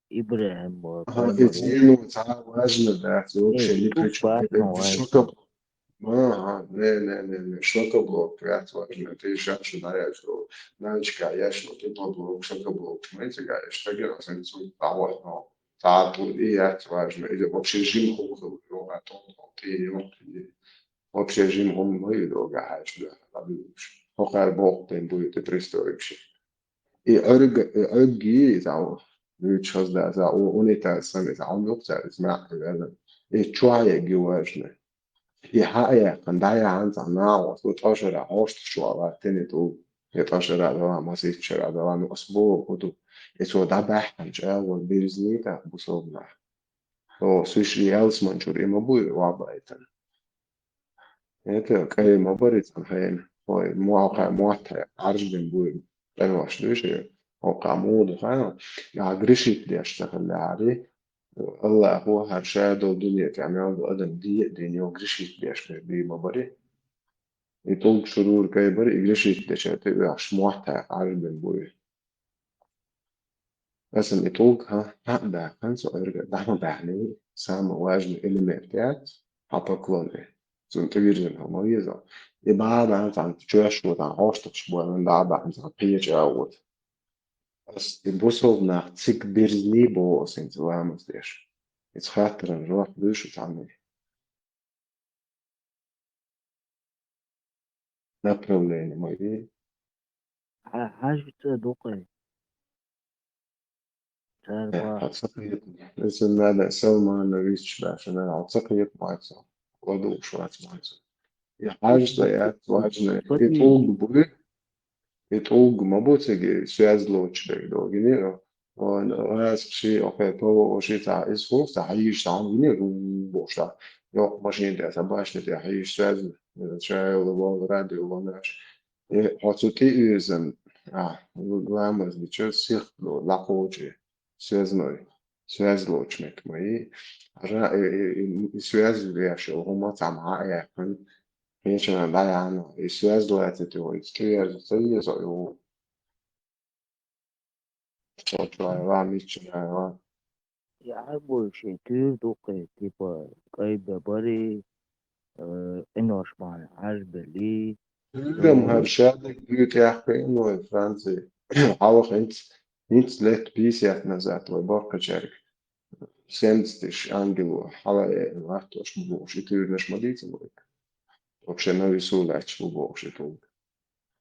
Ибрахим, э, Ага, и пайхамар ву. ЦӀено цхьа важно дац, вообще Э, ни при чём. Бац, Это ну, важно. Шока-, ага, не, не, не, не, шока-блок вац важно. Ты щас что даешь, что навичка, я что ты блок, шока-блок. Знаете, я что я раз не цу того, но та тут и я важно. Или вообще жим ху ху, ну, а то, то, ты, ну, ты. Вообще жим ху, ну, и другая, что я, а ты, что. Хохар бог, ты будет, ты пристроишь. И Ӏуьрг-, и Ӏуьргий, иза ву, вуьйцу хаза да, иза ву, унитаз санна, иза ву, муьлхха цара иза маьӀ а ваьлла. И чохь егги важна. И хьа а яьккхина, дӀаяхьана цхьа нагӀа, цу тӀошара хьошта чохь латтина тӀулг. я тӀашара а вела, масийтта шера а вела, ну, ас боху хӀун ду. И цо дӀабаьхьанча агӀор бирзина тӀаккха бусалба нах. О, суьйш ялсманчуьра и ма буй вабайтан. ХӀета кӀай ма бари цхьана хьайна. Ой, мохьа, мотт хье, Ӏаржбина буй, къинош дуьйш, хӀокху муха ду хаьа, ахьа грешит деш ца хиллехьара, Аллахо хӀара ша долу дуьне тӀехь мел ду адам де а дина, йо, грешит деш хир дуй ма бари. И тӀулг шурура кӀай бари, и грешит дечара тӀе оьхуш мотт хье, Ӏаржбина буй. Аса и тӀулг, хьан, хьан а баьккхина, со Ӏуьйрга дӀа ма баьхьнера, самый важный элемент яц, хьан поклон и. Цунна тӀевирзина хьо ма веза. И бахьана цхьана чоьш ву, цхьана хьоштагӀаш бу, дӀа а баьхьна, цхьана кхечу а ву. Ас и бусалба нах цига бирзина боху ас хӀинца ламаз деш. Иза хаттаран жоп луьйш ю цхьанне. Направление ма и. Хьа-, хьажа ца дукха. Цара Э, ма хьо ца кхетий? Иза нана Салмана висташ баьхна, хьо ца кхетий ма ца? ЛадугӀуш вац ма ца. И хьажа ца яц, важно. И тӀулг буй, и тӀулг ма бу цига, и соьза лоцуш дерг ду. Гинера, вон, ваьсса ши, окей, то, ши цхьа, иза хӀума цхьа хьийжа цхьа хӀума гинера, ру-, бохуш цхьа. Йоккха машина тӀе, цхьа башни тӀе хьийжа соьза, шайла вон, радио вон, аш. Э, хьо цу тӀе уьйрзина, а, ламаз дича сих ло, лакхочу, соьзной, соьза лоцуш меттиг ма ю. Хьажа, э, э, э, и соьза веш йолу хӀума цхьамма а яьккхина, кхечанхьа дӀаяхьна, и соьза лацийта йолу, иза тӀеверза ца еза йолу. Чо-, чо-, ва, мичча, ва. И Ӏарбойш и туьйра ду кхин, типа, кӀай бен барий, э, къинош бахьана Ӏаржбеллий. Туьйра-м хӀара шадерг дуьйцу тӀехь кхин вай Франци. Хьалха хӀинца, хӀинца лет пятьдесят назад вай баккхачаьрга. Семнадцатиш ангело хьала а латтош бу бохуш, и туьйранаш ма дийцина вайга. Вообще, навесу лаьтташ бу бохуш и тӀулг.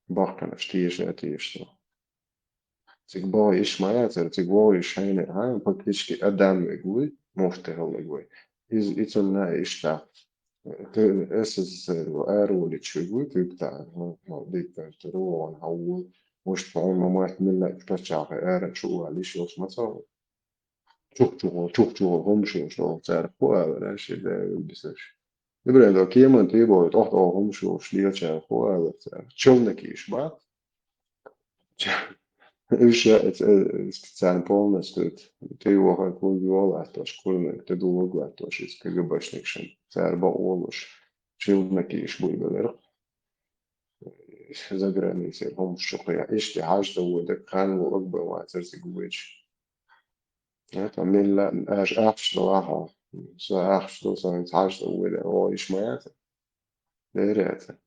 Баккханаш теша а теша цо. Цига боху йиш ма яцара, цига вогӀу йиш хьенера, хьан, фактически Адам вега вуй, муфти хӀаллаг вай. Иза, и цунна иштта, СССР ву, араволуьйтуш вега вуй, куьйгтахь, хӀун, хӀун, диктатор ву, вон хьан ву, муьштта хьуна ма-матта миллакх паччахье ара чу валийш йолуш ма ца ву. Чух-чухула, чух-чухула хӀумаш йолуш, цара хӀун алара, ши да вуьйдисаш. Ибрайдо кеман тӀе боху, тӀох-тӀох хӀумаш йолуш лелачара хӀун алара цара. Челнокиш бац. Уьш я, э, э, царна полностью тӀе вахар кург йолу латтош, курниг тӀе дуллург латтош, иза КГБшникашна. Цара бакъо луш, челнокиш буй белира. Заграницей хӀумаш чу кхехьа. Иштта хьажа ца воьдург, хан ву агбан вацара цига вуьйча. Это милла, аша ахча ду ахьа. Со ахча ду, со хӀинца хьажа ца воьду, о, йиш ма яцара. Дера яцара.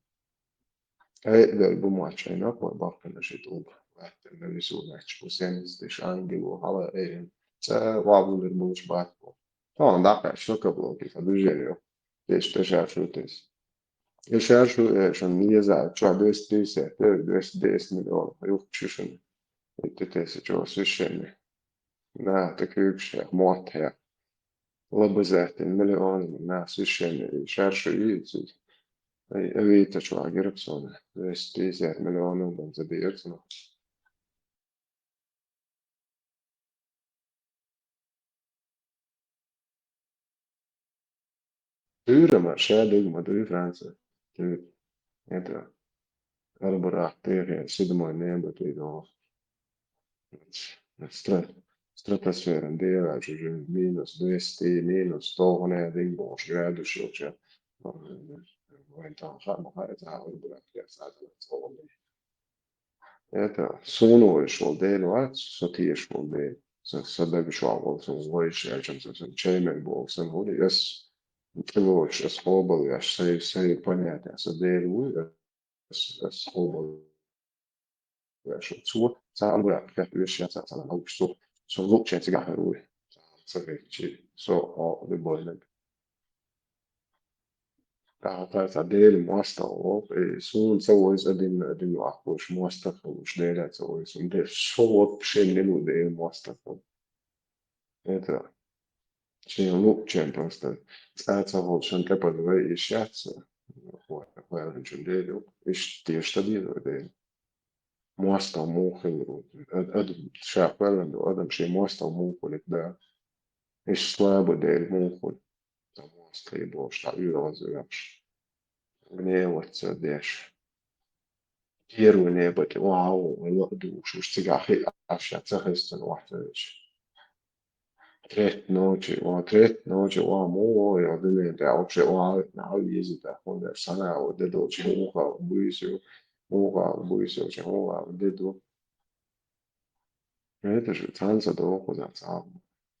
Ай, дер бу мачайна, кхой баккхина ши тӀулг. Лаьттина вису лаьтташ бу, семнадцатиш ангело хьала а айина. Цкъа вабулир болуш бац бу. Тахана дӀакхаьчча, шока блоки, ца движение. Теш, тешар шу тес. Тешар шу, э, шун меза, чо двести пятьдесят, э, двести десять миллион. Юхчу шун. Итти теса чо священник. На, так юкшех, мотт хьех. Лабазаттин миллион, на, священник. И шар шу и, ци. Ай, авита чо гирб сона. Двести пятьдесят миллион бан за бирцна. Туьйра ма ша дог ма дуй Франция. Туьйра. Это Арбарах тӀехье седьмой небо тӀе догӀу. Стра-, стратосферан дегӀач уже минус двести, минус сто гӀуна дин бохуш градус йолча. Вайн тахана ха-, ма хаьа, цхьа Арбарах тӀехь цхьа цхьа цхьа. Это, суна вайш волу Дела вац, со тешаш волу Дела. Сан, сан даг чохь волу сан вайш аьлча, сан, сан чай мега боху сан хӀума, ас тӀелоцуш, ас къобал веш, сайн, сайн понятие, сан Дела вуй, ас, ас къобал веш. Цо, цхьа алгӀа кхетта веш, я цхьа, цхьа алгӀа цо, сан луъучен цигахь хир вуй. Ца хилчи, со, о, любой наг. ТӀаккха цхьа Дела мостагӀа ву, и суна ца вайза а динна, а динна ваккхалуш, мостагӀа хуьлуш, Дела ца вайза. Де, со вообще не ву Дела мостагӀа хуьлу. Это, шен луъучен просто цӀа ца волчун тӀе паза вай иш яц, хо-, хо-, хо-, Дела, иш теша ца деза Дела. мостагӀа муха хилар ву. Ад-, адам, ша кхоьллина долу адам шен мостагӀа муха хуьлу Дала. Иштта слабый дела муха хуьлу. Ца мостагӀий бохуш, ца оьгӀазвеш. Гневаца деш. Первый небатӀе охьа а вон, вай ла а дугӀуш, уьш цигахь хиъна, ша ца хезна охьа ца веш. Третта ночи, о, третта ночи, о, муха вон, йо, дуьнен тӀехь вообще охьа а витина, хьо веза тӀехь, хӀунда аьлча схьана а вон, де долчу муха а вон, буьйса ю, муха а вон, буьйса йолчу муха а вон, де ду. Это же цхьаьна ца догӀу кхузахь цхьа а.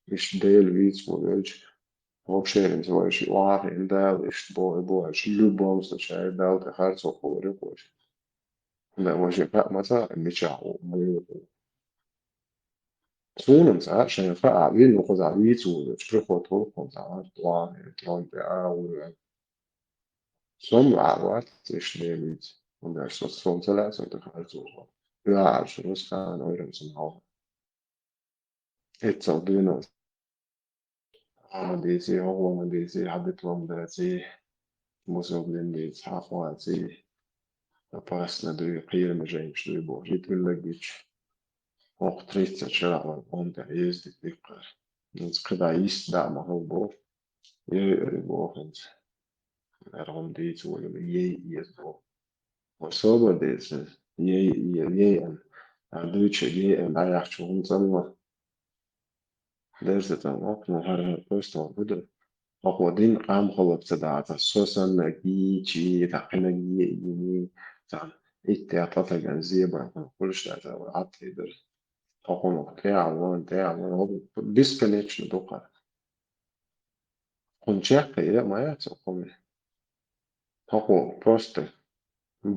Иштта Дела вийца ву велча, вообще-м ца вайша охьахиъна Дала иштта боху, и боху, аьлча, любом случае, Далла тӀе харцо хилар ю кхузахь. Да, вайшин хаьа ма ца хаьа, мичахь ву, муха ву. Суна-м ца хаьа, шайна хаьа, вина ву кхузахь вийца ву велча, приход хуьлу кхунна цхьа а, охьахиъна, трон тӀе а ву ваьлла. Со-м ваьӀар вац иштта Дела вийца, хӀунда аьлча со, со-м ца лаьа цунна тӀе харцо хилар. ВаьӀарш русхана ойрам ца махьа. Эццал дуьйна хьо ма дийций, хьо ма дийций, хьан диплом даций, бусалба дин дийца хьан ваций, опасно дуй, кхераме жайнаш дуй бохуш, и тӀуллаг гича, хӀокху тридцать шарахь вайн къоман тӀехь ездить диккхара. ХӀинца кхидӀа йист даа ма хила боху, ей, ой боху хӀинца. ХӀара хӀума дийца волу, ей, еза боху. Особо деза, ей, ей, ей, ан. А дуьйцу ей, ан, дӀаяхча хӀума цӀанма. Дерза цӀанма, ну, хӀара, хӀара просто хӀун ду? Хьо дин къам хиларца дацахь, со санна гийчи, тӀаккха кхинаг е а йиний, цхьана итт тӀе ткъа стагана зебар хьуна хуьлуш дацахь, вай Ӏад тӀе дара. Хьо хӀума тӀехь а ван, тӀехь а ван, хьо бесконечно ду-кх. Кхунна чекх а ян ма яц хӀокху хӀуманна. ХӀокхо просто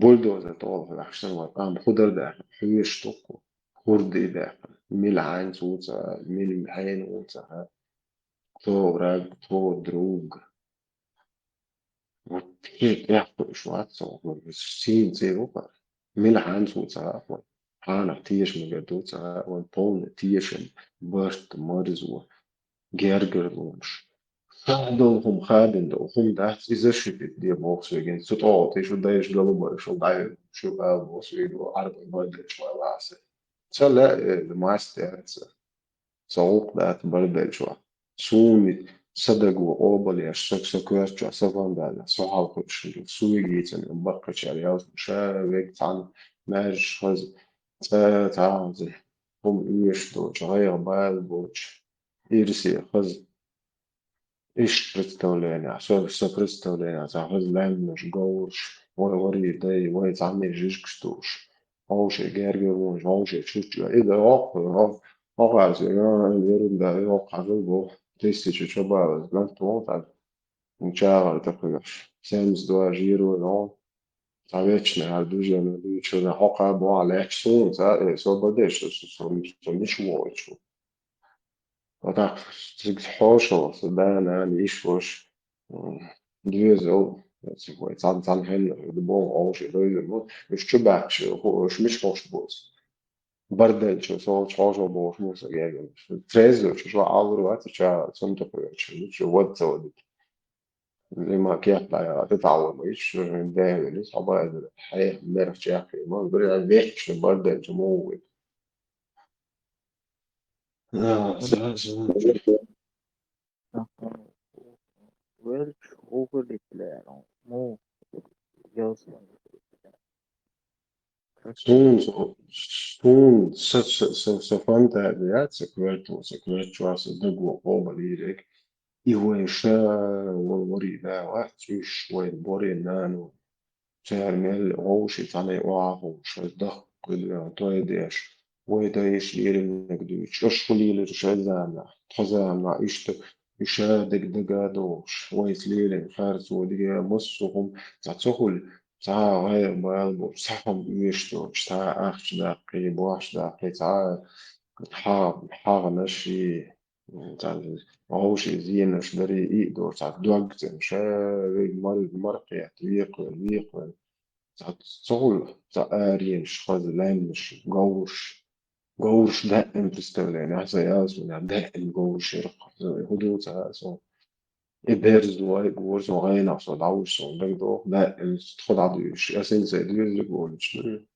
бульдозер тӀехула ваьхьаш санна ван, амма хӀун дара даьккхина, хьоьжуш ду-кх, хӀорда даьккхина, мила хьаьнца ву ца хаьа, мила хьенан ву ца хаьа, кто враг, кто друг. Вот кхин тӀехь кхуьуш вац со, сийна цӀе ву-кх, мила хьаьнца ву ца хаьа вайн, хьанах теша мегар ду ца хаьа вайн, полный тешам, барт, марзо, гергарлонаш. Сахь долу хӀума хадийна долу хӀума дац, иза ши де боху соьга, цу тӀехь тӀе шу дайша галбараш дӀайо шу ала боху соьга, Ӏарбой бардачу ван лаьа. Ца лаьа, э, мастер ца. Ца гӀуллакх дац бардачу ван. Суна сан даго къобал еш, со, со коьртачохь, со фамилия, со хьалхуьуш хилла, суьйгийцина баккхачара ялсамане ша вега цхьаьна маьрша хаза, цӀа цхьа хаза, хӀума оьшуш доцуш, гӀайгӀа бала боцуш, ирсе хаза. Иштта представление, со, со представление, цхьа хаза лаьмнаш, говраш, вай вари дай, вай цхьаьна жижигаш дууш, вовшийн гергарлонаш, вовшийн чуччо. И да воккха, воккха, ерунда, воккха хаза бу, тысяча чобалаз, ган тон тӀад. ЧагӀар тӀе кхоьхьуш, семьдесят два жиро но, цхьа вечный хӀара движение дуьйцуш, хӀокху бохьа лаьтташ суна, цхьа, э, со бан деш, со, со, со, со мича вогӀуьйтуш ву. Вот так, цига хьошалгӀа, со да, нана, йиш, ваша, м, доьзал, цига вай цхьана, цхьана хенахь, ду боху, хьошалгӀа, доьзал бу, уьш чу баьхкаш, ху-, уьш мича ховш бу аса. Барделчо, со волчу хьошалгӀа бохуш бу аса гергарлонаш. Трезвый чу, шу Ӏалур вац, ша цунна тӀе кхоьхьуш, чу вад ца вадита. Има кехат дӀаяхьа, тӀе таллам ма йича, шу хӀун дехьа велира, хьо базар, хьеха, мерах чекхйина, ма, гур, вехча, барделча, ма ву вай. Да, да, да. Велча, хӀун хилийта лаьара, муха ялсамане? Суна, суна, са, са, са, са фантазия яц, са коьрто, са коьртачохь, са даго къобал йийриг. И вай ша, вай вари да вац, уьш вай боре нано. Цара мел вовший цхьаьна охьахууш, аса даккхийла веана той деш, вай дайша лелийнарг дуьйцуш, аша хӀун лелира шайн заманахь, тхо заманахь иштта, и ша дага дага а дохуш, вайца лелийна харцо, дика массо а хӀума, цхьа ца хуьлу, цхьа гӀайгӀа бала боцуш, цхьа хӀума оьшуш доцуш, цхьа ахча даккхий, бохча даккхий, цхьа хьагӀ-, хьагӀнаш и, цхьа вовшийн зенаш дарий, и а доцуш, цхьа дог цӀена, ша вега мар-, маркхетта, векхавелла, векхавелла. Цхьа цхьа хуьлу, цхьа аренаш, хаза лаьмнаш, говраш. Говраш даим представление, ахьа сан ялсаманехь даим говраш яра-кх. ХӀун ду ца хаьа суна. И берза вай, гора суна гӀайнах со дӀавуьжу, суна дагадогӀу, даим тхо дӀадуьйшуш. Аса хӀинца доьзалиг волчу дуьйна.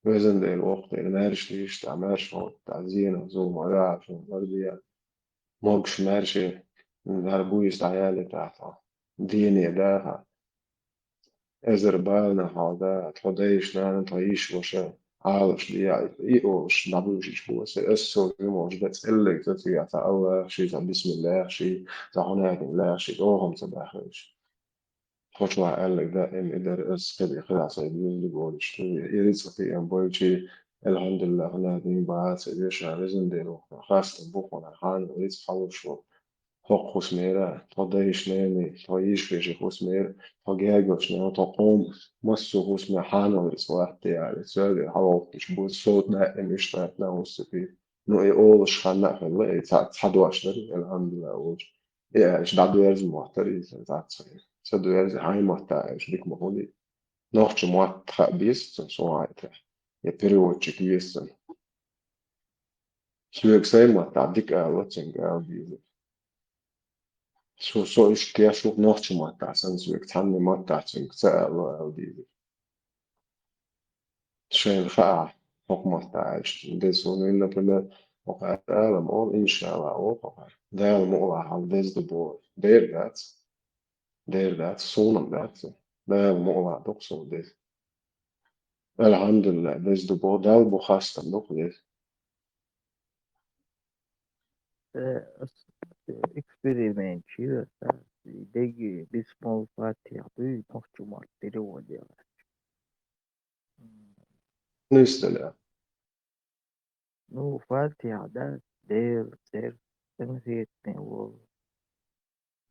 Везан Дела, воккха Дела, маьрша дийша тӀехь, маьрша хӀоттахь, зенах, зуламах, ваьхьа, варде, могуш маьрша, хӀара буйса дӀаяьлла тӀехь тхо. Дене даха. Эзар баланах хьалха, тхо дайша, нана, тхо йиша, ваша, Ӏалаш де, и олуш, дӀабуьйшича бу аса, аса со вимолчу дацӀелларг ца цигахь цхьа Аллах ший, цхьа бисмиллах ший, цхьа хьунатин лах ший, оха-м ца баьхкинчу. Тхо чохь аьлларг даим и дара, аса кхидӀа, кхидӀа сайн буьйлаллиг олуш ду, и рицкъа кхиам бойчий, алхьамдулиллах, хьунатин бац, вешан, везан Дела, хастам бу хьуна, хьанал рицкъа хьалуш ву. ХӀокху хӀусамера, тхо дайша, ненан, тхо йиша, вешан хӀусамера, тхо гергарчу ненан, тхо къоман массо а хӀусаме хьанал рицкъа латта яра, цаьрга хьалхалуш бу, со даим иштта лаьттина хӀусамий. Ну, и олуш ханна а хилла, и цхьа, цхьа дош дара, алхьамдулиллах, олуш. И аьлча, дӀадоьрзу моттара иза, цхьацца хир. Ца доьрзу, хьайн матта аьлча, дика ма хуьлий. Нохчийн мотт хаа беза цунна, со хьайта. Я переводчик веза цунна. Соьга сайн маттахь дика ала, цуьнга ала деза. Со, со уьш кешнух нохчийн маттахь санна, соьга цхьанна маттахь цуьнга ца ала, ала деза. Шайна хаа, хӀокху маттахь аьлча, деза суна, например, хӀокху ала ма олу, иншалла олу хӀокхара. Дала мукъалахь хьал деза ду боху. Дера дац. Дера дац, суна-м дац. Дала мукъалахь ду-кх суна деза. Алхьамдулиллах, деза ду боху, Далла бу хастам ду-кх деза. Э, ас, э, эксперимент чира, э, деги бисмал фатиха дуй, нохчийн мотт перевод яра. Нисдале. Ну, фатиха, да, Дела, церг, конфетный волу.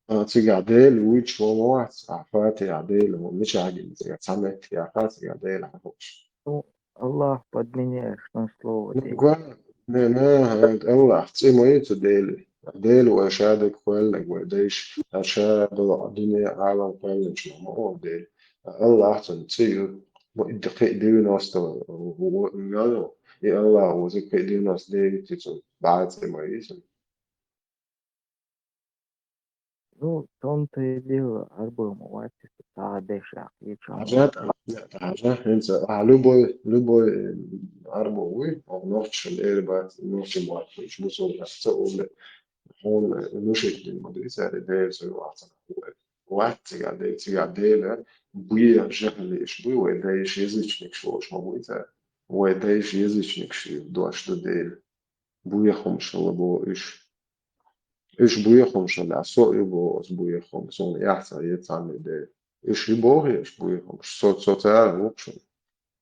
А, цигахь Дела вуьйцуш ву ма вац, а, фатиха Дела ву, мичахь гина цигахь, цхьа меттиг яха цигахь Дела хьахууш. Ну, Аллах подменяешь на слово Ну, Дела. Га-, не, не, хӀинца Аллах, цӀе ма ю цу Делан. Дела вай ша дерг кхоьллинарг вай дайша, ша долу дуьне, Ӏалам кхоьллинчу ма олу Дела. Аллах цуьнан цӀе ю. Ма и кхин девяносто, и Аллах ву, кхин девяносто девять цуьнан бӀе цӀе ма ю цуьнан. Ну, в том-то и дело, Ӏарбо ма вац, цхьа дешах кхечахь Хьажа, хьажа, хьажа, хӀинца, а, любой, любой, э, Ӏарбо вуй, оха нохчашна эр бац, нохчийн мотт вуьйцуш, бусулба ца олу, хьуна, э, нушит дина ма дуьйцу, цара Дела со ю вац. Вац цигахь Дела, цигахь Дела, буьйцу жахӀилиш буй, вай дайша язычникаш волуш ма буй цара. Вай дайша язычникаш дош ду Дела. Буьйцу хӀумаш хилла боху уьш. Уьш буьйцу хӀумаш хилла, со а ю боху аса буьйцу хӀума, суна эхь ца хета цхьанна а Дела. Уьш ю боху аш буьйцу хӀумаш, со, со царах ву-кх шуна.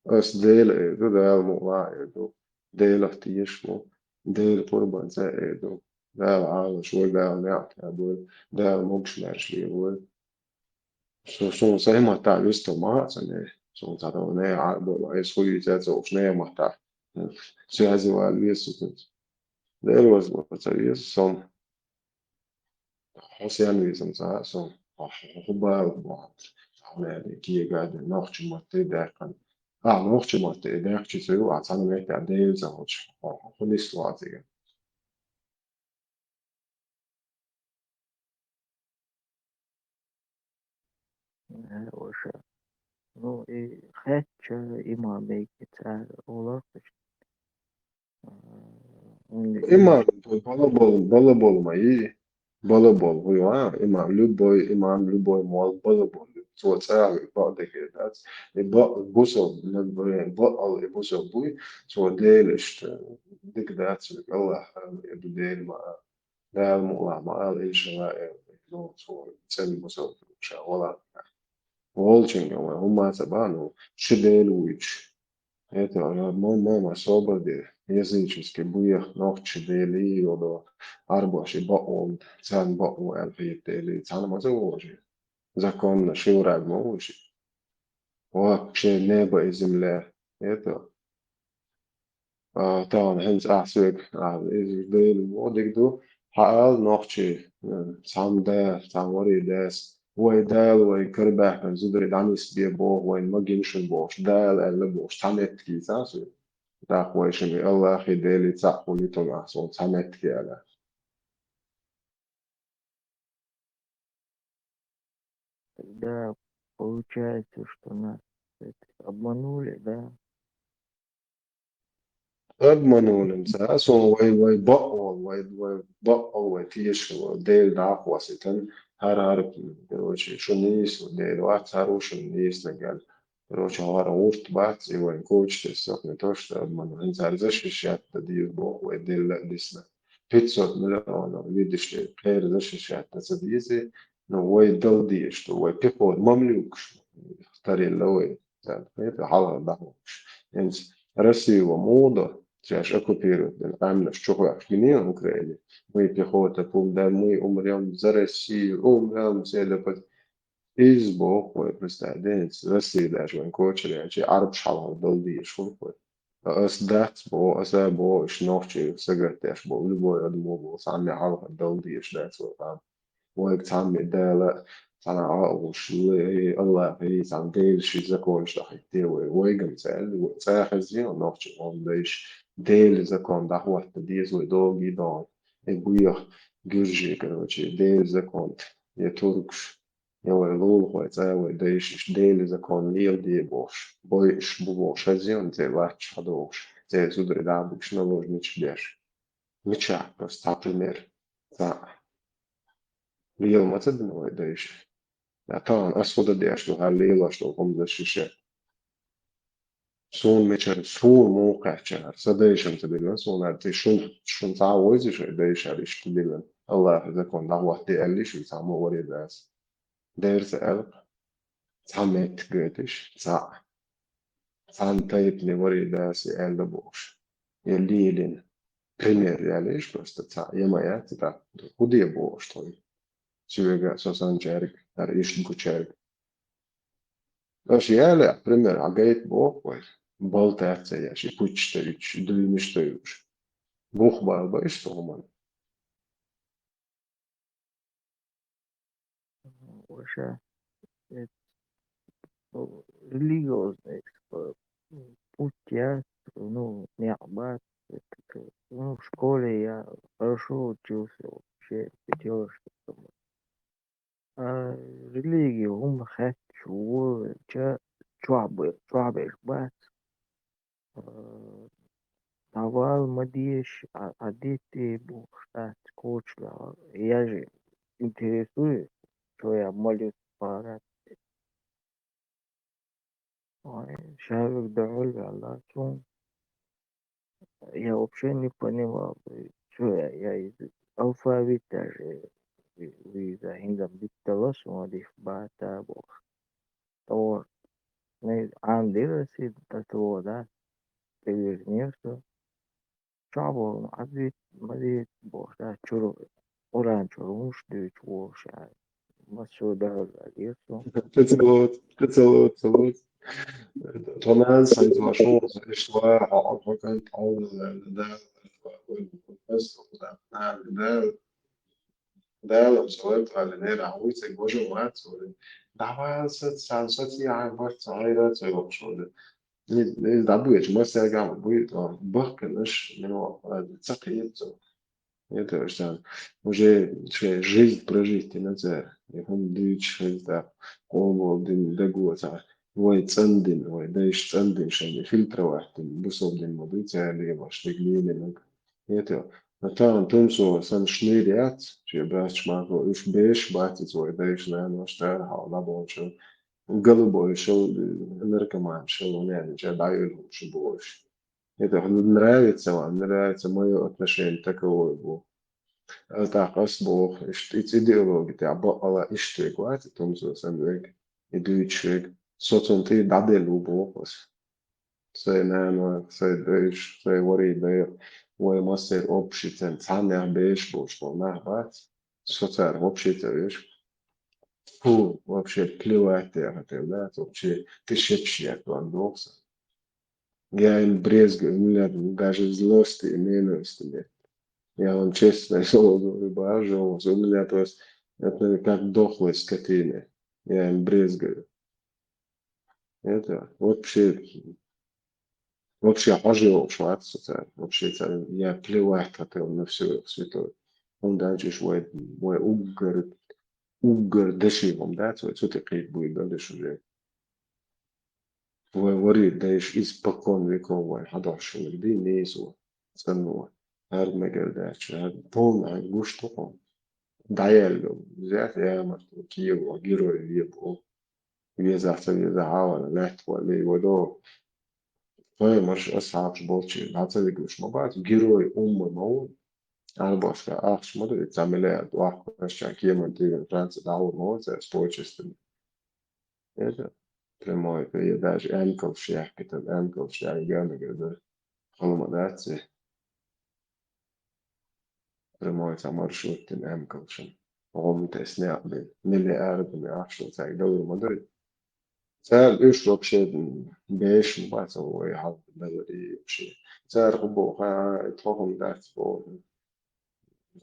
Ас Дела эр ду, Дала мукъалахь эр ду, Делах тешаш ву, Делан пурбанца эр ду, Дала Ӏалаш войла, Дала некъ кхаьбойла, Дала могуш-маьрша лелойла. Со, суна сайн маттахь вистал ма хаьа ца не. Суна цхьа тахана не Ӏарбойла, аса хуьйцу ца уьш не маттахь. Связи вала веза со цуьнца. Дела ваза ца веза со. Хьо сен веза ца хаьа со. Хьо, хьо, хьо бала бохьа. Цхьа не кегадина нохчийн матте даьккхина. А, нохчийн матте даьккхича ца ю, а цхьана метта Дела ца хуьлуш, хьо, хьо, хьо нисло цига. Э, ваша. Ну, и хетча, имам бейки цара олар кхуш. Э, он Имам, бала бол, бала бол ма и. Бала бол, хуй, а, имам, любой имам, любой мол, бала бол. Цо цӀа а вуьйцу, бакъдерг дац. И бакъ, бусал, бакъал и бусал буй, цо Дела иштта дика дац, Аллах, э, ду Дела ма а. Дала мукъалахь ма ала, иншалла, э, ну, цо цӀена бусал ша вала. Волчуьнга вай хӀумма а ца бан, ну, ши Дела вуьйцуш. Это, э, мо, мо, мо, собар де, языческий буьйцу нохчийн Дела йолу, Ӏарбоша бакъо, царна бакъо аьлла хета Дела, цхьана ма ца вожий. Законно ши враг ма ву ши. Вообще небо и земля. Это, А, тахана хӀинца ахь соьга, а, иза Дела вон дика ду. Хьан ала нохчий, э, цхьамма да, цхьамма вари дас, вай Дала вай карабаьхкина зударий дӀанисбе боху, вайна ма гина шуна бохуш, Дала аьлла бохуш, цхьа меттиг йийца аса вай. ТӀаккха вай шуна Аллахий, Делий цхьаъ хуьлуьйтун ахь суна цхьа меттиг аьлла. Тогда получается, что нас это обманули, да? Обманули ца, сон вай, вай бакъвол, вай, вай бакъвол, вай тешал, Дела дӀахоссийтан, хӀара, хӀара, короче, шу нийса, Дела вац, хӀара шу нийса гал. Короче, хӀара гӀурт бац, и вайн коча тесса, не то что обманули. ХӀинца хӀара защищать да деза боху вай Дела а дисна. Пятьсот миллионов, видишь ли, кхера защищать да ца деза, но вай дала деза, что вай пехота мамлюкаш, тарелла вай. Так, это хьалха дахуш. Энд Россия ва муха до, сейчас оккупирует, да, амнаш чухваш гинин Украине. Мы пехота, пум, да, мы умрём за Россию, умрём, целый путь. Из бог, ой, представь, да, Россия даже вон кочери, а че араб шалха долди шулпы. Ас дац бо, ас а бо, иш нохчи сагатеш бо, любой одмо бо, сами хьалха долди иш дац вот там. Вайга цхьамма Дала, цхьана а уш, ле-, Аллах, и цхьана Дела ши законаш дахьийтте вай. Вайгам цаьл, цӀа хеза, нохчи гӀом дайш, Дела закон дахьотта деза вай доги дон. И буйох гюржи, короче, Дела закон, я туркш, я вай лулахой, цӀа вай дайшиш, Дела закон леладе бохуш, бойуш бу бохуш, хеза, цӀе лач хьадохуш, цӀе зудари дӀабугаш наложнича деш. Мичахь, просто цхьа пример. Цхьа. Лела ма ца дина вай дайша. Я тахана ас хӀу дан деш ду, хӀара лелош долу хӀума дан шиша. Суна мичара, суна муха кхаьччара, сан дайшам ца диллина, суна аьлла, шун, шун цхьа а вайза шайн дайша иштта диллина. Аллахьа закон дӀахӀоттаде аьлла, шуьга цхьа мо варе дас. Дера ца аьлла, цхьа меттиг гайташ, цхьа. Цхьана тайпане варе дас и аьлла бохуш. Я лелина. Пример ялийш просто цхьа. Я ма яц, и так. ХӀу де бохуш тхуна. Соьга, со санчаьрга, хӀара иштта гучаьрга. Аша яле, пример, хьагайта боху вай. Балтаца я, ши пучча тайча, дуйнаш тайуш. Бух бала ба иштта хӀуманна. Ваша, э, ну, религиозный, типа, м, путь я, ну, некъ бац, это, ну, в школе я хорошо учился, вообще, пятёрочка там. А религия хӀума хаьтташ ву, ча-, чохь бе-, чохь беш бац. Э, дӀавала ма дезаш, а, а дитте бу штат коча ваьлла. Я же интересуюсь, что я молюсь по-арабски. Ой, ша вуьга дуьхьал ваьлла, цунна. Я вообще не понимал, что я, я из алфавит даже, ви-, виза, хӀинца битталла суна дих бата бохуш. ТӀаккха, ну, Ӏамадира аса и до того, да, тӀевирзинера со. Чохь боху, Ӏазиз, Мазид бохуш, да, чуьра, Къуръан чуьра хӀумаш дуьйцуш волуш, массо а дуьхьал ваьллера со. Кхин ца лоцу, кхин ца лоцу, ца лоцу. Тхо нана санна цо шуна, иштта ваха, хьо, хьо кӀант хьо, да, да, да, да, да, да, Дала, со вай тхьаллинера, ахьа вуй цига важа вац, вай. ДӀавала саца, сан саца яхьа барт, сан гӀайра ца йоккхуш вай. Иза, иза дӀабоьдучу массаьрга а буй, тӀом бахканаш, мила ваха, ца кхета цо. Это уж там, уже шайн жизнь прожить дина цара. И хӀума дуьйцуш хеза тӀаккха, къобал дина даго цхьа. Вай цӀандина, вай дайша цӀандина, шайна фильтровать дина, бусалба дин ма дуй цара лелаш, дерг лелийнарг. Это, но там тумсо сан шныр яц, шен баьчча мархо, уьш беш бац иза вай дайша, наноша, цара хьалха дӀаболчу. Голубой шел, наркоман шел, у меня ничего, дӀайоьлхуш бу уьш. Это нравится вам, нравится, моё отношение таковое бу. Ас тӀаккха ас боху, иштта, и цу идеологи тӀехь бакъала иштта вега вац, и тумсо сан вега, и дуьйцуш вега. Со цунна тӀе дӀаделла ву боху ас. Сайн нана, сайн дайша, сайн варий дайра, вай массеран общий цен цхьаннех беш болуш болу нах бац, со царах вообще ца веш. Фу, вообще плевать яхьа тела, да, вообще тысяча лет вам дохса. Я им брезгую, у меня даже злости и ненависти нет. Я вам честное слово говорю, бажа, у меня просто, это как дохлой скотины. Я им брезгую. Это вообще, вообще хьожа йолуш вац со цара. Вообще цара, я плевать хотел на всё святое. ХӀунда аьлча уьш вай, вай уггар, уггар даши хӀума дац, вай цу тӀе кхийта буй далаш уже. Вай вари дайш испокон веков вай хьадохьшулаг ди нийсо, цӀанво. ХӀара мегар даьча, хӀара полна хӀара гуш тукъо. ДӀаяьлла, зят ямарт, киево, герой вебо. Веза ца веза хьавара, лаьтта валли, вадо. Поймаш ас хьакхаш болчи, дӀа ца вигуш ма бац, герой умма ма ву. Арбашка ахча ма ду, и ца миллиард вахкаш ча кеман тиган Франция дӀавур ма вац, ас почестами. Это прямой, это я даже Энкл шляхкитан, Энкл шляхкитан, гана гада. Халма даци. Прямой ца маршруттин Энкл шин. Гом тесне абин. Миллиардами ахшо цай галур ма дуй. Цар уж вообще беш ма бац, ой, хал далари вообще. Цар хубо, ха, тохум дац, бо.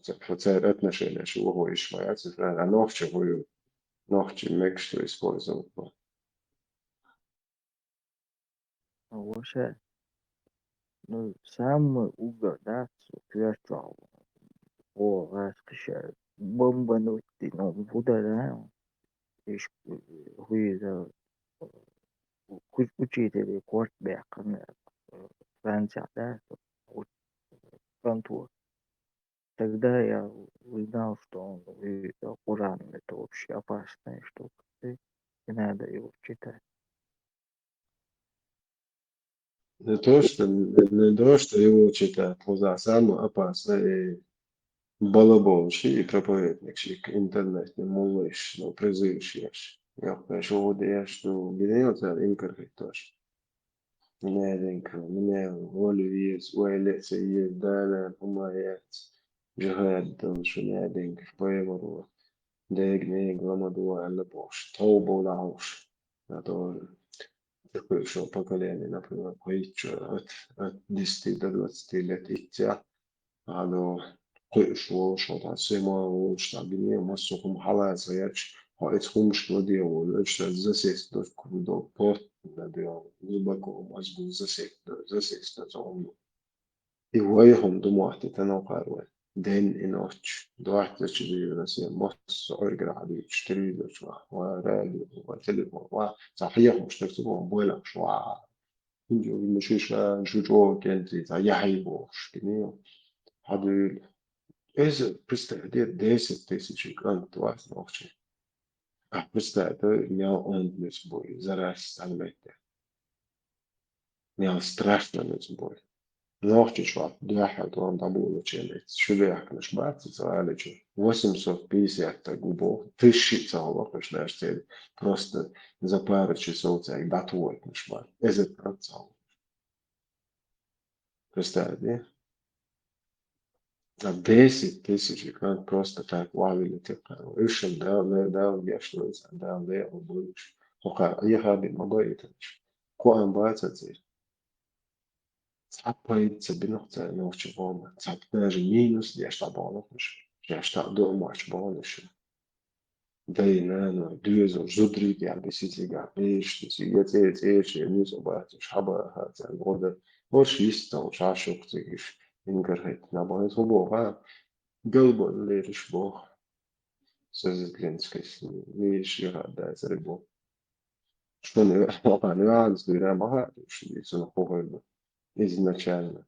Цар отношения ши вохо иш ма яц, а нохчи хую. Нохчи мекшто использовать. Вообще, ну, самый угар, да, сверчал. О, раскошель. Бомбануть, ну, удар, да. Иш, э, хуйда, э, ку-, учитель, корт бяхкан, э, Франция, да, вот, фронтур. Тогда я узнал, что он, и, э, Коран — это вообще опасная штука. И не надо его читать. Не то, что, не то, что его читать, вот, а самое опасное, и балабол ши, и проповедник ши, интернетный мулла ши, ну, призыв ши, я ши. Я, конечно, вот я, что гневаться, им кархать тоже. Минеа денкал, минеа волю еза, вай леца еза, далан хӀума яц. Жихад дал шуна денкал, пайхамар ва. Дег нег ламадуа аьлла бохуш, товбо лахуш. А то такое, что поколение, например, кхойтта от, от десяти до двадцати лет идти, Ало, кхуьуш волуш, вот, а сема волуш, а бине, массо хӀума хьалаца яц, хьо эца хӀумаш ладе волу, эца засесть до круто, плотно ладе, глубоко в мозгу засесть до, засесть до цо хӀума. И вай хӀума ду мотти тано кхар вай. Ден и нохч, двадцать четыре на семь, массо Ӏуьргара хьадуьйцуш, телевизор чу, ва радио, ва телефон, ва ца хьехамаш, так ца боху, бойла ва. Хинжа мишиша шу чӀогӀа кӀентий, цхьа яхьий бохуш, гинийо. Хьадуьйла. Эзар, представь, де десять тысяч кӀант вац нохчий. А представь, да, мел онда нуьцкъ бу и, зарас цхьана метте. Мел страшно нуьцкъ бу и. Нохчий чохь дуьххьара тӀом дӀаболучу эца шу бехканаш бац иза гӀали чу. Восемьсот пятьдесят стаг ву боху, тыщи ца гӀо вахаш даже церан. Просто за пару часов цаьрга дӀатухуьйтинаш бац. Эзар кӀант ца гӀо. Представь, да? А десять тысяч кӀант просто так вавили текхар. Уьш Дала, Дала геш лойца, Дала декъал буьйлуш. ХӀокхара Ӏехаби ма байитанаш. Кхоам бац ацир. Цхьа пайда ца бинарх цара нохчи боху, цхьа даже минус деш дӀабаханарх уьш. Шаьш таӀ дуа моч боху уьш. Дай, нана, доьзал, зударий тӀехь бисицига, бешаш, я цӀе, цӀе, шен нуьцкъ бац уьш, хьаба хацар, гӀо дан. ХӀорш йист ца хуьлуш, хьан шух цига уьш, инкар хӀеттина боху. Иза хӀун боху, а? Галбан лериш боху. Созидленческая семья. Видишь, я хаддазар бу. Шуна ве-, вахана ваьнца дуьйна ма хаьа, уьш дийцина хӀун хир ду. Изначально.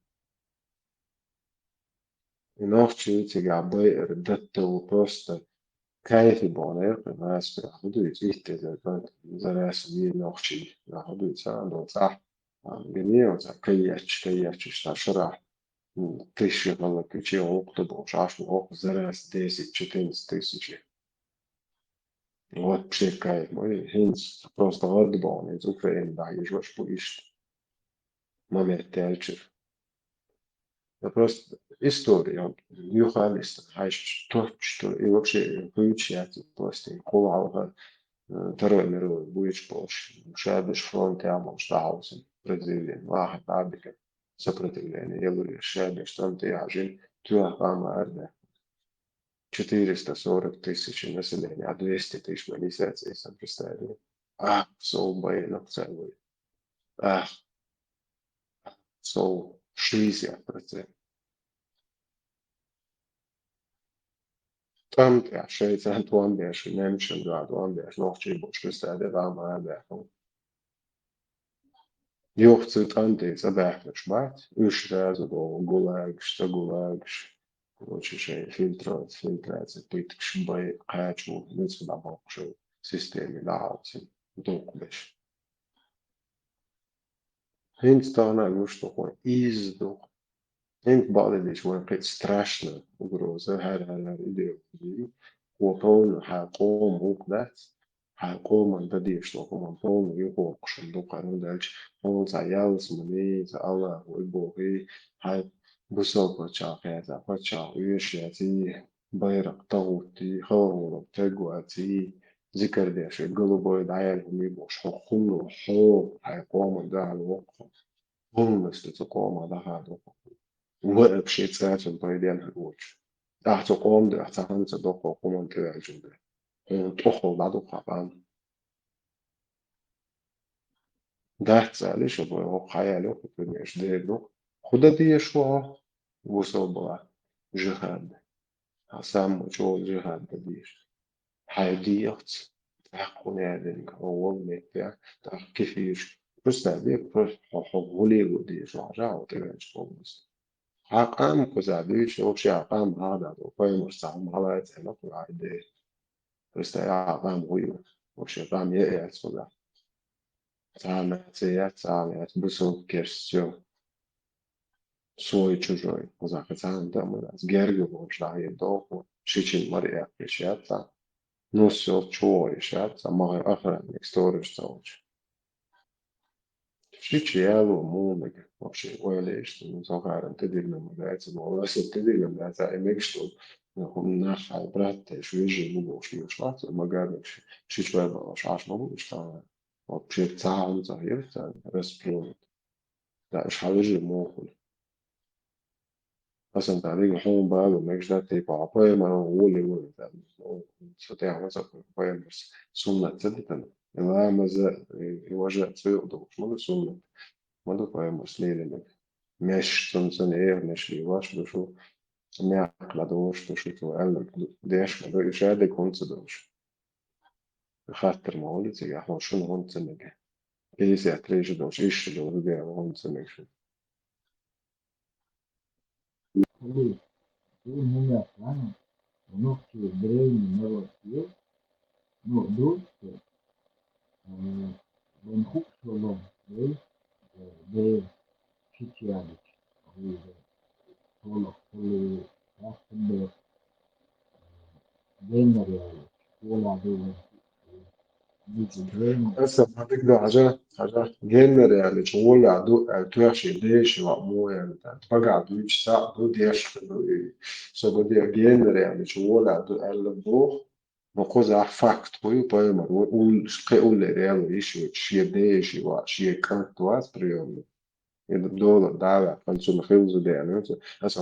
И нохчий цигахь байар датта ву просто кайфе боху, наьркъа, маспира хӀун дуьйцу, иттаза, зарас ве нохчий, хӀун дуьйцу, а, доцахь, а, гинийо, цхьа кайечча, кайечча, цхьа шарахь, м, тысяча хала кичи гӀуллакх ду бохуш, Ӏаш ву хӀокху зарас десять-четырнадцать тысячи. Вот пшекай, ой, хӀинца просто гӀаргбахана иза Украина дӀахьежош бу иштта. Момент яьлча. Я просто история, юхалистан, хьаьжча, точно, и вообще хуьйцуш яц и пластин. Кхул хьалха, э, Второй мировой буьйцуш болуш, шадерш фронт ямалш дӀахьовсина, произведение, вахар дӀабигар, сопротивление, ялур шадерш, там тӀе хьажина, туьйхьа къам ара даьккхина. Четыреста сорок тысяч население, а двести тысяч на десять, если представить. А, сов байнах цаьрга. А, сов шестьдесят процент. Там тӀехь шайца тӀом беш, немцашна дуьхьа тӀом беш, нохчий болуш представить, къам ара даьккхина. Йохцу тӀанте цӀа баьхкаш бац, уьш раза боху гулагаш, ца гулагаш. Короче, шайн фильтра-, фильтрация, пыткаш бай, кхачо, ницкъ дӀабоккхуш системе дӀахьалцина, дукхабеш. ХӀинца тахана а гуш ду хьуна, иза ду. ХӀинца бакъдерг дийцича, вайн кхин а страшная угроза, хӀара, хӀара, хӀара идеологи, хьо полный хьайн къоман гӀуллакх дац, хьайн къоман дан дезаш долу хӀуманна полный юхавоккхуш хӀума ду кхарна, хӀунда аьлча хьуна цхьа ялсамани, цхьа АллахӀ ву бохий, хьайн бусалба паччахь яцахь, паччахь оьшуш яций, байракх тахӀуттий, халхалург тегваций, зикар деш, голубой дӀаяьлла хӀума бохуш, хьо хӀума ду, хьо хьайн къоман дан воккху. Полностью цу къоман даха ду. Вообще цкъа а цунна пайда ян хӀара воцуш. Ахьа цу къоман дуьхьа цхьа хӀума ца доккху хӀуманна тӀеваьллачул тӀехьа. Хьуна тӀехула дӀадукха къам. Дац аьлла, ша бой хӀокху хьаяьлла, хӀокху куьрнеш дер ду. ХӀун дан дезаш ву хьо? Бусалба балахь. Жихад. Хьан саммо чӀогӀа жихад дан дезаш. Хьайн дегӀаца, тӀаккха хӀун яздинарг, хьо волу меттехь, тӀаккха кефираш. Представь, де, просто хьо, хьо гӀоле го дезаш, хьажа, хьо тӀеваьлча полностью. Хьан къам кхузахь дуьйцу, вообще хьан къам хьахадо, пайхамарца хьалаца аьлла, кхузахь де. Представь, хьан къам гӀо ю, вообще къам е а яц кхузахь. Цхьа а наци яц, цхьа а яц, бусалба, керста, всё. Свой, чужой. Кхузахь кхин цхьа а хӀума дан ма дац. Герга волчу дӀахьедо хьо, шичина мара эккхийш яц цхьа. Ну, всё, чу вогӀуш яц цхьа, ма хьайн охранник, сторож ца волчу. Шича яло муха мега, вообще, ойла еш, ну, со хӀаран тӀедиллина ма дац, ма васа тӀедиллина дац, а и мегаш долу, ну, хӀума нах хьайн брат теш, вежарий бу бохуш, еш вац, ма гаднаш, шича вай бахьаш, Ӏаш ма бу, иштта. Вообще цхьа а хӀума ца хьийра царна, расплюнуть. Да, уьш хьан вежарий муха хуьлу. Аса царна дерриг хьуна бала мегаш дац, типа, хьан пайхамар ву, ву, ву, ву, со тӀехь ма ца хуьлу, пайхамарс суннат ца дитина. И ламаза, и, и важа ца юкъа долуш ма ду суннат. Ма ду пайхамарс лелийнарг. Меш, цунна, цунна эр меш лелош ду шу, мякх ма долуш ду шу, цо аьлларг ду, деш ма ду, и шадерг хӀунда ца долуш. Хаттар ма хуьлу цигахь, хьо шуна хӀунда ца мега? Пятьдесят три ша долуш, исс ша долуш, де хӀунда ца мега шуна? Смотри, ты меня понял? У нас тут древний народ был, ну, дочка, э, вон хуксолом, э, э, э, чичалич, э, э, соло, соло, э, э, геннер, э, школа, э, э, Аса ма дика ду хьажа, хьажа, геннара аьллачу гӀолехь ду аьлла, тоьхчий деши ваӀ мо аьлла, тӀаккха багахь дуьйцу цхьаъ ду, деш хир ду и. Со бан де геннара аьллачу гӀолехь ду аьлла боху, но кхузахь факт хӀун ю, пайхамар ву, уллуш, кхин уллера аьлла йиш йоцуш, шен деши ваӀ, шен кӀант вац приёмный. И долар дӀа а ваьккхина, цунна хилла зуда яьлла, аса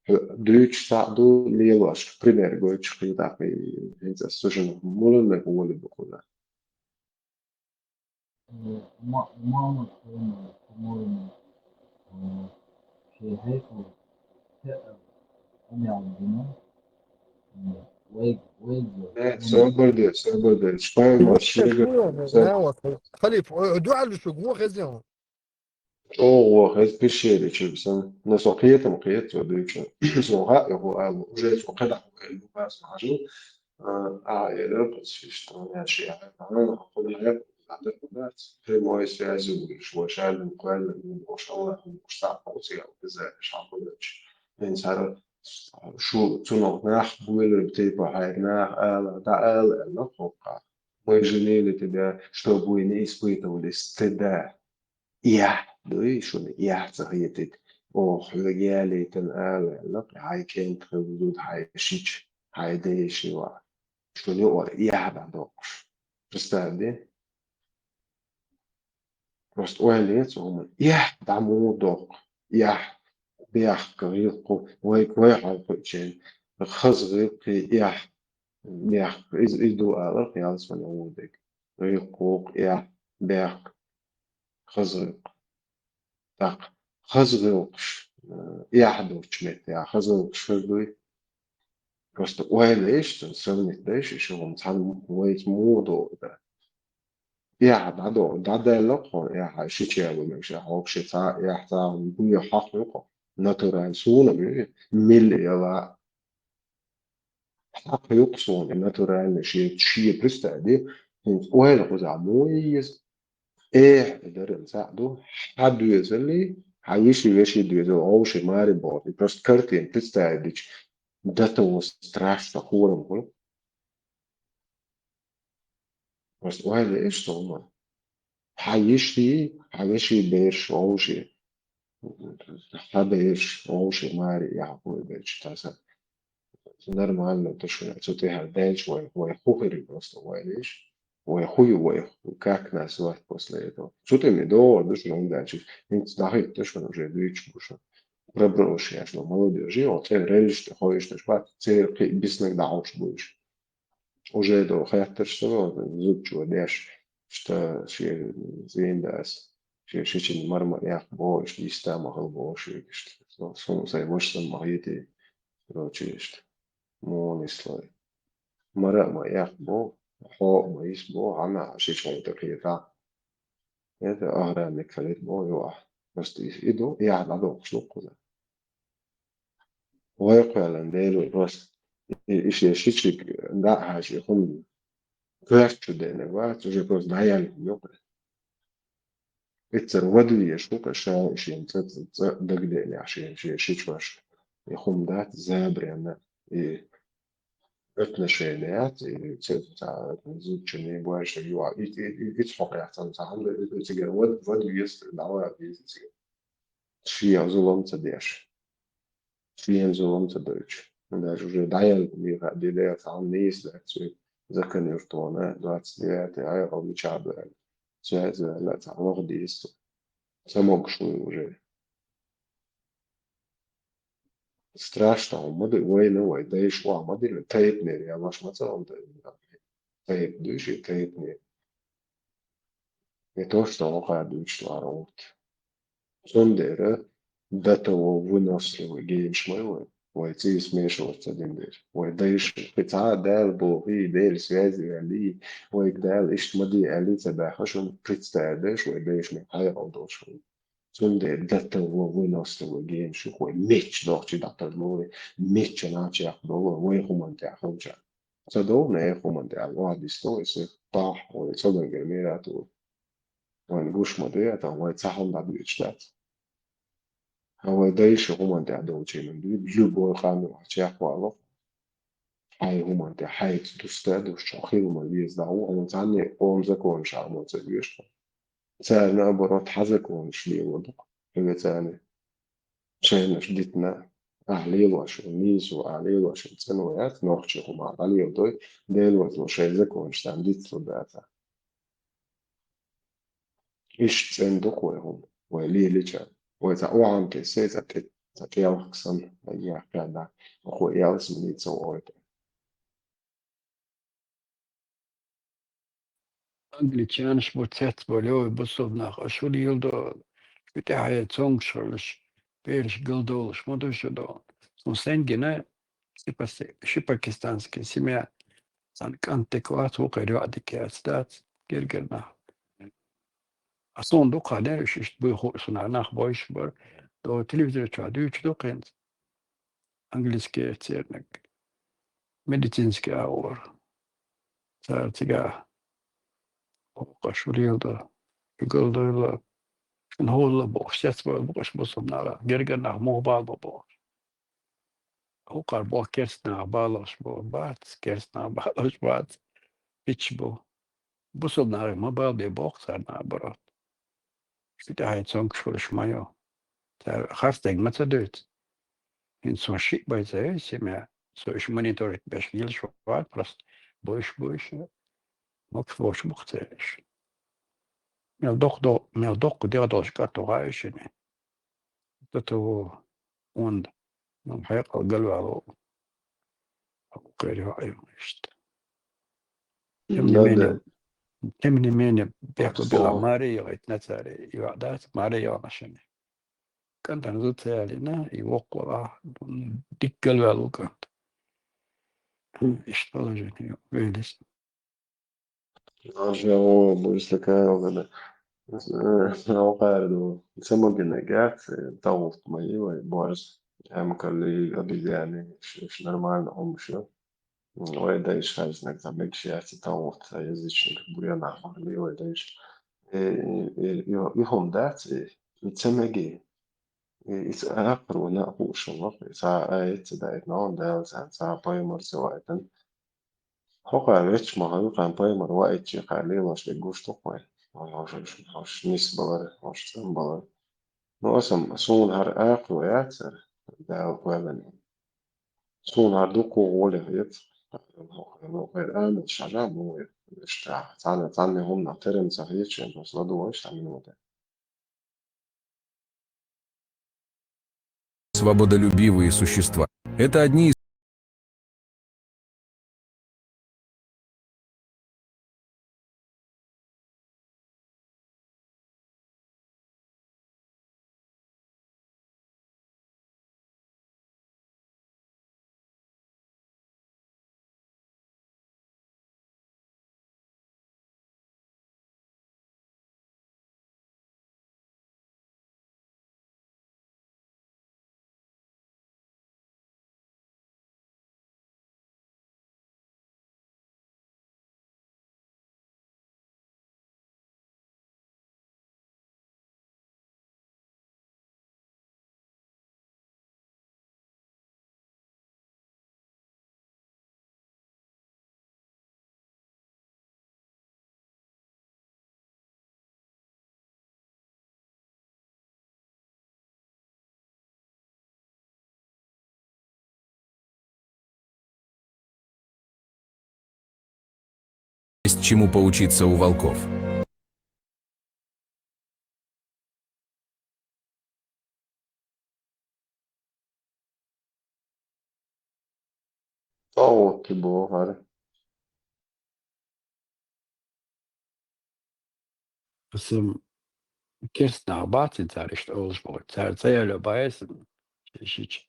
хьо дуьйцуш цхьаъ ду, лелош, пример гойтуш кхин тӀаккха, и хӀинца аса цу шинна муьлханиг гӀоле бу кхузахь. Э, ма-, мама, по-моему, э, шен хьекъал, э, къамел дина, э, вайга, вайга, Э, собар де, собар де. Шпай ма шега. Халиф, э, дуьхьал шу гуо хезна. ЧӀогӀа ваха, хӀеза пишшеричуьра сан. Но со кхетам кхета цо дуьйцу. Со хаьа, хӀу аьлла, уже цо кхидӀа хӀу аьлла, бу бац хьажал. А, а, элира кхуза шиша, я ши хьаьа, а, хӀу хьаьа, а, дакъа бац. Прямой связи вуьйш, вай шаьллин кхоьллина ву бохуш, Аллах ву бохуш, цхьаъ кху цига ву иза, шахьа хуьлучу. Хин цара шу цунах нах буьйлур, типа, хьайга нах ала, дӀаала аьлла, хӀокху. Мы женили тебя, чтобы вы не испытывали стыда. Эхь дуй шуна, эхь ца хетийта. Оха хьоьга ялийтина ала аьлла, хьайн кӀентан хилла зуда, хьайн шича, хьайн деши ваӀ. Шуна юкъара эхь дӀадоккхуш. Представь де? Просто ойла ецу хӀуманна. Эхь дӀа муха доккху? Эхь, бехк, гӀиллакх, вай, вай хьалкхуьучийн, хаза гӀиллакхий, эхь, бехк. Иза, иза ду алар ялсамане ву дерг. ГӀиллакх, эхь, бехк. Хаза гӀиллакх. ТӀаккха хаза гӀиллакхаш, э, эхь долчу меттехь, хаза гӀиллакхаш хир дуй? Просто ойла еш, сравнить дайша, иштта хӀума цхьаьна вайца муха догӀу дан. эхь дӀадо-, дӀадаьлла хьо, эхь ши чева мегаш, эхь хьо ши цхьа, эхь цхьа гуй хьакха юкъа. Натурально суна ма ю, милла яла. Хьакха юкъа суна, натурально ши, ши представь ди, хӀинца ойла кхузахь муй еза. Эхь даран цхьаъ ду, хьа доьзали, хьа йиши веши доьзал, вовши мари боху. И просто картина представить дича, до того страшно хорам хуьлу. Просто ойла еш со хӀума. Хьа йиши, хьа веши берш, вовши. Хьа берш, вовши мари яхьа хуй берш, таса. Нормально, то, что цу тӀехьа даьлча вай, вай хӀу хир ю просто, вай лиш, вай хӀу ю, вай хӀу, как нас звать после этого? Цу тӀе ме догӀур ду шуна хӀума даьлча, хӀинца дӀахӀитта шуна уже дуьйцуш бу шуна. Проброши яш, но молодёжи, вот, э, релиш тӀе хойш, то, что церкви биснаг дӀахьош бу уьш. Уже до хаттарш ца, зудчо деш, что ши зиндас, ши шичин марма ях бо, иш диста махал бо, ши, что, сун сай ваш сан махити, короче, что. Муни слой. Мара ма ях бо, хо ма ис бо, ана ши чон тахита. Это охранник халит бо, ю ах. Просто и-, иду, я надо ушлук куда. Вай кхоьллина Дела ву просто. И, и шен шичиг дӀа а хьажа, и хӀума коьрта чу деанарг вац, уже просто дӀаяьлла хӀума ю-кх. Иццара вада везаш ву-кх ша, и шен цӀа, цӀа, цӀа дагадеанехь шен, шен шичошка. И хӀума дац, забаренна, и отношение яц, и ца, ца, зудчуьнан божарий ю, и, и, и, и цхьа хьокъехь цхьацца хӀума ду, и, и цигара вада, вада веза, дӀавада веза цигара. Шен зулам ца деш. Шен зулам ца дойтуш. Даже уже дӀаяьлла мира де дера цхьа хӀума нийса дац, цуьнан закон юртона, двадцать девятый ай, обучал баьлла. Связь ваьлла, цхьа ваха дийца. Ца могуш вуй уже. Страшно хӀума ма ду, вайна вай дайша охьа ма дина, тайпанера ялош ма ца хӀума ду. Тайп дуй ши, тайпанера. Не то, что ваха дуьйцуш лара ву-кх. Цундела до того выносливый генаш ма ю вай. Вай цӀийс мешалаш ца дина дела. Вай дайша, кхин цхьа а Дала бохий, Делан связи ваьллий, вайга Дала иштта ма де аьллий ца баьхна, шуна представить дайша, вай дайша мега хьекъал долуш хилла. Цундела до того выносливый генаш ю-кх вай, мичча нохчий дӀатарло вай, мичча нах чекхдолу вай, вай хӀуманна тӀехь хилча. Ца довла, нехан хӀуманна тӀехь ваха дисто вай сих, тахь вай цо дагар мера а ту. Вайна гуш ма ду, я тахь вай цхьа хӀума дӀадоьдуш дац. Хьан вай дайша хӀуманна тӀехь долчийн дуьйна, любой къам вахча чекхвало. Хьайн хӀуманна тӀехь хьайца дуста а дуьсуш, хьо хила ма веза дӀа ву, хьуна цхьанне къоман законаш а ма ца оьшу. Цара наоборот хьан законаш лело ду-кх, хьоьца царна шайнаш дитина, ахь лелош ву, нийса ву, ахь лелош ву, цӀена ву яц, нохчийн хӀума дӀалеладой, Дела везло шайн законаш царна дицлур дацахь. Иштта цӀена ду-кх вай хӀума, вай лелича. Вай цхьа охьанке сай цхьа тӀе, цхьа тӀелхка санна, вай яхкаьрда, вай ялсамани ца вохуьйту. Англичанаш бу цецбовлу, бусулба нах, аша хӀун леладо, шу тӀаьхье цомгуш хуьлуш, бераш галдовлуш ма ду шу до. Цунна стенна гина, ши пас-, ши пакистанский семья, цхьана кӀант дика вац, вукхеран йоӀ дика яц, дац, гергара нах. А суна дукха дерриш иштта буй хууш, суна нах бовзуш бара, до телевизор чохь дуьйцуш ду-кх хӀинца. Английский церниг, медицинский агӀор. Цара цигахь боху-кх аша хӀун леладо, шу галдойла, шуна хӀун ло бохуш, цецбовла бу-кх аша бусулба нах, гергара нах муха бала бо бохуш. ХӀокхара боху керста нах балалуш бу, бац, керста нах балалуш бац, пичча бу. Бусулба нахе ма бала бе боху цара наоборот. Шу тӀаьхье цомгуш хуьлуш ма ю. Цара харц дерг ма ца дуьйцу. ХӀинца суна шиъ байца ю семья. Со уьш мониторить беш йилаш вац, просто буйш, буйш, могуш бохуш бу-кх церан уьш. Мел доккха до-, мел доккха дегӀ долуш кӀант ву хаьий шуна? До того, онда, ну, хьекъал галваьлла ву. Кхеран йоӀ ю иштта. Тем не менее, тем не менее, бехк била маре йогӀийта нацаре йоӀ дац, маре йогӀна шуна. КӀантана зуда ца ялийна, и воккхавала, дика галваьлла ву кӀант. Иштта положение ю, велис. Нажа, о, бу истакайл гада. Э, хӀокхаьрду. Ца магинарг яц, э, тӀагӀолла ма йий вай, борз. Хьамкалли, обезьяны, ш-, ш-, нормально хӀума шу. М, вай дайша хьаьжнаг, цхьа мегаш яц, тӀагӀолла, цхьа язычник, буянах ма хилий вай дайша. Э, э, э, и, и хӀума дац, э, и ца меги. И, и ца акхар вана а хууш ваха, и ца а эцца даьд, но Дала цхьа, цхьа пайхамар ца вайтан. ХӀокхар веча ма хилла, кхаьн пайхамар ваийча, кхаьн лелаш дерг гуш ду-кх вай. Хьо-, хьо-, хьо-, хьо-, хьо-, нисбалар, хьо-, цӀенбалар. Ну, аса м-, суна хӀара акхар яцар, Дала кхоьллина. Суна хӀара дукха гӀоле хета. ХӀара амал шажа мо вай, иштта, цхьана, цхьанне хӀуманах терам ца хеташ, просто ладувгӀаш, цхьа минута. Свободолюбивые существа. Это одни из Есть чему поучиться у волков. ТӀагӀоти бохар. Аса керста нах бац цара иштта олуш боху. Цара ца яьлла бац шича.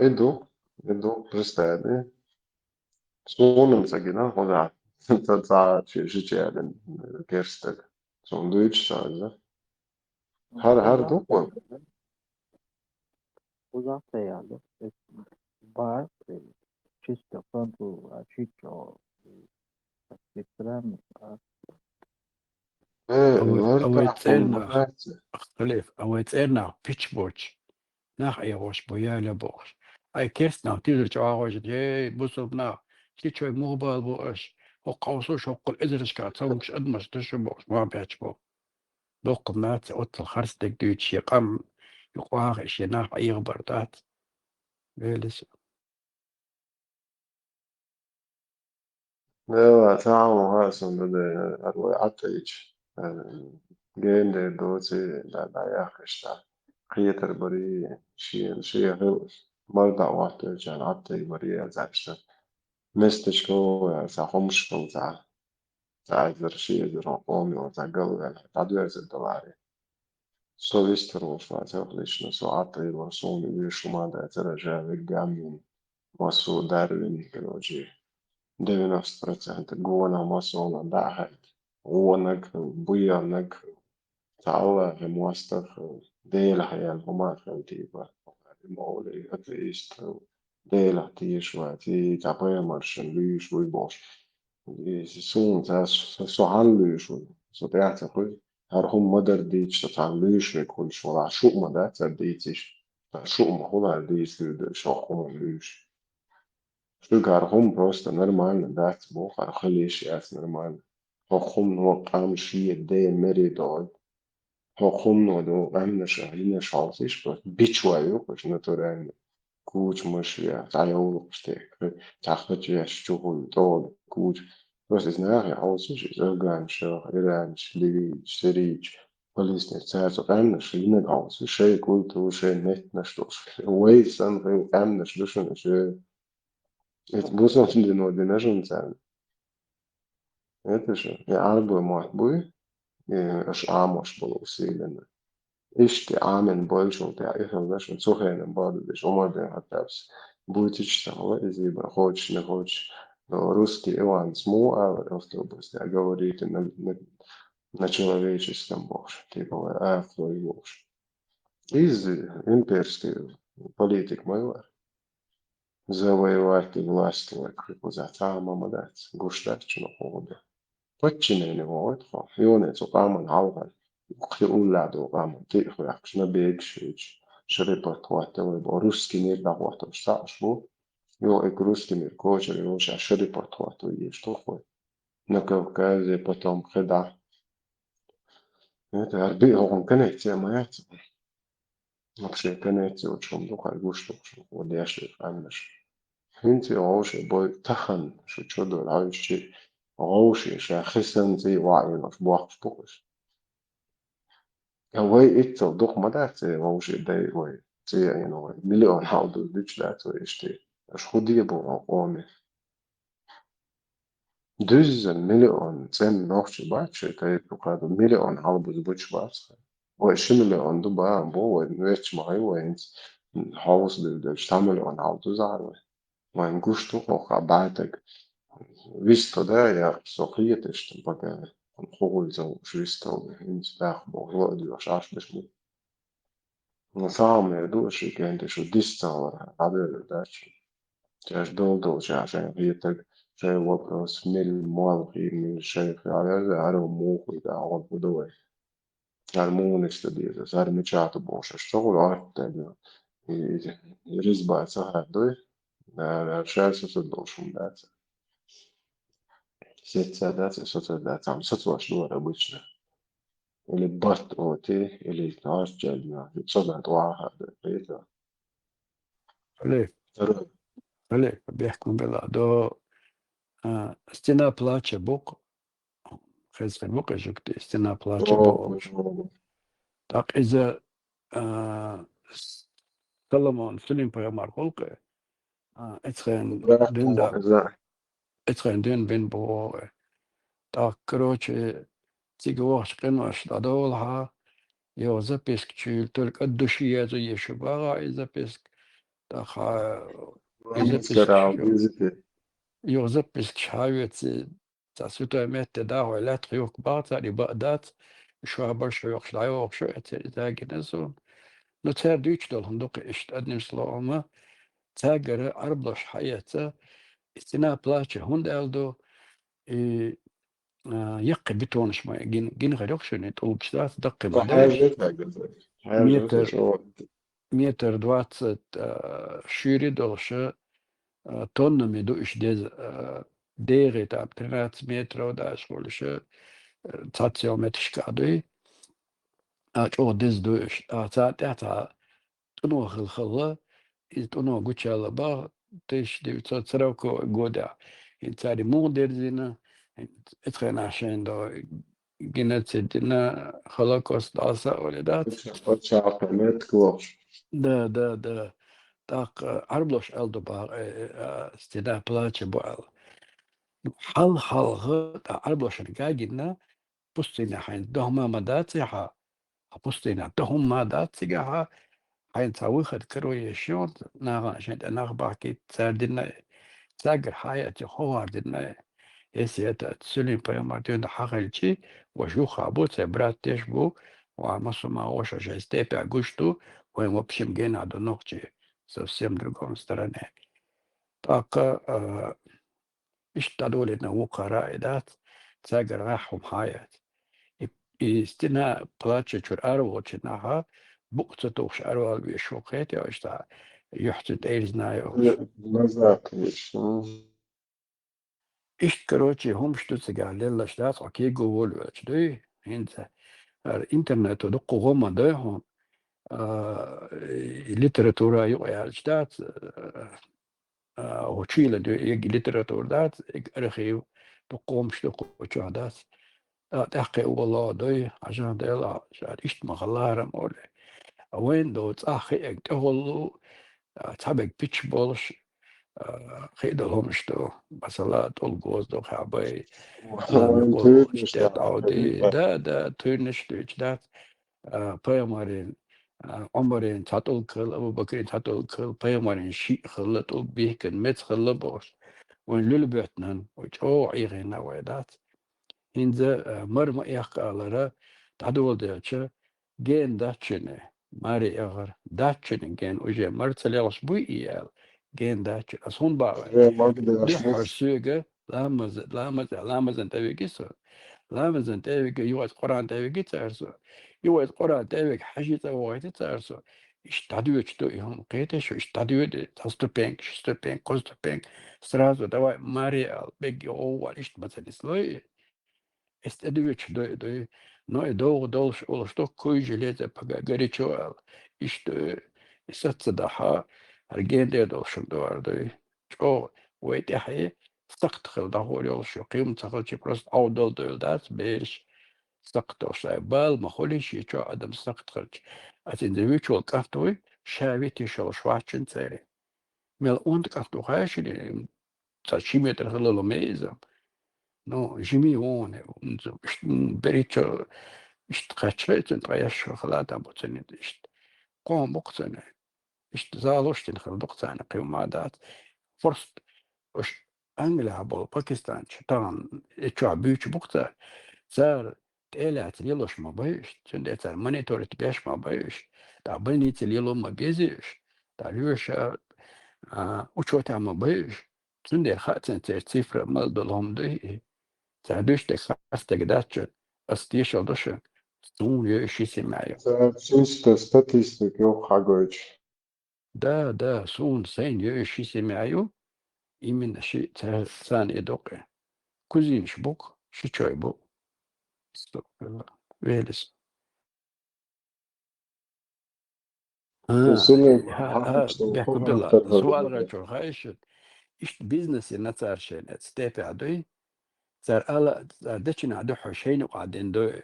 И ду, и ду, представь. Суна ца гина, хӀунда ца, ца, ши-, шича яьлла керстаг. Суна дуьйцуш ца хеза. ХӀара, хӀара ду-кх вай. Кхузахь ца яьлла. Эс бац, э, чисто француз, а чисто, э, иностранный, а. Э, а вай, а вай цӀернах, Халиф, а вай цӀернах пич боцуш, нах Ӏехош бу, яла бохуш. Ай, керста нах тилира чӀогӀа гӀожина: «Эй, бусалба нах, шичой муха бала бу аша? ХӀокху хьовсуш, хӀокхул эзарашкахь ца луш адамаш ду шу», — бохуш, ма бечу боху. Доккха наци оццул харцдерг дуьйцуш, шен къам юкъахь а, шен нах Ӏехабар дац. Велис. Дела, цхьа а ма хаьа суна, дан де, хӀара вай Ӏаттайча, э, гендер доций, да, да, яхкаш, да. Кхетар барий, шен, шен хила, марда хӀоттайчарна Ӏаттай барий, аьлла, цхьаьшта. Месточка, э, цхьа хӀумаш хила, цхьа. Цхьа эзар, ши эзар хӀокху къоман йолу цхьа галваьлла, дӀадоьрзур даларе. Со вистхир волуш вацара лично, со Ӏаттайвара, суна вуьйш хӀума дацара, жа вегга ам йина, массо а дарвина, короче, девяносто процентов гонах массо а дӀа а хаьдда. Вонаг, буянаг, цхьа Аллахьан мостагӀа, Делах яьлла хӀума хила, типа, мовлий, атеист, Делах тешаш вац, и цхьа пайхамаршна луьйш вуй бохуш. И суна ца, со, со хьанна луьйш ву, со тӀаьхьа ца хуьлу. ХӀара хӀума ма-дарра дийцича, со цхьанна луьйш верг хуьлуш валахь, шу а ма дац хӀара дийцича. Ткъа шу а ма хуьлу хӀара дийца луьйш, хӀокху хӀуманна луьйш. Шуьга хӀара хӀума просто нормально дац боху, хӀара хила йиш яц нормально. ХӀокху хӀумано къам шен ден мере догӀу. ХӀокху хӀумано ду къаьмнаша йинаш хьовсийша, просто бичвай ю-кх уьш натурально. Кучамаш веа, цхьа йовлакхаш тӀе, цхьа хача веш чухула тӀола куча. Просто иза нахе хьовсийша, иза афганашах, иранцаш, ливийцаш, сирийцаш, палестинцаш, цара цу къаьмнаша йинарг хьовсийша, шайн культура, шайн меттанаш долуш. Вай санна хила къаьмнаш ду шуна уьш. Иза бусалба дино дина шуна царна. Это же, и Ӏарбой мотт буй, и аша Ӏамош болу усилина. Иштта Ӏамин бойшал тӀехь и хилла шуна цу хенан бадуьдуш Умар бин Хаттабс. Буьйцуьйтуш ца хилла иза, бан, хочешь, не хочешь, Но русский Иванс му алар автобус тӀа говорите на, на, на человеческом бохуш, типа вай ахлой бохуш. Иза имперский политик ма вара. Завоевать власть вай кхикъуза цхьа а ма ма дац, гуш дац чуна хӀума. Подчинение вогӀу тхо. Юне цу къаман хьалха. Кхи улла ду къаман тиъ хвехкаш, набегаш хӀуьйцуш, шари патхӀотта вай бо. Русский мир дӀахӀоттош цхьаъш бу. Йо, и русский мир кочар, йо, ша шари патхӀотта вай еш туххой. На Кавказе, потом кхидӀа. Это арби хӀокхун коннекция ма яц. Вообще коннекция учун ду, хай гуш ду, вот я ши аннаш. ХӀинца вовше бой тахан, шу чудо лавиш чи, вовше ша хисан ци ваинош бохш букаш. Я вай иццал дух ма дац, э, вовше дай вай, ци айна вай. Миллион хьал ду дич дац вай ишти. Аш худи бу оми. Дуьзза миллион цӀен нохчи бац, ши тайпа кхаду миллион хьалбуз буч бац. Вай ши миллион ду баам бу, вай веч ма хай, вай инц хьовс дилдеш, цхьа миллион хьал ду зар вай. Вайн гуш ду хохка байтаг. Висто да, я со хиетеш, там пока хугуль за уж висто, инц дах бо, ло ди ваш аш беш бу. Ну, самое души, конечно, что дисцала, а да, да, чаш дол дол, чаш, а хиетаг, шай вопрос, мил муал хи, мил шай хи, а да, да, аро муху, да, он удовой. Ар мунис да диза, ар мечата боша, что гур артта, да. И, и резьба сахар, да. Да, да, шай сосед должен даться. Сеть садаться, сосед даться, там сосед ваш двор обычно. Или бат оти, или таш чайна, сосед ваха, да, это. Али, Второй. Али, бехкун бела, до, а, стена плача бук, хезген бук, эжукти, стена плача О, бук. о, о. Так, иза, а, с-, Соломон, Сулим пайгамар холка, а, эцхен Да, динда, да. эцхен дин бин бугъо. Так, короче, цига вахаш къинош дадолха, йо записк чуйл, только от души я за ешу бага и записк. Так, а, и записк Мастера, чу-, визите. йо записк шавец, ца святой метте да, хой лят хюк бага, ца ри ба дац, шо барш хюк шла йо хшо, эцер загина сун. Ну, цер дюч дол хун дукъ ишт, одним словом, а, цагара арблош хаяца, стена плача хун дал ду, и, а, яккъи бетонаш ма гин, гин харёх шуни, тулгш дац, даккъи Ва ма деш. хьажа тагаза. Хьажа Метр, тагаза. метр двадцать, а, шури долша, а, тоннами ду иш дез, а, дегъи там тринадцать метров даш болша, а, цацел метршка дуй. А, чо дез ду иш, а, ца тя ца тӀуно хилхилла, из тӀуно гучаьлла бах тысяча девятьсот сорокового года. Ин цари мух дерзина, ин эцхена шайн до геноцид дина, Холокост даса оли дац. Пача-, пача памятка вахш. Да, да, да. Так, э, арблош алду бах, э, э, а, стена плача бу ал. Хал-халгъа, та арблошан гагина, пустыня хьайн дохма ма дац хьа, а пустыня дохма дац цига хьа, хьайн ца выход кроешон, наган шен тӀа нах бахки цар динна, цагар хьаят ховар динна. Если это Сулим пайгамбар дин хьахилчи, ва жуха бу, цай брат теш бу, ва масума оша жай степя гушту, вай в общем гена до ногчи, совсем другом стороне. Так, э, Иштта долина вукхара и дац, цаьгара гӀахьум хьаяц. И, и стена плача чур арволча наха, букъ ца тухуш арвал веш ву кхетий, иштта юхьцу тӀерзна йохуш. Назад веш, м. Иштта, короче, хӀумаш ду цигахь леллаш дац, хьо кего волавелча дуй, хӀинца. Ар интернето дуккха гӀо ма дай хьуна, а, и литература юкъа яьлча дац, а, а, хӀу чуйла ду, и литература дац, и архив, дуккха хӀумаш ду кху чохь дац. А, тӀаккха и вала дой, хьажа дела, шаьр иштта ма хала хӀара ма оле. А вайн до цӀахь хиъаг тӀехула, а, цхьаберг пич болуш, а, хи долу хӀумаш ду. Масала, тӀулг гоза ду хьабай, а, Вайн мукъа туьйрнаш тӀе тӀаьхьа дӀавди. Да, да, туьйрнаш дуьйцу дац. А, пайхамарийн, а, Ӏумарийн цхьа тӀулг хилла, Абу Бакрийн цхьа тӀулг хилла, пайхамарийн шиъ хилла, тӀулг бихкина меца хилла бохуш. вайн луьла боьттина, вай чӀогӀа Ӏийхина вай дац. ХӀинца, а, мара ма эккха алара, дӀадоладелча, ген дац шуна, маре эгӀар, дац шуна ген, уже мара ца лелаш буй и аьлла, ген дац шуна. Ас хӀунда баьхкаб? Уже мара деш дуьххьара бац. Соьга ламаз, ламаз, ламазан тӀе виги со. Ламазан тӀе виги, юха Къуръан тӀе виги цара со. Юха Къуръан тӀе виги, хьажи цӀа вохийта цара со. Иштта дӀадоьдуш ду и хӀума, кхетий шу, иштта дӀадоьду, цхьа ступенька, ши ступенька, кхо ступенька. Сразу давай маре аьлла, бегги гӀовгӀа аьлла, иштта ма ца нислой. Эс тӀедоьдуш ду и, ду и. Но и довгӀа долуш, олуш ду, куй железо, пога горячо аьлла. Иштта ду и. И саца дахьа, хӀара ген тӀе долуш хӀума ду хӀара, ду и. ЧӀогӀа вай тӀаьхье сакхт хила дӀахьур йолуш ю, кхин хӀума ца хилча, просто Ӏовдал дойла дац бераш. Сакхт долуш, ай, бала ма хуьлий шен чохь адам сакхт хилча. Ас хӀинца вуьйцуш волу кӀант вуй, ша витийш йолуш вац шуна церан. Мел онда кӀант ву хаьий шуна, цхьа ши метр хила ло ме иза. Ну, жимий вон, м, берхӀитта, иштта кхаьчча, цуьнан ткъа еш хила там бу цуьнан иштта. Кхоам бу-кх цуьнан. Иштта залош дина хила ду-кх царна, кхин хӀума дац. Просто уьш Англияхь болу пакистанчу тахана и чохь буьйцуш бу-кх цара. Цара тӀе а лаьцна лелош ма бай уьш, цундела цара мониторить беш ма бай уьш, тӀаккха больнице лело ма безий уьш, тӀаккха лоьша, а, учетехь ма бай уьш. Цундела хаьа царна церан цифра мала долу хӀума дуй и. Цара дуьйцуш дерг харц дерг дац шуна, ас тешалла до шуна, суна йойуш ши семья ю. Цара чисто статистика ю хьагойтуш. Да, да, суна сайна йойуш ши семья ю, именно ши, ца-, царна и ду-кх и. Кузинаш бу-кх, ши чой бу. Астагфирулла. Велис. А, Сулейман, хьа, хьа, хьа, бехк хьа, билла. Суал гӀачур хаьий шуна. Иштта бизнес йина цара шайна, эца тӀепехь дуй. Цара ала, цара дечунахь дуьххьара шайна юкъахь дина дуй.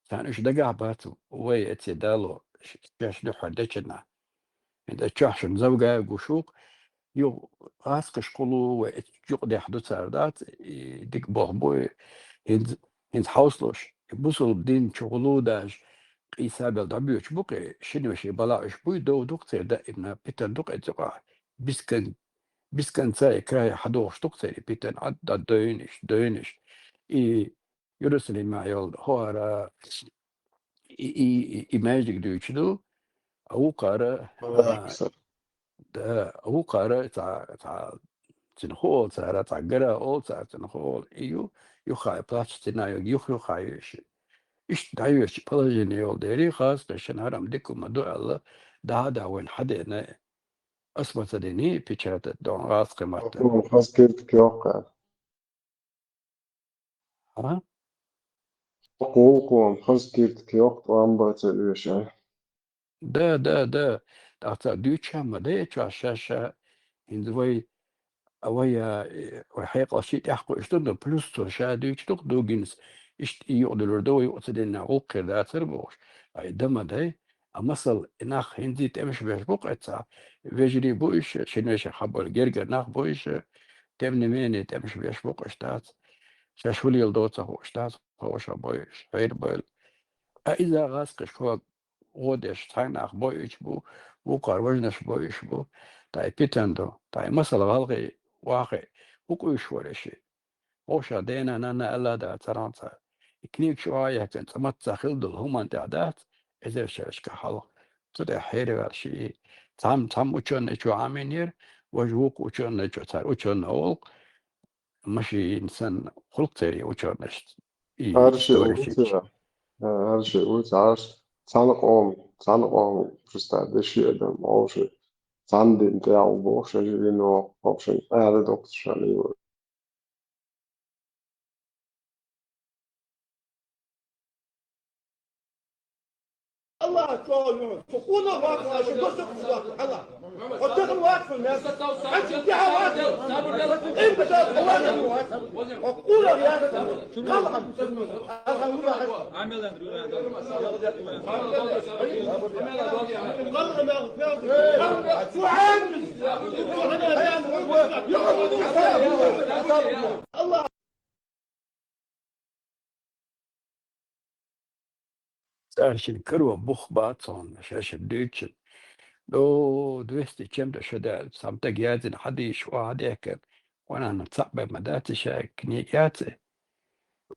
Царна уьш дагахь бац, вай эций дало, ш-, шаьш дуьххьара дечунахь. ХӀинца чохь шуна завгай гуш ву-кх, юха гӀазкхаш кхулу вай, эцу юкъадехь ду цара дац, и дика болх бу, и хӀинца, хӀинца хьовсалуш, и бусалба дин чу гӀулу даже, къийса бел дӀабоьдуш бу-кх, и шина вешин балагӀ уьш буй, дов ду-кх церан даимна, питан ду-кх эцу юкъахь, бискан, бисканца и край хьадохуш ду-кх церан и питан, Ӏад, Ӏад дойнаш, дойнаш. И Иерусалимехь йолу хӀора и, и, и, и маьждиг дуьйцуш ду, а вукхара, а, да, а вукхара цхьа, цхьа цуьнан хӀу олу цара, цхьа гора олу цара цуьнан хӀу олу, и ю, юххе плач цӀена ю, юх-юххе ю иша. Иштта дӀайоьдучу положение йолу дерий, хаза кхин шина хӀара-м дика хӀума ду аьлла, дӀа-дӀа вайна хьадеана, ас ма ца дини, печатать дон гӀазкхи матта. Хьо хаза киртиг йоккху. А? Хьо гӀуллакхо хаза киртиг йоккху, тӀом бан ца оьшу. Да, да, да. ТӀаккха цара дуьйцуш ма дай, чохь ша-ша, хӀинца вай, а вай, а, э, вай хьекъал ши тӀехь кхуьуш ду, но плюс цо ша дуьйцуш ду-кх Дугинас, иштта и юкъадуьллур ду, вай юкъа ца дина гӀуллакх хир дацара бохуш. Ай, дан ма дай. А масал, и нах хӀинца тӀемаш беш бу-кх эццахь. Вежарий бу уьш, шина вешин хьаболу гергара нах бу уьш, тем не менее тӀемаш беш бу-кх уьш дац. Шаьш хӀун леладо ца хууш дац, хьошах бой уьш, хьеран бойла. Ткъа иза гӀазкхаш кхо гӀо деш цхьаьннах бойуьйтуш бу, вукхара важнаш бойуьйтуш бу. Ткъа и питан ду, ткъа и масал гӀалгӀай вахе, хӀун къуьйсуш вара ши? Вовшах дена-нанна аьлла а дац цархьамца. И книгаш охьа а яьккхина, цкъа мацца хила долу хӀуманна тӀехь дац, эзар шерашкахь хьалха. Цу тӀехь хьераваьлла ши и. Цхьамма, цхьамма учёнайчо Ӏамийнера, важа вукху учёнайчо, цара учёный олу, машин санна, хӀуллакх церан учёнайшца. И Арши история уьцу, шийтта. А, арши уьцу, арш. Цхьана къоман, цхьана къоман, просто деши адам, вовши. Цхьана дина тӀехь ву бохуш, ша жиъ вина воккху, вовшийн ара доккхуш ша лийвар. Цара шина каро бух бац хьуна, шаьш дуьйцучун. О, двести чем-то шо даьлла, цхьамма стага яздина хьадийша, охьа дехкина, Ванна цхьаъ бен ма дац ша книга яц.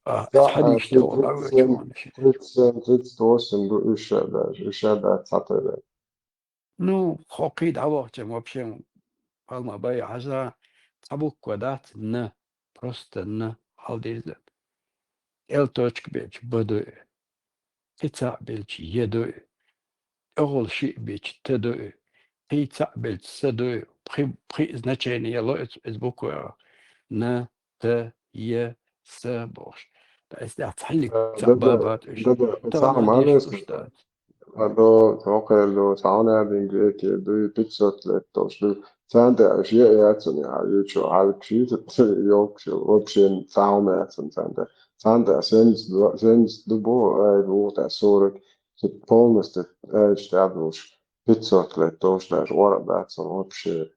А, цхьа хьадис тӀе вала ваьлча ванна ши. Тридцать семь, тридцать восемь ду уьш а даже, уьш а дац цхьатерра. Ну, хӀокхий дӀавахча, вообще, палма бай хьажа, цхьа буква дац, н, просто н, хьалдирза. Л точка белча б ду, кхи цхьаъ белча е ду, тӀехула шиъ бича т ду, кхий цхьаъ белча с ду, пхи, пхи значение ло эц, эц буква. Н, т, е, с бохуш. Ткъа эс тӀехь цхьаьллиг Э, цхьаъ да, да, бабат уьш. Да, да, Тахана цхьа деш манас. Уш дац. Ладо, цхьа кхел ду, цхьа хьуна аьлла греки ду, пятьсот лет долуш ду. Царна тӀе аша е а яц уьнан, хьан ючу, хьалкаш йийца, йолкаш йолу, вообще цхьа хьуна яц уьнан царна тӀе. Царна тӀе семьдесят два, семьдесят ду бу, ай, бу тӀе сорок, цу полностью, ай, тӀе а долуш, пятьсот лет долуш даже ора дац уьнан вообще.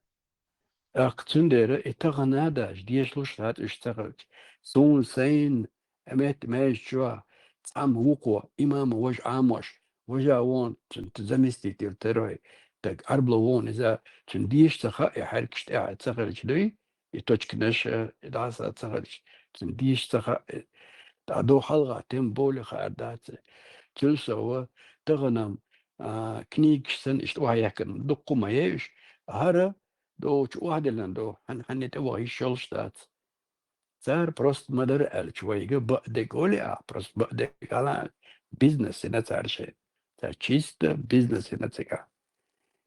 ТӀаккха цундела и тахана а даже, дешалуш хатта уьш ца хилча. Суна сайна, Амет маьжчо, цхьамма вукхо, имама важа Ӏамош, важа вон, цуьнан заместитель второй, так Ӏарбало вон иза, цуьнан деша ца хаьа, и хьаьркаш тӀехь ца хилча дуй, и точканаш, э, и дӀаса ца хилча, цуьнан деша ца хаьа, э, тӀаккха ду хьалха, тем более хаар дац. Цуьнан сов, тахана, а, книгаш санна, иштта охьаяьккхина, дуккха ма яй уьш, хӀара, долчу охьадиллина ду, хьан-, хьанна тӀе ваха йиш йолуш дац. Цара просто ма-дарра аьлча, вайга баъдерг олий ахь, просто баъдерг ала, бизнес йина цара шайн. Цара чисто бизнес йина цигахь.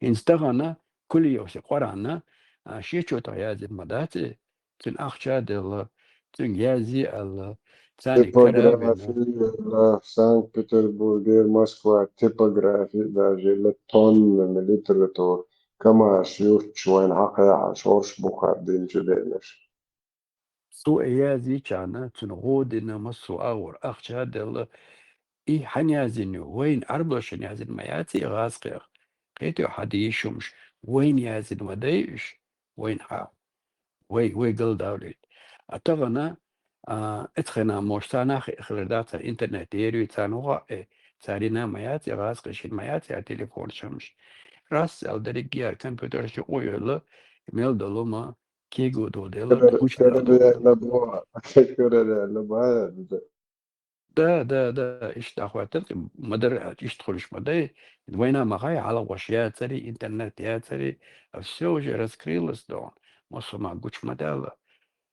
ХӀинца тахана Кулиевс Къуръан, а, шен чотах яздина ма дац и, цуьнан ахча а делла, цуьнга язъе аьлла, царниг карабина. Типография, Санкт-Петербурге, Москва, типография, даже тоннами литература, КамАЗ юьрташ вайна хьакхехьаш, хӀорш бухара динчу дернаш. Цо и язйичахьана, цуьнан гӀо дина, массо а агӀор ахча а делла, и хьан яздина ю? Вайна Ӏарбошна яздина ма яц и гӀазкхех. Кхетий хьан дийш хӀумаш, вайна яздина ма дай уьш, вайна хьан, вай, вай галдавлийта. А тахана, а, эцхьана мош царна хи-, хилар дац, интернет еруй царна ваха, э, царина ма яц и гӀазкхешна ма яц и телефонаш хӀумаш. Раз аьлла дерриг яр компьютераш юкъа йолла, мел долу ма кего долу делла, Кура-, гучу кура делла. Делла бу, кура делла бу, Да, да, да, иштта дӀахӀоьттина, ма-дарра аьлча, иштта хуьлуш ма дай. Вайна ма хай, хьалхош яцари, интернет яцари, а всё уже раскрылось, дон. Массо ма гучу ма даьлла.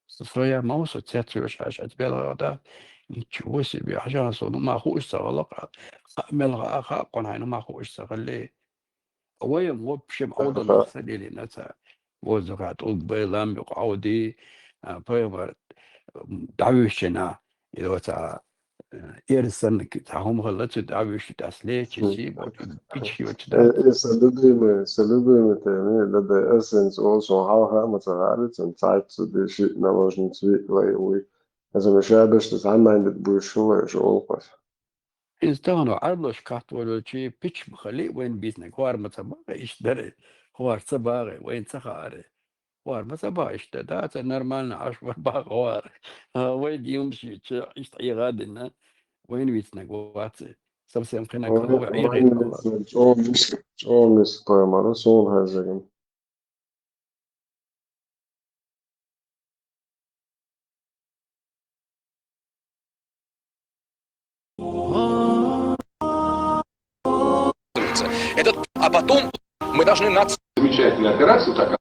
Со, со я ма ву, со цец веш хьаьжа, хьаьжа белгӀа да. Ничего себе, хьажа со, ну ма хууш ца хала, ха-, ха-, мел ха-, ха-, кхунхьай, ну ма хууш ца хали. Вай вообще Ха-ха. Ӏовдаллах ца лелийна ца. Воздуха тӀулг бай, лам юкъа Ӏовди, а, пайхамар, м, дӀавуьйшина, и оца, э, эр санна, цхьа хӀума хилла, цу дӀавуьйши тӀасле, чи Мгм. Си, бо, пичхи йочу Э, дац. Э, са любимый, са любимый тема, да, да, эсенс, ол сон хьалха ма ца хаьри, цун цхьаьццу деши наложниц ви лай уй. Эса ма шабаш, цхьа майндат буьйш шулай, шу олкъас. Иза тахана Ӏарбош кхатта волчи пича ма хали, вайн бизнес. ХӀор ма ца бахи, иштта дари. ХӀор ца бахи, вайн ца хаъари. ХӀор ма ца бахи, иштта да, ца нормально Ӏаш ма бахи хӀор. А, вай димаш ича, иштта Ӏийгъа дина, вайн вицнаг ваци. Совсем кхинаг Ой, хала вай Ӏийгъина вайн хала. Вицнаг, чӀогӀа миска, чӀогӀа миска пайхамар, суна хезаган. Этот, а потом мы должны нацию Замечательная операция такая.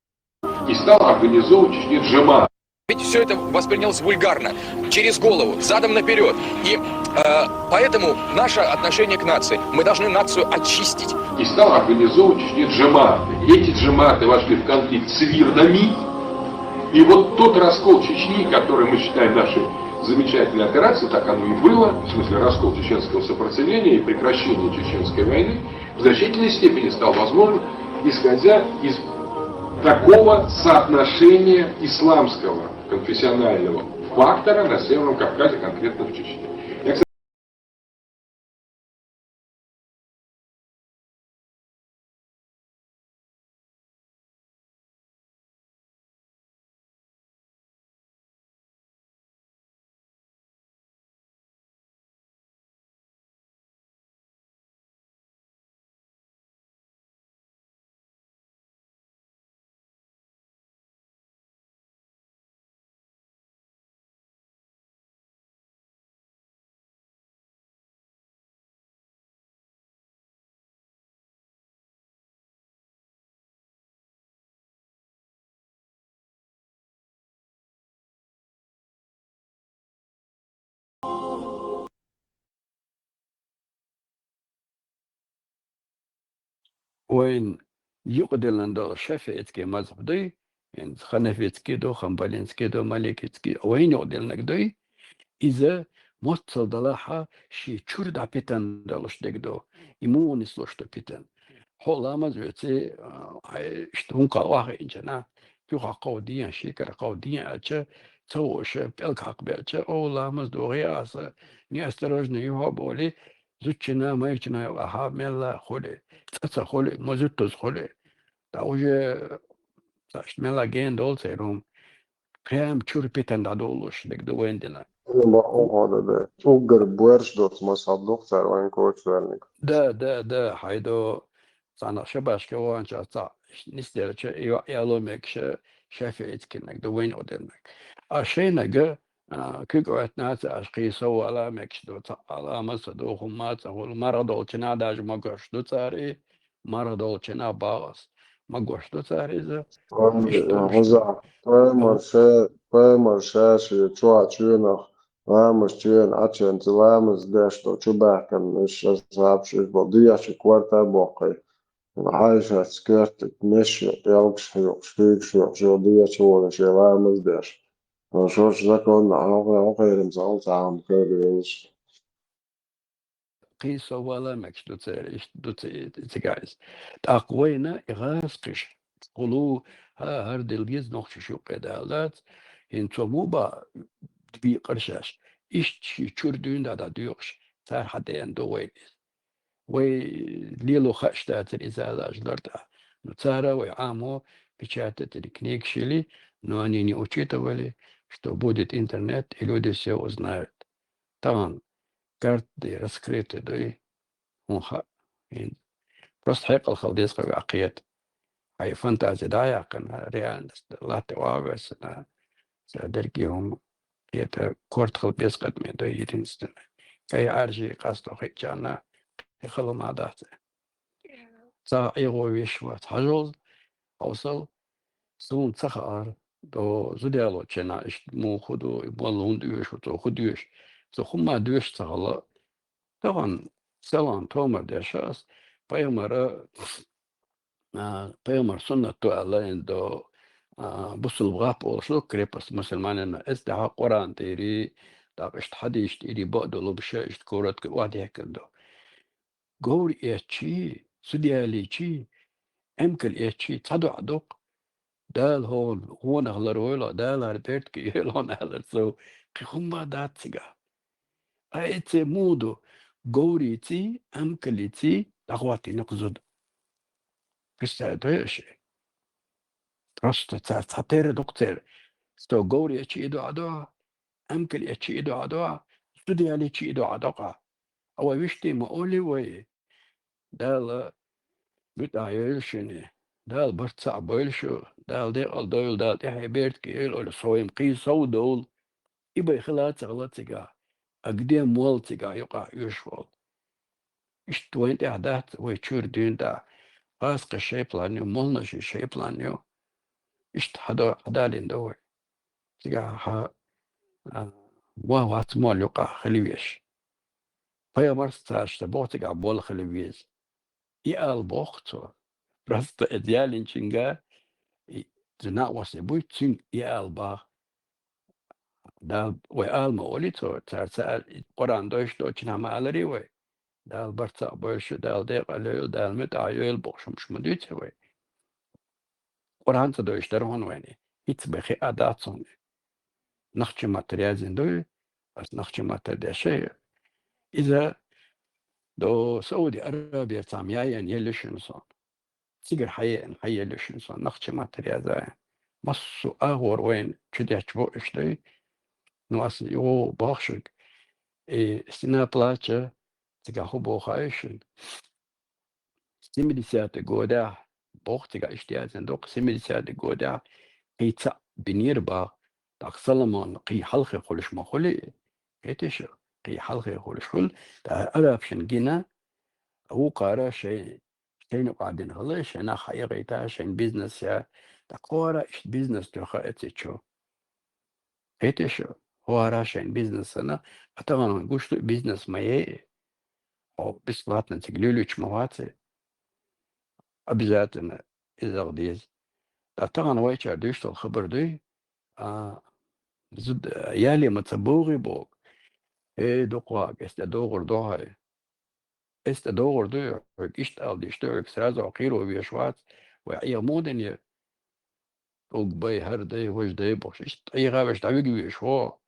И стал организовывать в Чечне джамаат. Ведь все это воспринялось вульгарно, через голову, задом наперед. И э, поэтому наше отношение к нации, мы должны нацию очистить. И стал организовывать в Чечне джамааты. Эти джамааты вошли в конфликт с вирдами. И вот тот раскол Чечни, который мы считаем нашей замечательной операцией, так оно и было, в смысле раскол чеченского сопротивления и прекращение чеченской войны, в значительной степени стал возможен, исходя из такого соотношения исламского конфессионального фактора на Северном Кавказе, конкретно в Чечне. Я, кстати, Вайн юкъадиллина долу шафиитский мазхаб дуй, хӀинца ханафитский ду, хамбалинский ду, маликитский, вайн юкъадиллинарг дуй, иза моццал далахьа шен чуьра дӀапитана долуш дерг ду, и муха нислуш ду питана. Хьо ламаз веций, а, хьай, иштта хӀунда кхалла вахийтинчунна, туьха кхов дийна, шекара кхов дийна аьлча, ца вуша, пӀелг хьакхабелча, о, ламаз догӀий аса, неосторожно юха а болий, зудчунна, майрачунна юкъахь мелла а хуьлий, цӀа ца хуьлий, ма зуьттаза хуьлий. Ткъа уже цхьаъ иштта мелла а гена долу церан хӀума. Прям чуьра питана дӀадолуш дерг ду вайн дина. Ма оха да бе. Уггар боьрша доцу мазхаб ду-кх цара вайн кочваьллиг. Да, да, да, хьайдо. Цхьана шабашка ваханчохь цхьаъ нисделча, и йоӀ яло мегаш шафиитскийнарг ду, вайн юкъадиллинарг. А шайнарг, а, куьг Ӏоьттина ца Ӏаш, кхин сов вала мегаш ду, цхьаъ ламаз ца ду, хӀумма ца хуьлу, марха долчунна даже могуш ду цара и, марха долчунна бакъ ас, могуш ду цара иза. Иштта ду, иштта ду. Хьуза, пайхамар ша, пайхамар ша шен чохь чоьнах, ламаз чоьна Ӏачуьнца ламаз деш долу чубаьхкина, уьш асхьабаш уьш болу дехьа корта а боккхий. Хьайшаца коьртаниг меш йо, пӀелгаш хьоькхуш, куьйгаш хьоькхуш йо, дехьа волуш шен ламаз деш. Шорчу законна хьо-, хьо кхерам ца хьал цхьа хӀума хир йолуш. Кхин сов вала мегаш ду церан, иштта ду ц-, цигахь иза. ТӀаккха вайна и гӀазкхиш, кхулу, хӀа, хӀара дилла гиза нохчаш юккъе дала дац, хӀинца цо муха бан декъара шаьш, иштта шен чуьра дуьйна дӀа-дӀа доькъуш, цара хьадеана ду вайна иза. Вай лело хууш дацара иза ала аш лар тӀехь. Но цара вай Ӏамо печатать йина книгаш йили, но они не учитывали, что будет интернет, и люди всё узнают. Тахана карта раскрыты дуй, хӀун хаьа. Просто хьекъал хила деза хьоьга а кхета. Хьайн фантази дӀа а яьккхина, реальность латта а вагӀавессина, ца дерриге хӀума кхета корта хила беза къа ду единственное. КӀай Ӏаьржий къасто хиъчарна кхин хала хӀума дац. Цхьа Ӏехо веш вац. Хьажал, хьовсал, суна ца хаьара, до зуда ялочунна иштта муха хӀун ду, и молла хӀунда оьшу, цо хӀун доьшу, цо хӀумма доьшу ца хала. Тахана селан томар деш ас, пайхамара, а, пайхамар суннат ду аьлла, ин до, а, бусулба гӀап олуш ду, крепость мусульманина, эс тӀехьа Къуръан тӀери, тӀаккха иштта хьадисаш тӀери бакъ долу, баша иштта коротко охьадехкина ду. Говр эцчий, зуда ялийчий, эмкал эцчий, цхьа доӀа доккху. Дала хьуна гӀонах ларвойла, Дала хӀара бертке йойла хьуна аьлларг сов, кхин хӀумма дац цигахь. Ткъа эццехь муха ду, говрийций, эмкалийций дӀахӀоттийна-кх зуда. Представь, дой аша? Просто цара цхьатерра ду-кх церан. Сов говр эцчи и доӀа до, эмкал эцчи и доӀа до, зуда ялийчи и доӀа до-кх. А вай вуьшта ма олий вай: Дала муьтӀахь йойла шуна, Дала барт цхьаъ бойла шу, Дала декъал дойла, Дала тӀаьхье бертке йойла, ойла, сов-м кхин сов довла. И бай хила а ца хала цигахь, а где молла цигахь юкъахь оьшуш волу? Иштта вайна тӀехь дац вай чуьра дуьйна тӀехь, гӀазкхаш шайн план ю, молланаш шайн план ю. Иштта хьадо-, хьадалийна ду вай. Цигахь хьан, а, ван вац молла юкъахь хила веш. Пайхамарс цаьршта боху цигахь болла хила веза. И ала боху цо. Просто эца ялинчуьнга, и, цу накъостий буй, цуьнга и ала баха. Дала вай ала ма олий цо, цара ца аьл-, Къуръан дойш доцчунахь ма аларий вай. Дала барт цхьаъ бойла шу, Дала декъал йойла, Дала муьтӀахь йойла бохуш хӀумаш ма дуьйций вай. Къуръан ца дойш дара хьуна вайна. ХӀинца бен хиъна дац хьуна. Нохчийн маттара яздина дуй, ас нохчийн маттара дешшехь. Иза до Сауди Арабера цхьамма яйъина елла шуна сон. Цигара хьаеана, хьаелла шуна сон, нохчийн маттара язйина. Массо а агӀор вайна чудетташ бу уьш дай. Ну, ас юха боху шуьга, и Стена плача цигахь хӀун боху хаьий шуна? Семидесятый годехь, боху цигахь иштта яздина ду-кх, семидесятый годехь кхин цхьаъ бинера боху, тӀаккха Соломон кхин хьалхе хуьлуш ма хуьлий? Кхетий шу? Кхин хьалхе хуьлуш хуьлу, тӀаккха арабашна гина, вукхара шайн шайна юкъахь дина хила, шайн нах хьаэгӀийта, шайн бизнес я, тӀаккха хӀора иштта бизнес тоьхна эций чу. Кхетий шу, хӀора шайн бизнес санна, а тахана гуш ду, бизнес ма яй. Хьо бесплатно цига луьйлуьйтуш ма ваций. Обязательно иза деза. Ткъа тахана вайчара дуьйцуш долу хабар дуй, а, зуда яле ма ца богӀий боху. Э, дукха ваха, эс тӀе догӀур ду хьай. Эс тӀе догӀур ду, хьоьга иштта ала диш ду, хьоьга сразу хьо кхийро веш вац, вай Ӏеха муха дина я? ТӀулг бай, хӀара дай, важа дай бохуш, иштта Ӏеха веш дӀавига веш ву.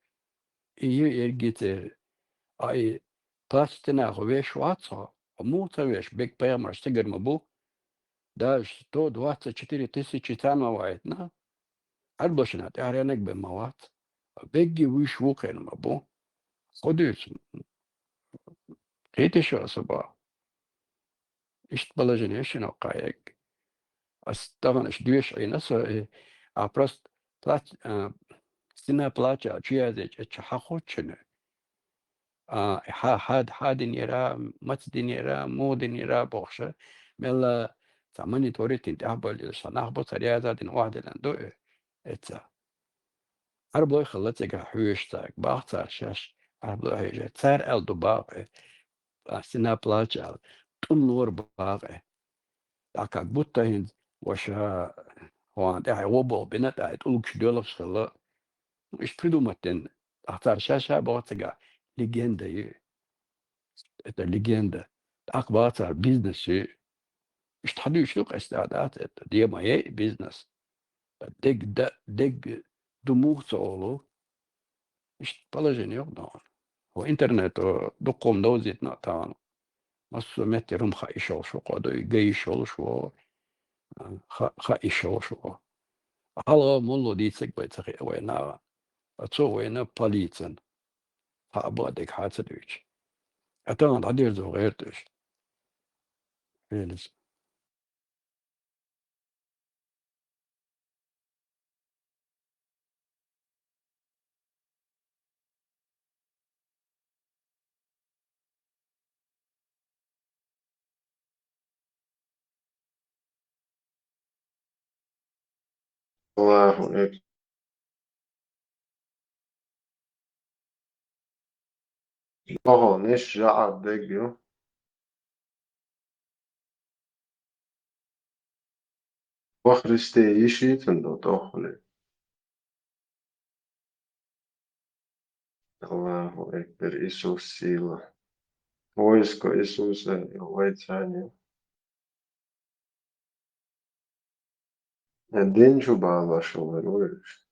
И ю эргий церан. А и плач стена хьо веш вац хьо? Хьо муха ца веш? Бек пайхамарш цигара ма бу. Даже сто двадцать четыре тысячи царна ма вайтина. Ӏарбошна тӀаьхьаренаг бен ма вац. Бегги вуьш ву кхерна ма бу. Хьо дуьйцу? Кхетиш аса боху. Иштта положение шино кхаьегг. Ас тахана аш доьшуш Ӏийна со, э, а просто плач, а, стена плача чу яздечу, эчча хьан хууччуьнан? А, хьа-, хьа-, хьа динера, маца динера, муха динера бохуша, мелла ца монитор йитина тӀехь боллуш, сан нах бу цара яза дина охьадиллина ду э, эца. Ӏарбой хилла цигахь хьоьжуш цаьрга, бах цара шаьш, Ӏарбой хьоьжуш. Цара аьлла ду бах э, а, стена плача аьлла, тӀум лора бах э. ТӀаккха как будто хӀинца ваша хьуна тӀаьхьа вон болу бина тӀаьхьа тӀулгаш доьлхуш хилла. Ну, иштта придумать дина. ТӀаккха цара ша-ша боху цигахь легенда ю. Это легенда. ТӀаккха баха цара бизнес ю. Иштта хьан дуьйцуш ду-кх ас тӀе дац это. Дема е бизнес. Дег да-, дег ду муха ца олу. Иштта положение йокъа догӀу. Хьо интернето дуккха хӀума довзийтина тахана. Массо а метте хӀума хаийш йолуш ву, кхо дуй, ган йиш йолуш ву, ха-, хаийш йолуш ву. Хьалха молло дийцаг вай ца хиъна вай наха. Ткъа цо вайна полицин. Хьа а бакъдерг хьа а ца дуьйцу. Ткъа тахана дӀадерзо гӀерта уьш. Элиза. Аллаху экбар. Дохонаш жаӀар дег ю. Во Христе йиш йицан ду тоххули. Аллаху экбар, Иисус сила. Войско Иисуса вайца ю. Э, дин чу бала шо вара вуьйш.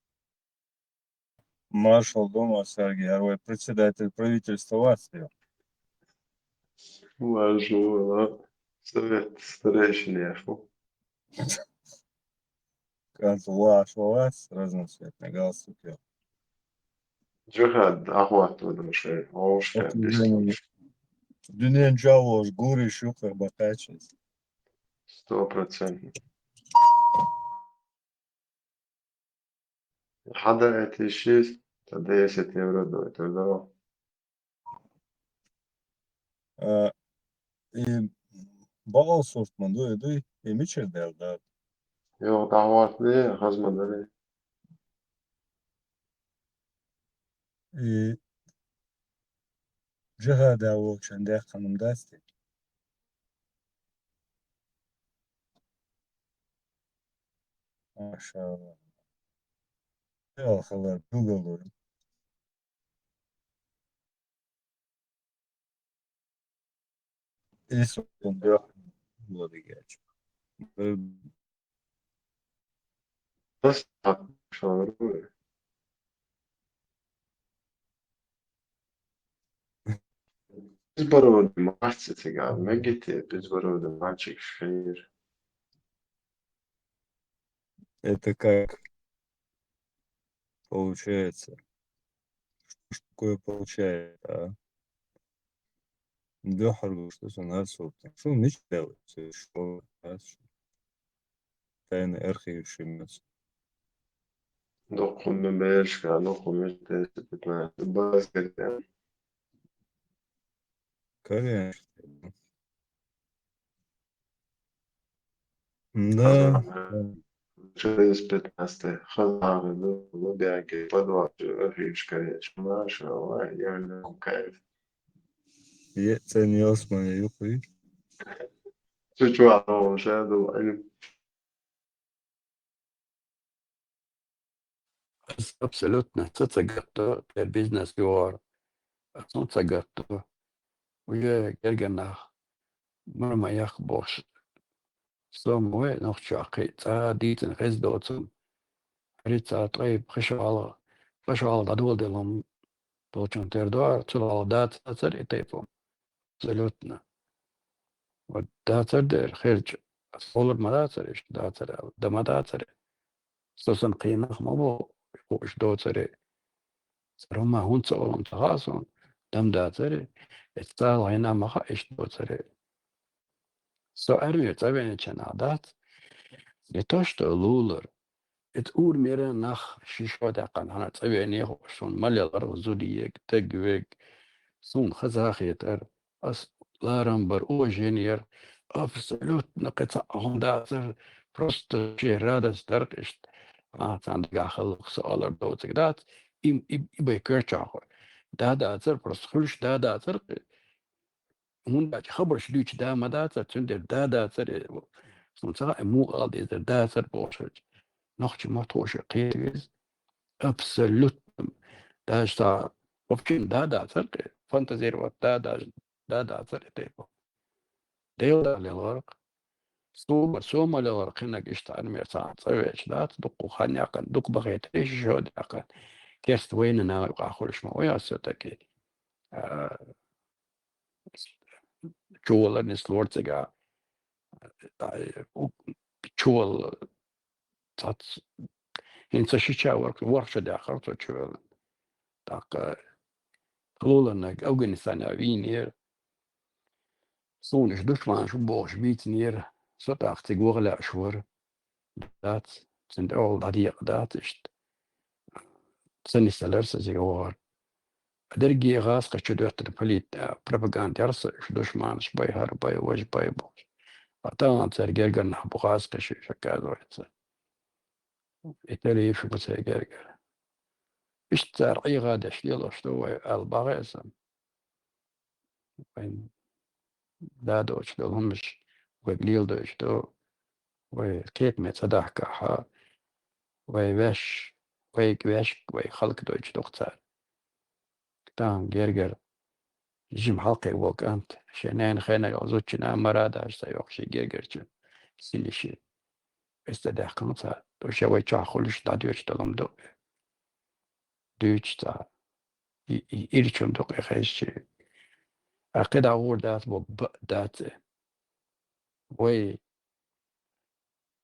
Маршал дома, Сергей, а вай председатель правительства вац те? Важно, совет старейшин яху. Канц ваш вац, разноцветный галстук я. Джихад, ахват, вот, вообще, ох, это дуьнен чу а волуш гур йиш ю-кх бакъаччалц. Сто процентов. Хьада это шесть, то десять евро дойтар да. А, и бакъал сурт ма ду, и дуй, и мичара дер да? Йо, дӀахӀоттаде, хаза ма дарий. И джихада волчун дехкан ма дац те? Машалла. Йо, хала дугал ду. Иисус дехкан лоригача. Ас шару. Безбородый мальчик циган, мегите, безбородый мальчик шер. Это как получается? Что ж такое получается, а? Дуьххьара гуш ду сан хӀара суртан. Шу мича делац? Шу хӀара шу. Тайна архив шимац. Дуккха ма берш ка, дуккха ма тесна питна. Базгар. Конечно. Да. Ага. Через пятнадцать хазары, ну, ну, бяги, по двадцать, офигеть, короче. Машалла, я в кайф. Е, цен йосман юхи. Цу чу ваха ша ду, айну. Ас абсолютно ца ца гатто, тер бизнес юар. Ас ну ца гатто. Уже герга нах. Мур ма ях бохш. Сом вай нохча кхи цӀа дийцин хез доцун. Хьри цӀа тӀой пхишвала, пхишвала дадул делум. Толчун тер дуар, цулал дац ацар и тайпу. Абсолютно. Вот дацар дер, херч, солар ма дацар, иш дацар, да ма дацар. Сосан кхинах ма бо, иш доцаре. Сарума хун ца олам ца хасон, дам дацаре. Эц цал гайна маха иш доцаре. Со армия цавен чана дац. Не то, что лулар. Эт ур мера нах шишо дакан, хана цавени хошун, малялар зудиек, тегвек, сун хазахетар, ас ларам бар, уважениер, абсолютно кыца ахун дацар, просто че радость дарк ишт. А, цан дага халык со алар доцик дац, им, им, им бай кырчахо. Да, дацар, просто хулш да, дацар, хундач хабарш дуч да ма дацар, цундер да дацар, э, сун цаха, э, мугъал дезер дацар бошач. Нохчи ма тхоша кхетгиз. Абсолютно. Даже са, в общем, да дацар, э, фантазировать да, даже да дацар, это его. Дел да лелорк. Сума, сума лелорк, хинак ишта армия ца, ца веч дац, дукку ханякан, дук бахет, эш жодякан. Керст война на, а, хулишма, ой, а всё-таки. А, чула не слорцега, а, у-, чула цац, хинца шича ворк-, воркша дяхар то чула. Так, а, хлулана Афганистане винер, суниш душманш бохш бицнер, со так циг вогля швар. Дац, цин ол дадиек дац ишт. Цин исталар са зига вогар. Дерги газ качу дёттер полит-, а, пропаганда ярса, ш душманш бай, хар бай, вож бай, бож. А там цер гергер нах бу газ качу, оказывается. Италия шу цер гергер. Ишт цар ига деш лило, что вай ал багайсан. Вай да доч долумш, вай лил доч до, вай кет ме цадахка ха, вай веш, вай веш, вай халк доч дохцар. Там гергер, жим халкы вокант, шенен хена зучина марада, са йохши гергерчи, силиши. Эста дахкан ца, то ше вай чахулш да доч долум до. Дуч ца. И, и, ирчун до кхешчи. А кеда ур дас бо б-, даце. Вай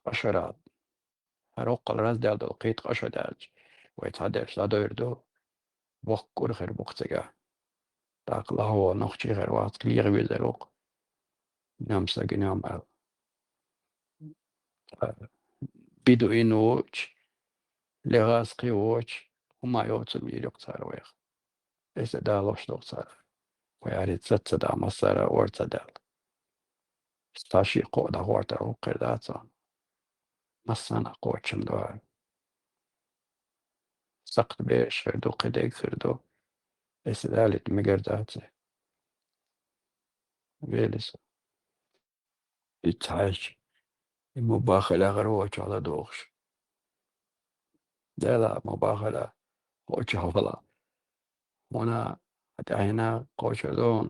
ашарат. Хароккал раздел дол кит ашадач. Вай цадеш ладойр до. Воккур хер бокцега. Так лахо нохчи хер вац клир визерок. Ням сагиням ал. Биду инуч, легас кивоч, ума йоцум ирок цар вех. Эсе далош дох цар. Вай ари цаца да масара ор цадал. Сташи ко да хорта укер даца. Масана кочум да. Сакт бе шерду кедек шерду. Эсе далит мигер даца. Велис. Ицхьаьш, и мубахала гӀарвача ала дохуш. Дела мубахала гӀоча вала. Вона хӀатӀаьхьина кочадон,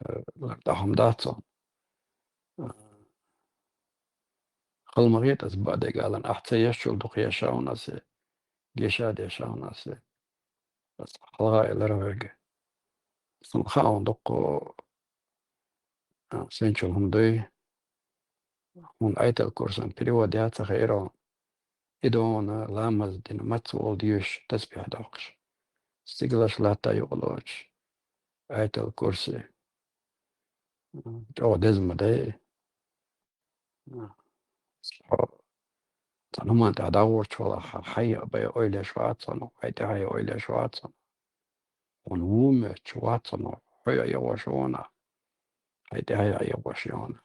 э, лартахум дацун. Халмагъет аз баъдегалан ахца яшчул дукъ яшавнасе, геша дешавнасе. Аз халгъа элар веге. Сун хаун дукъу А, сенчул хӀундуй, хӀун айтал курсан перевод яца хӀейро, идона ламаз дина мац вол дийш тасбихь дохкаш. Сиглаш латта юкьлоч. Айтал курси. ЧӀо дезма дай. Цхьо. Тануман тӀа дагӀурч вала ха-, хай бай ойлеш вацану, хай тӀа хай ойлеш вацану. Хьун вумечча вацану, хьой айгӀош вона, хьай тӀехьа айгӀош йона.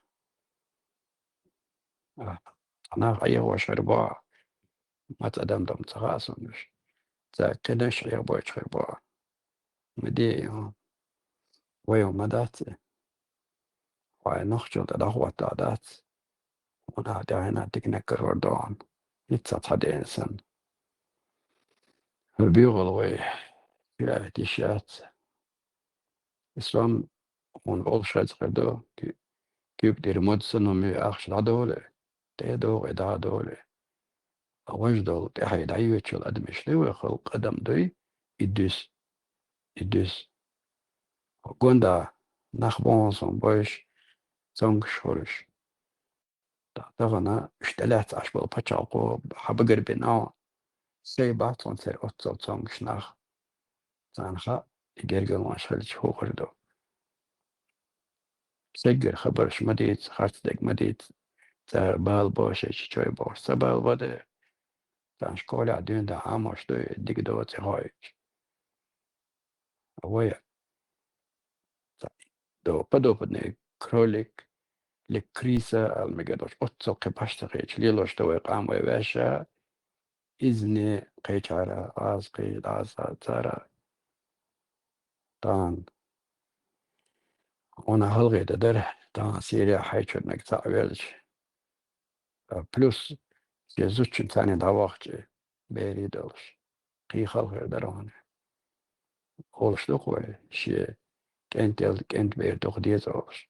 А, цӀанах айгӀош хӀерба, мац адам дам ца хаасунаш. Ца кхидаш айгӀбойч хӀерба. Ма де йо. Вай ма дац. Хьо нохчалла тӀе дӀахӀотта дац. Хьуна тӀехьенна диканиг карор ду хьуна. Ниццаца хьадеана санна. ХӀара боьхалла вай чуяхийта йиш яц. Ислам хьуна олуш хеза хир ду, куьг-, куьг тӀера модз санна хӀума ю ахча дӀадоле, тӀе а догӀий, дӀа а долий. Важа долу, тӀаьхье дӀайоьдучу адамашна вай халкъ адам дуй, и дуьсу, и дуьсу. Гонда нах боху суна бойуш, цомгуш хуьлуш. Та-, тахана уьш тӀелаьцна Ӏаш болу пачхьалкхо хьан багара бина, сай бац хьуна церан оццул цомгуш нах. Царна хаьа, и гергарлонаш хилча хӀун хир ду. Цигара хабарш ма дийца, харцдерг ма дийца, цара бала бо, шаьш чой бохуш ца бала бо де. Царна школехь дуьйна дан Ӏамош ду, дика доцу хоуьйтуш. Вай, ца-, до-, подопытный кролик, или крыса, ала мегар долуш, оццул кхин паш ца хеташ, лелош ду вай къам вай ваьшша, иза кхечара, гӀазкхий, дӀаса цара. Тахана хьуна хьалхе дан дара, тахана Сирия хьайчурниг цхьаъ велча. А, плюс, шен зудчун царна дӀавахча, берий долуш, кхин хала хир дара хьуна. Олуш ду-кх вай, шен кӀентел кӀентан бер дукха деза олуш.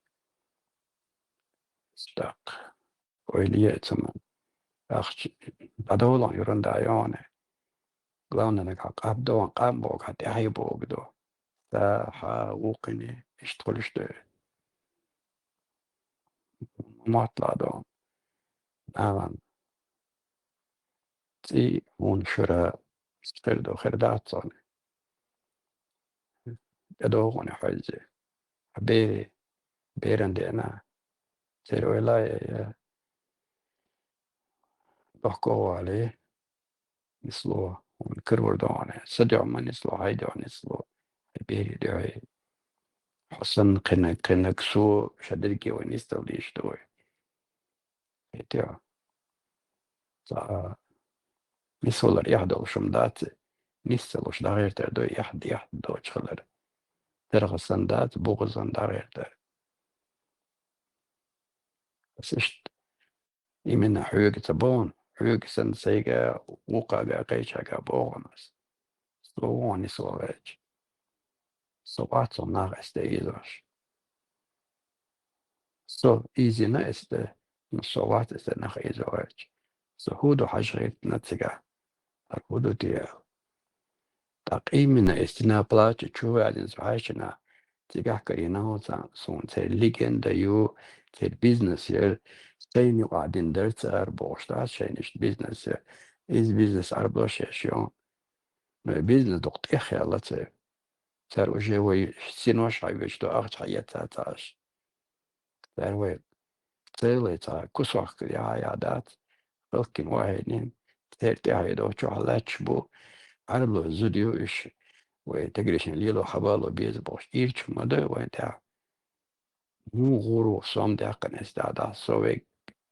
ТӀаккха ойла е ца ма. Ахча дӀадолу хьуна, юран да йогӀу хьуна. Главное, нагахь къам догӀу, къам богу, хьан тӀаьхье богу ду. Ца, хьан, вукхуьне, иштта хуьлуш ду. Мотт ладо. Нагахь цӀий хьуна шура хир ду, хир дац хьуна. ТӀедогӀу хьуна хьоьзза. Хьан бери, беран деана. Церан ойла е, е. Дохко вали. Нисло, хьуна карор ду хьуна. Сан дуьхьа ма нисло, хьайн дуьхьа нисло. Хьайн берийн дуьхьа. Хьо санна кхинниг, кхинниг, со, ша дерриге вай нисдала дезаш ду вай. ХӀетте хьо. Цхьа а нисвалар эхь долуш хӀума дац, нис ца луш дӀагӀертар ду, эхь, эхь доцуш хилар. ТаргӀа санна дац, бугӀа санна дӀагӀертар. Ас иштта именно хьоьга ца боху, хьоьга санна сайга, вукхага, кхечаьрга боху ас. Со вон нисвала гӀерташ. Со вац хьуна нах эцна ийзош. Со ийзина эцна, но со вац эцна нах ийзо гӀерташ. Со хӀун ду хьажа гӀиртина цигахь? ХӀара хӀун ду те? ТӀаккха именно эцна плача чу ваьллина со хьаьжчина, цигахь карийна хьуна царна, суна церан легенда ю, церан бизнес яра, сайна юкъахь дина дара цара бохуш дац шайна иштта бизнес яра. Иза бизнес Ӏарбош еш ю. Но и бизнес дукха тӀехъяьлла церан. Цара уже вай синош хьайвечу до ахча хьаэца ца Ӏаш. Цара вай целый цхьа кусок яхьа яхьа дац, халкъана вахьийна, церан тӀаьхье до чохь лаьтташ бу, Ӏарбойн зуда ю уьш, вай тегришна лело хьабало беза бохуш, ирча ма ду вайн тӀехь. ХӀун гӀур ву сом даьккхина эс дӀа, дӀа, со вег,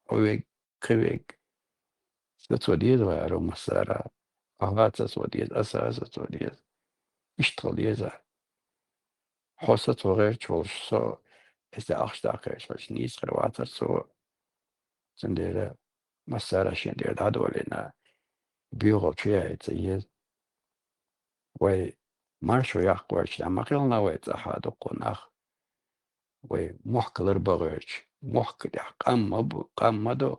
хьо вег, кхин вег. Сацо деза вай аро массара. Ахьа сацо деза, аса сацо деза. Иштта хила деза. Хьо сацо гӀерташ волуш, со эс де ахча даккха гӀерташ волуш, нийса хир вацара цо. Цундела массара шен тӀера дӀадолийна, боьхалла чу яйца еза. Вай маршо яккха гӀерташ ма хилла вай цӀахь а дуккха нах. Вай мохк ларба гӀерташ, мохк тӀехь къам ма бу, къам ма до.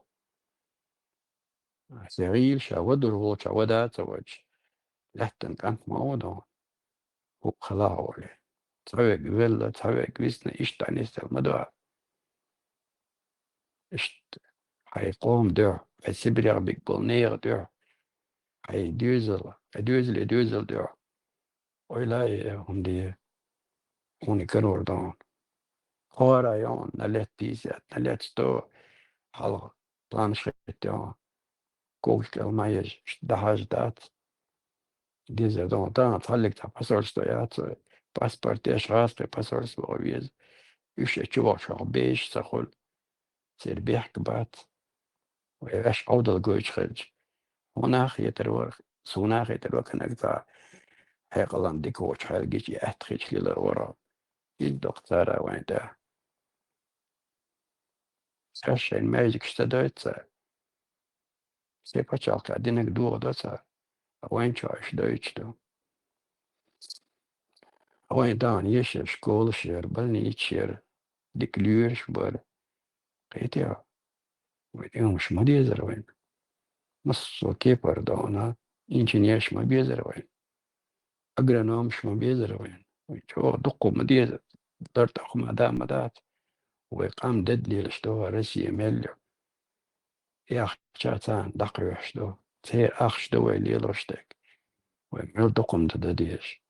Сан гӀийла ша вадур волчохь вада а ца вадуш, лаьттан кӀант ма вадо. ХӀуъа хала а волий. Цхьа вег велла, цхьа вег висна, иштта дӀанисдала ма до. Иштта хьайн къоман дуьхьа, хьайн Сибрех биг болу нехан дуьхьа, хьайн доьзал, хьайн доьзале доьзал дуьхьа. Ойла е, хӀунда е, хьуна карор ду хьуна. ХӀора йо хьуна, на лет пятьдесят, на лет сто хьалха планаш хӀитте хьуна. Когаш кӀел ма еза, иштта дӀахьажа дац. Деза ду хьуна, тахана цхьаллиг цхьа посольство яц вай. Паспорт еш гӀазкхи посольство веза. Уьш а чу вахча хьо беш ца хуьлу. Церан бехк бац. Вай ваьш Ӏовдал гойтуш хилча, хьуна а хетар вара, суна а хетар вара, кхинниг цхьа хьекъалан дика воцуш хьаьлгича, и атта хеташ лелар вара. Иза доккха цара вайн тӀехь. Цхьа шайн маьждигаш ца дойту цара. Се пачхьалкхе динарг дохадо цара. Вайн чохь уьш дойтуш ду. Вайн тахана еш яра, школаш яра, больницаш яра, дика лоьраш бара. Кхетий хьо? Вай тӀемаш ма дезара вайна. Массо а кепара дохана инженераш ма безара вайна. Агрономаш ма безара вайна. Вай чӀогӀа дуккха ма дезара. Дар тӀаккха ма да, ма дац. Вай къам дедделаш ду, Россия мел ю. Яхча царна дӀакхоьхьуш ду. Церан ахча ду вай лелош дерг. Вай мел дукха ма дан дезаш.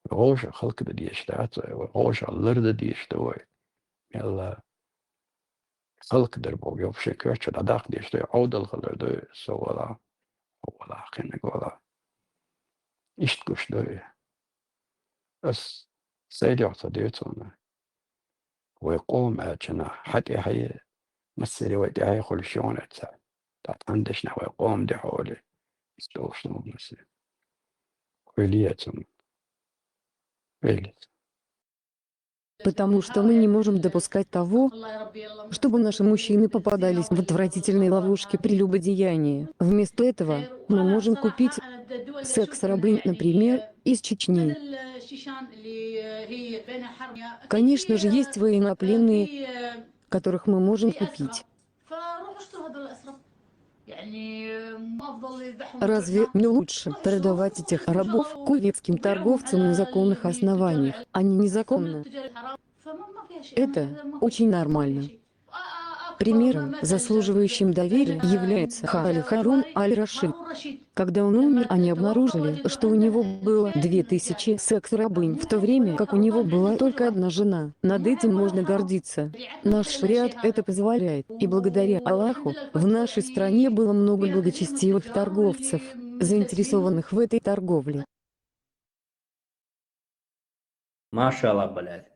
Вай гӀовша хӀаллакдан дезаш дац вай. Вай гӀовша лардан дезаш ду вай. Мелла хӀаллакдар боху, йо, шен коьртачу дӀадаккха дезаш ду, Ӏовдал хилар ду, со вала, хьо вала, кхинниг вала. Иштта гуш ду и. Ас сайн дуьхьа ца дуьйцу хьуна. Вай къоман аьлча, хьан тӀаьхье, массаре вай тӀаьхье хуьлуш ю хьуна цхьа. Ткъа цхьана дешнехь вай къоман дуьхьа олий, иза долуш ду хьуна массаре. Хуьлий цунна. Хуьлий. Потому что мы не можем допускать того, чтобы наши мужчины попадались в отвратительные ловушки прелюбодеяния. Вместо этого мы можем купить секс-рабынь, например, из Чечни. Конечно же, есть военнопленные, которых мы можем купить. Разве не лучше продавать этих рабов кувейтским торговцам на законных основаниях, а не незаконно? Это очень нормально. Примером, заслуживающим доверия, является Халил Харун Аль-Рашид. Когда он умер, они обнаружили, что у него было две тысячи секс-рабынь, в то время как у него была только одна жена. Над этим можно гордиться. Наш шариат это позволяет, и благодаря Аллаху в нашей стране было много благочестивых торговцев, заинтересованных в этой торговле. Машалла, блядь.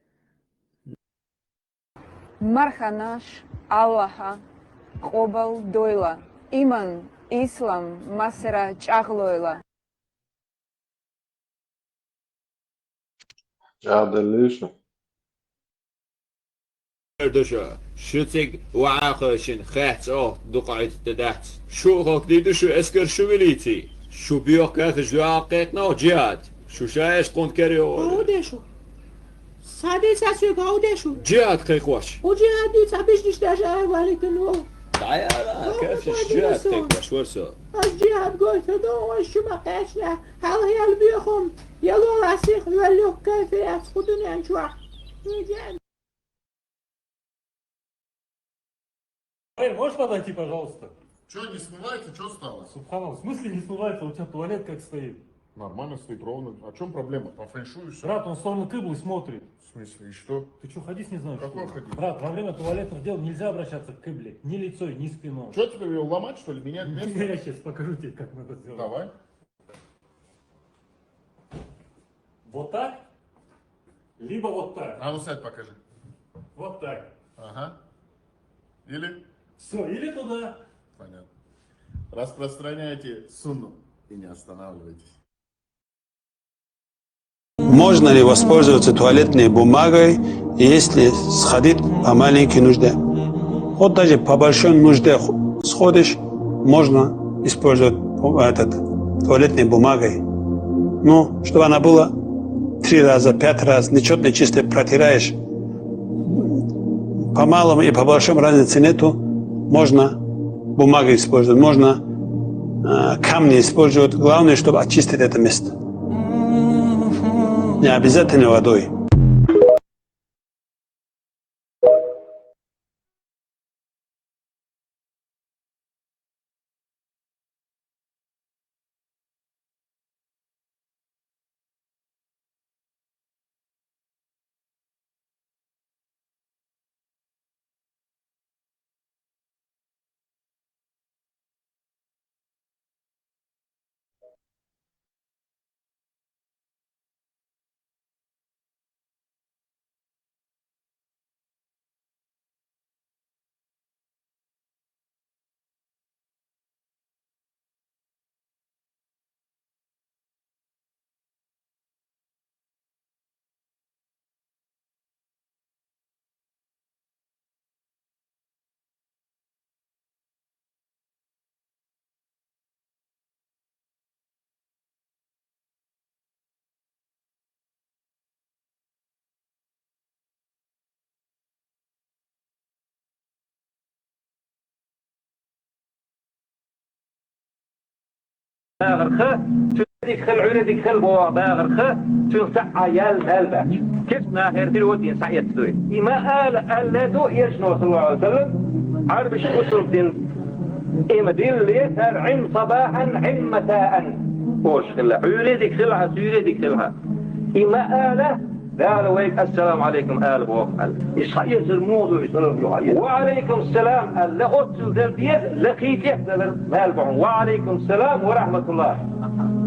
Марханаш Аллаха къобал дойла, иман, ислам масара чӀагӀлойла. ЧӀагӀделлий шу? Шу цига ваӀа хойшина хеццӀо дукха Ӏитта дац. Шу а хӀокху дийду шу эскар, шу милиций. Шу боьха кафеш дуьхьал кхайкхина оха джихад. Шу ша эшна кхунна кара йогӀур. ХӀун де шу? Схьадийца соьга, хӀун де шу? Джихад кхайкхош. ХӀун джихад дийца, хьан бижнаш деш ара валийтина ву? ДӀаяла, кафеш джихад кхайкхош вара со. Ас джихад гойту ду, вай шу ма кхаьчна. Хьалха ял боьхам, яло ласих, валлюх кайфе яц кху дуьнен чохь. Эй, можешь подойти, пожалуйста? Чё, не смывается? Чё стало? Субханаллах, в смысле не смывается? У тебя туалет как стоит? Нормально стоит, ровно. А в чём проблема? По фэншую всё. Брат, он в сторону кыблы смотрит. В смысле, и что? Ты чё, хадис не знаешь, что ли? Какой хадис? Брат, во время туалетных дел нельзя обращаться к кыбле. Ни лицом, ни спиной. Чё, тебе её ломать, что ли? Менять место? Я щас покажу тебе, как надо сделать. Давай. Вот так? Либо вот так. А ну сядь, покажи. Вот так. Ага. Или? Всё, или туда. Понятно. Распространяйте сунну и не останавливайтесь. Можно ли воспользоваться туалетной бумагой, если сходить по маленькой нужде? Вот даже по большой нужде х-, сходишь, можно использовать, этот, туалетной бумагой. Ну, чтобы она была три раза, пять раз, нечётной чистой протираешь. По малому и по большому разницы нету. Можно бумагу использовать, можно, э, камни использовать. Главное, чтобы очистить это место. Не обязательно водой. багӀарха, цуьнан дика хила, Ӏуьйре дика хила боху багӀарха, цуьнан схьа а яьлла мел баьхча. Кечнахера дира ву дийна схьаэцна дуй. И ма ала, аьлла ду Элчано, саллаллаху Ӏалайхи ва саллам, Ӏарбаша бусалба дин, и ма дилле, цара Ӏин сабахьан, Ӏин масаан олуш хилла. Ӏуьйре дика хилахьа, суьйре дика хилахьа. И ма ала, Дала вайга «Ассаламу Ӏалайкум» ала боху аьлла. Иза хьаэцар муха ду, и салам ю хьаэцар? «Ва Ӏалайкум салам» аьлла, оццул дала деза, лакхий тӀехь далар мел бу хьуна. «Ва Ӏалайкум салам ва рахьматуллахӀ».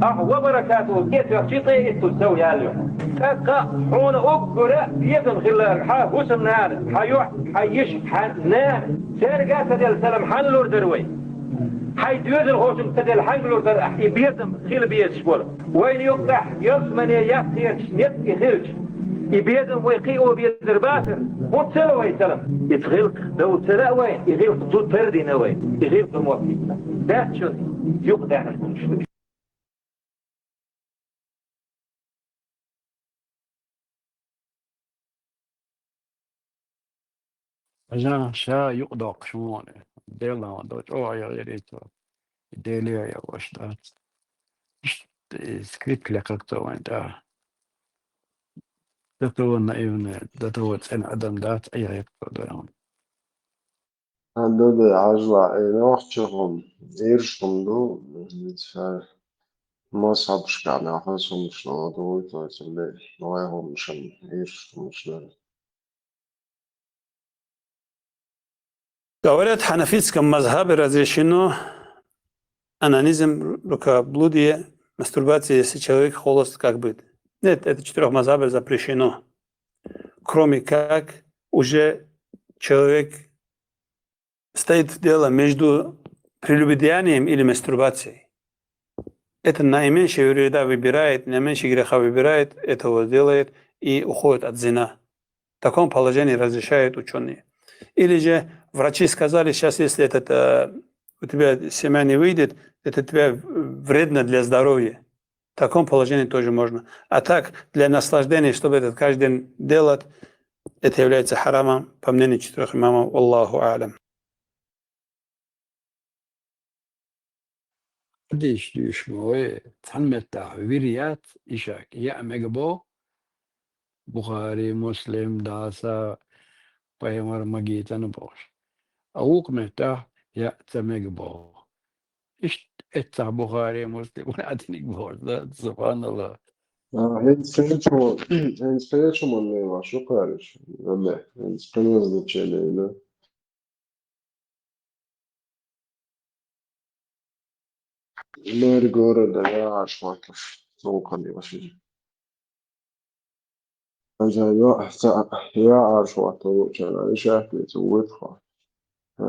Ахьа «ва баракатухӀу» тӀе тоьхчи, тӀе иттул сов яьлла ю. ТӀаккха хьуна уггара безам хилларг хьан хӀусамнана, хьан юьхь, хьан йиша, хьан нана, цаьрга а ца делла салам хьанна лур дара вай? Хьайн доьзалхочуьнга ца делла хьаьнга лур дара ахьа и безам хила безаш болу? Вайна юккъехь ялсамане яккхийчу некъ и хилча, и безам вай кхио безар бацара, хӀунда ца ло вай салам? Иза гӀиллакх довла ца лаьа вайна, и гӀиллакх зуда тардина вай, и гӀиллакх мотт йитина. Дац шуна юкъадаьхна хӀуманаш ду. Ша, ша юкъадоккхуш ву ван. Делан ван до чӀогӀа яхъяр ицо. Деле а яхъуш дац. Иштта, э, скрипка лекхарг цо вайн тӀехь. До того наивный, до того цӀена адам дац, а яхъяр цо до ван. Хан ду де Ӏажла, э, нохча хӀума, ирш хӀума ду, ца мазхьабашкахь нахана хӀумаш ло ду, вуй тойцалле, вай хӀумашан ирш хӀумаш дара. Говорят, в ханафитском мазхабе разрешено онанизм, рукоблудие, мастурбация, если человек холост, как быть? Нет, это в четырёх мазхабах запрещено. Кроме как уже человек стоит дело между прелюбодеянием или мастурбацией. Это наименьшее вреда выбирает, наименьшее греха выбирает, этого делает и уходит от зина. В таком положении разрешают учёные. Или же врачи сказали: «Сейчас, если этот, э, у тебя семя не выйдет, это тебе вредно для здоровья». В таком положении тоже можно. А так, для наслаждения, чтобы этот каждый день делать, это является харамом, по мнению четырёх имамов. Аллаху а'лам. Хьадис дуьйш ма вай, цхьана меттахь вир яц, ишак яа мега бо, Бухари, Муслим, даса, пайхамар магийтана бохуш. А вукху меттахь яа ца мега боху. Иштта эццахь Бухари, Муслим, ван атиниг бохуш, да, субханаллах. А, хӀинца кхечу, хӀинца кхечу ма лела шу кхариш, амма хӀинца кхин значение йина. Мэр города яаш ваташ, сулкъан йоши. Хьанча йо, ца, яаш вату чана, ишаьхкица вуьтхо.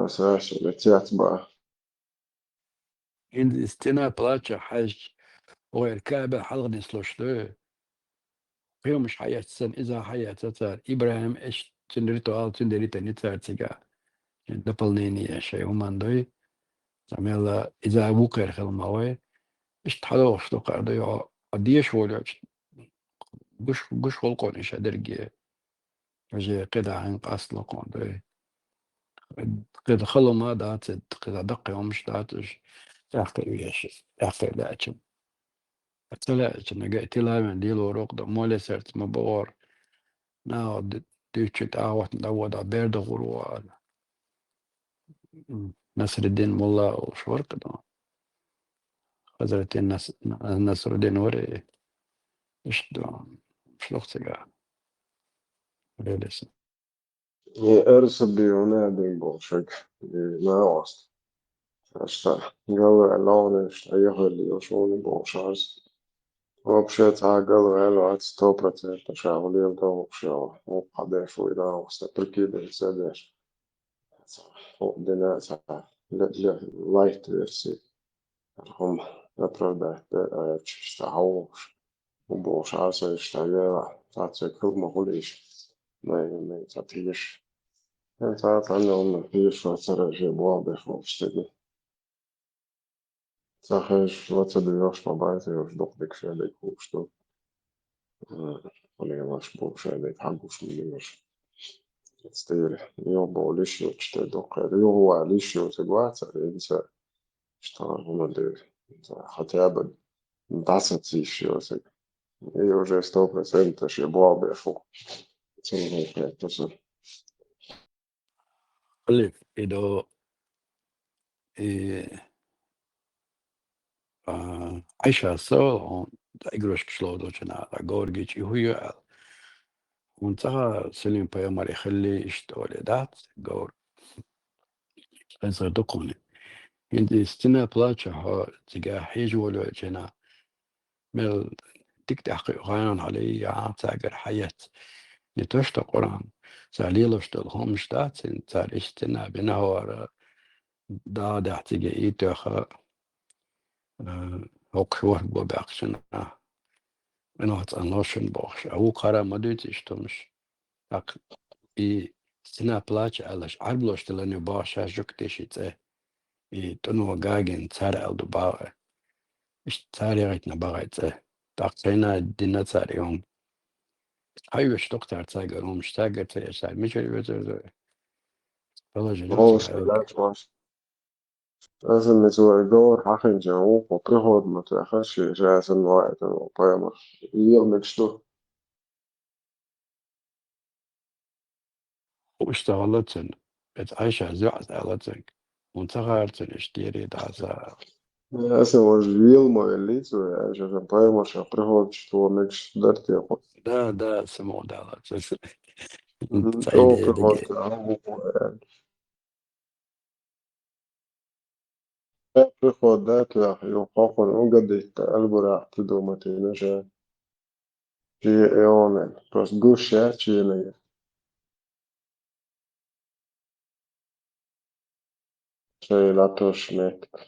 Саша, цец ба. Ин стена плача хьаьжча, гӀойр кабел хьалха нислуш ду. Кхиомаш хьаэццан, иза хьаэца цара. ИбрахӀим эш цуьнан ритуал, цуьнан ритани цара цига. Дополнение шайн хӀуманна дуй. Цхьа мел иза вукхер хила ма вай. Иштта хьадогӀуш ду кхара дуй, хьо деша волчу. Гуш, гуш гӀуллакхо иша дерриге. Уже кхидӀа хьайн къастало кхунна дуй. КхидӀа хала ма дац, кхидӀа даккхий хӀумаш дац уьш. ТӀаьххе веш, тӀаьххе даьча. Ца лаьа, нагахь тилавен дийло рокъ дан, моле сарц ма богӀор. Наха д-, дуьйцучу тӀагӀотна дӀавода, бер дахур ву аьлла. М, Насреддин мулла олуш вара кхидӀа. Хазратин Нас-, Насруддин вара и. Иштта ду, шлух цига. Лелеса. И арсаби хӀуна дин боху шаг, и наост. Аста, галваьлла хьуна, иштта, айхалли, йо шуна боху шарс. Вообще, цхьа галваьлла вац, сто процентов ша хӀу лела догӀуш йо, хӀу хьадеш ву и наоста, прикидывается деш. Цхьа хӀу дина, цхьа ле-, ле-, лайт версия. ХӀума оправдать де, а, чуьш цхьа хьовш. Уболуш Ӏа сайша цхьа яра, цхьацца хила ма хуьлийша, най, най цхьа тхеш. Э, цхьа цхьанна хӀума хьийша цара шен болх беш волуш стеган. Цхьа хьешаш ла ца дуьйгӀуш, ма бай ца йолуш, дукха дика шадерг хууш ду. Э, хьуна лаш бу шадерг хьагуш ма дуьйгӀуш. Цу тӀера юха бовлиш йоцуш тӀе дуккха, юха валиш йоцург вацара, хӀинца иштта хӀума де, хотя бы десять тысяч. И уже сто процентов ши бобе фу. Алиф, идо, и, а, Айша со, он, да, игрушка шло до чина, да, горги чи хуя. Он ца Селим пайгамбар ихли иштоли дат, гор. Айса докуни. Инди стена плача ха, тига хиж волю чина. Мел тик тахи гайан али я цагар хаят. Не то что Коран. Ца лило что хомш дацин, цар истина бинавара. Да, да, тиге и тёха. Э, ок, хор бо бакшина. Ина ца ношин бохш. А у кара мадуйти штомш. Так и стена плача алаш, арблош телани бахша жук теши це. И туну гаген цар алду бага. Иш цар ягит на бага це. Так цена дина цар юм. Ай веш доктор цагар, ум цагар це сар. Мичер ветер. Положение. О, сказать, может. Аз не знаю, говор хахин же, о, приход, ма це хаши, же аз не знаю, это, поэма. Ел мечту. Уж тагалацин. Эт Айша зюас алацин. Он цагарцин иштери даса. Аз не знаю, ел ма лицо, я же там поэма, что приход, что мечту дартеку. Да, да, само далацин. Мгм. О, приход, а, о, о, Приходить лях, ю хохун угадить, албурах ты думать, и наже. Жи эонен, просто гуша чина. Шей латош метк.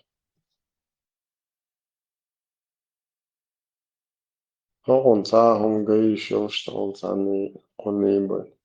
Хохун сахун гай шилш тол сани кунибы.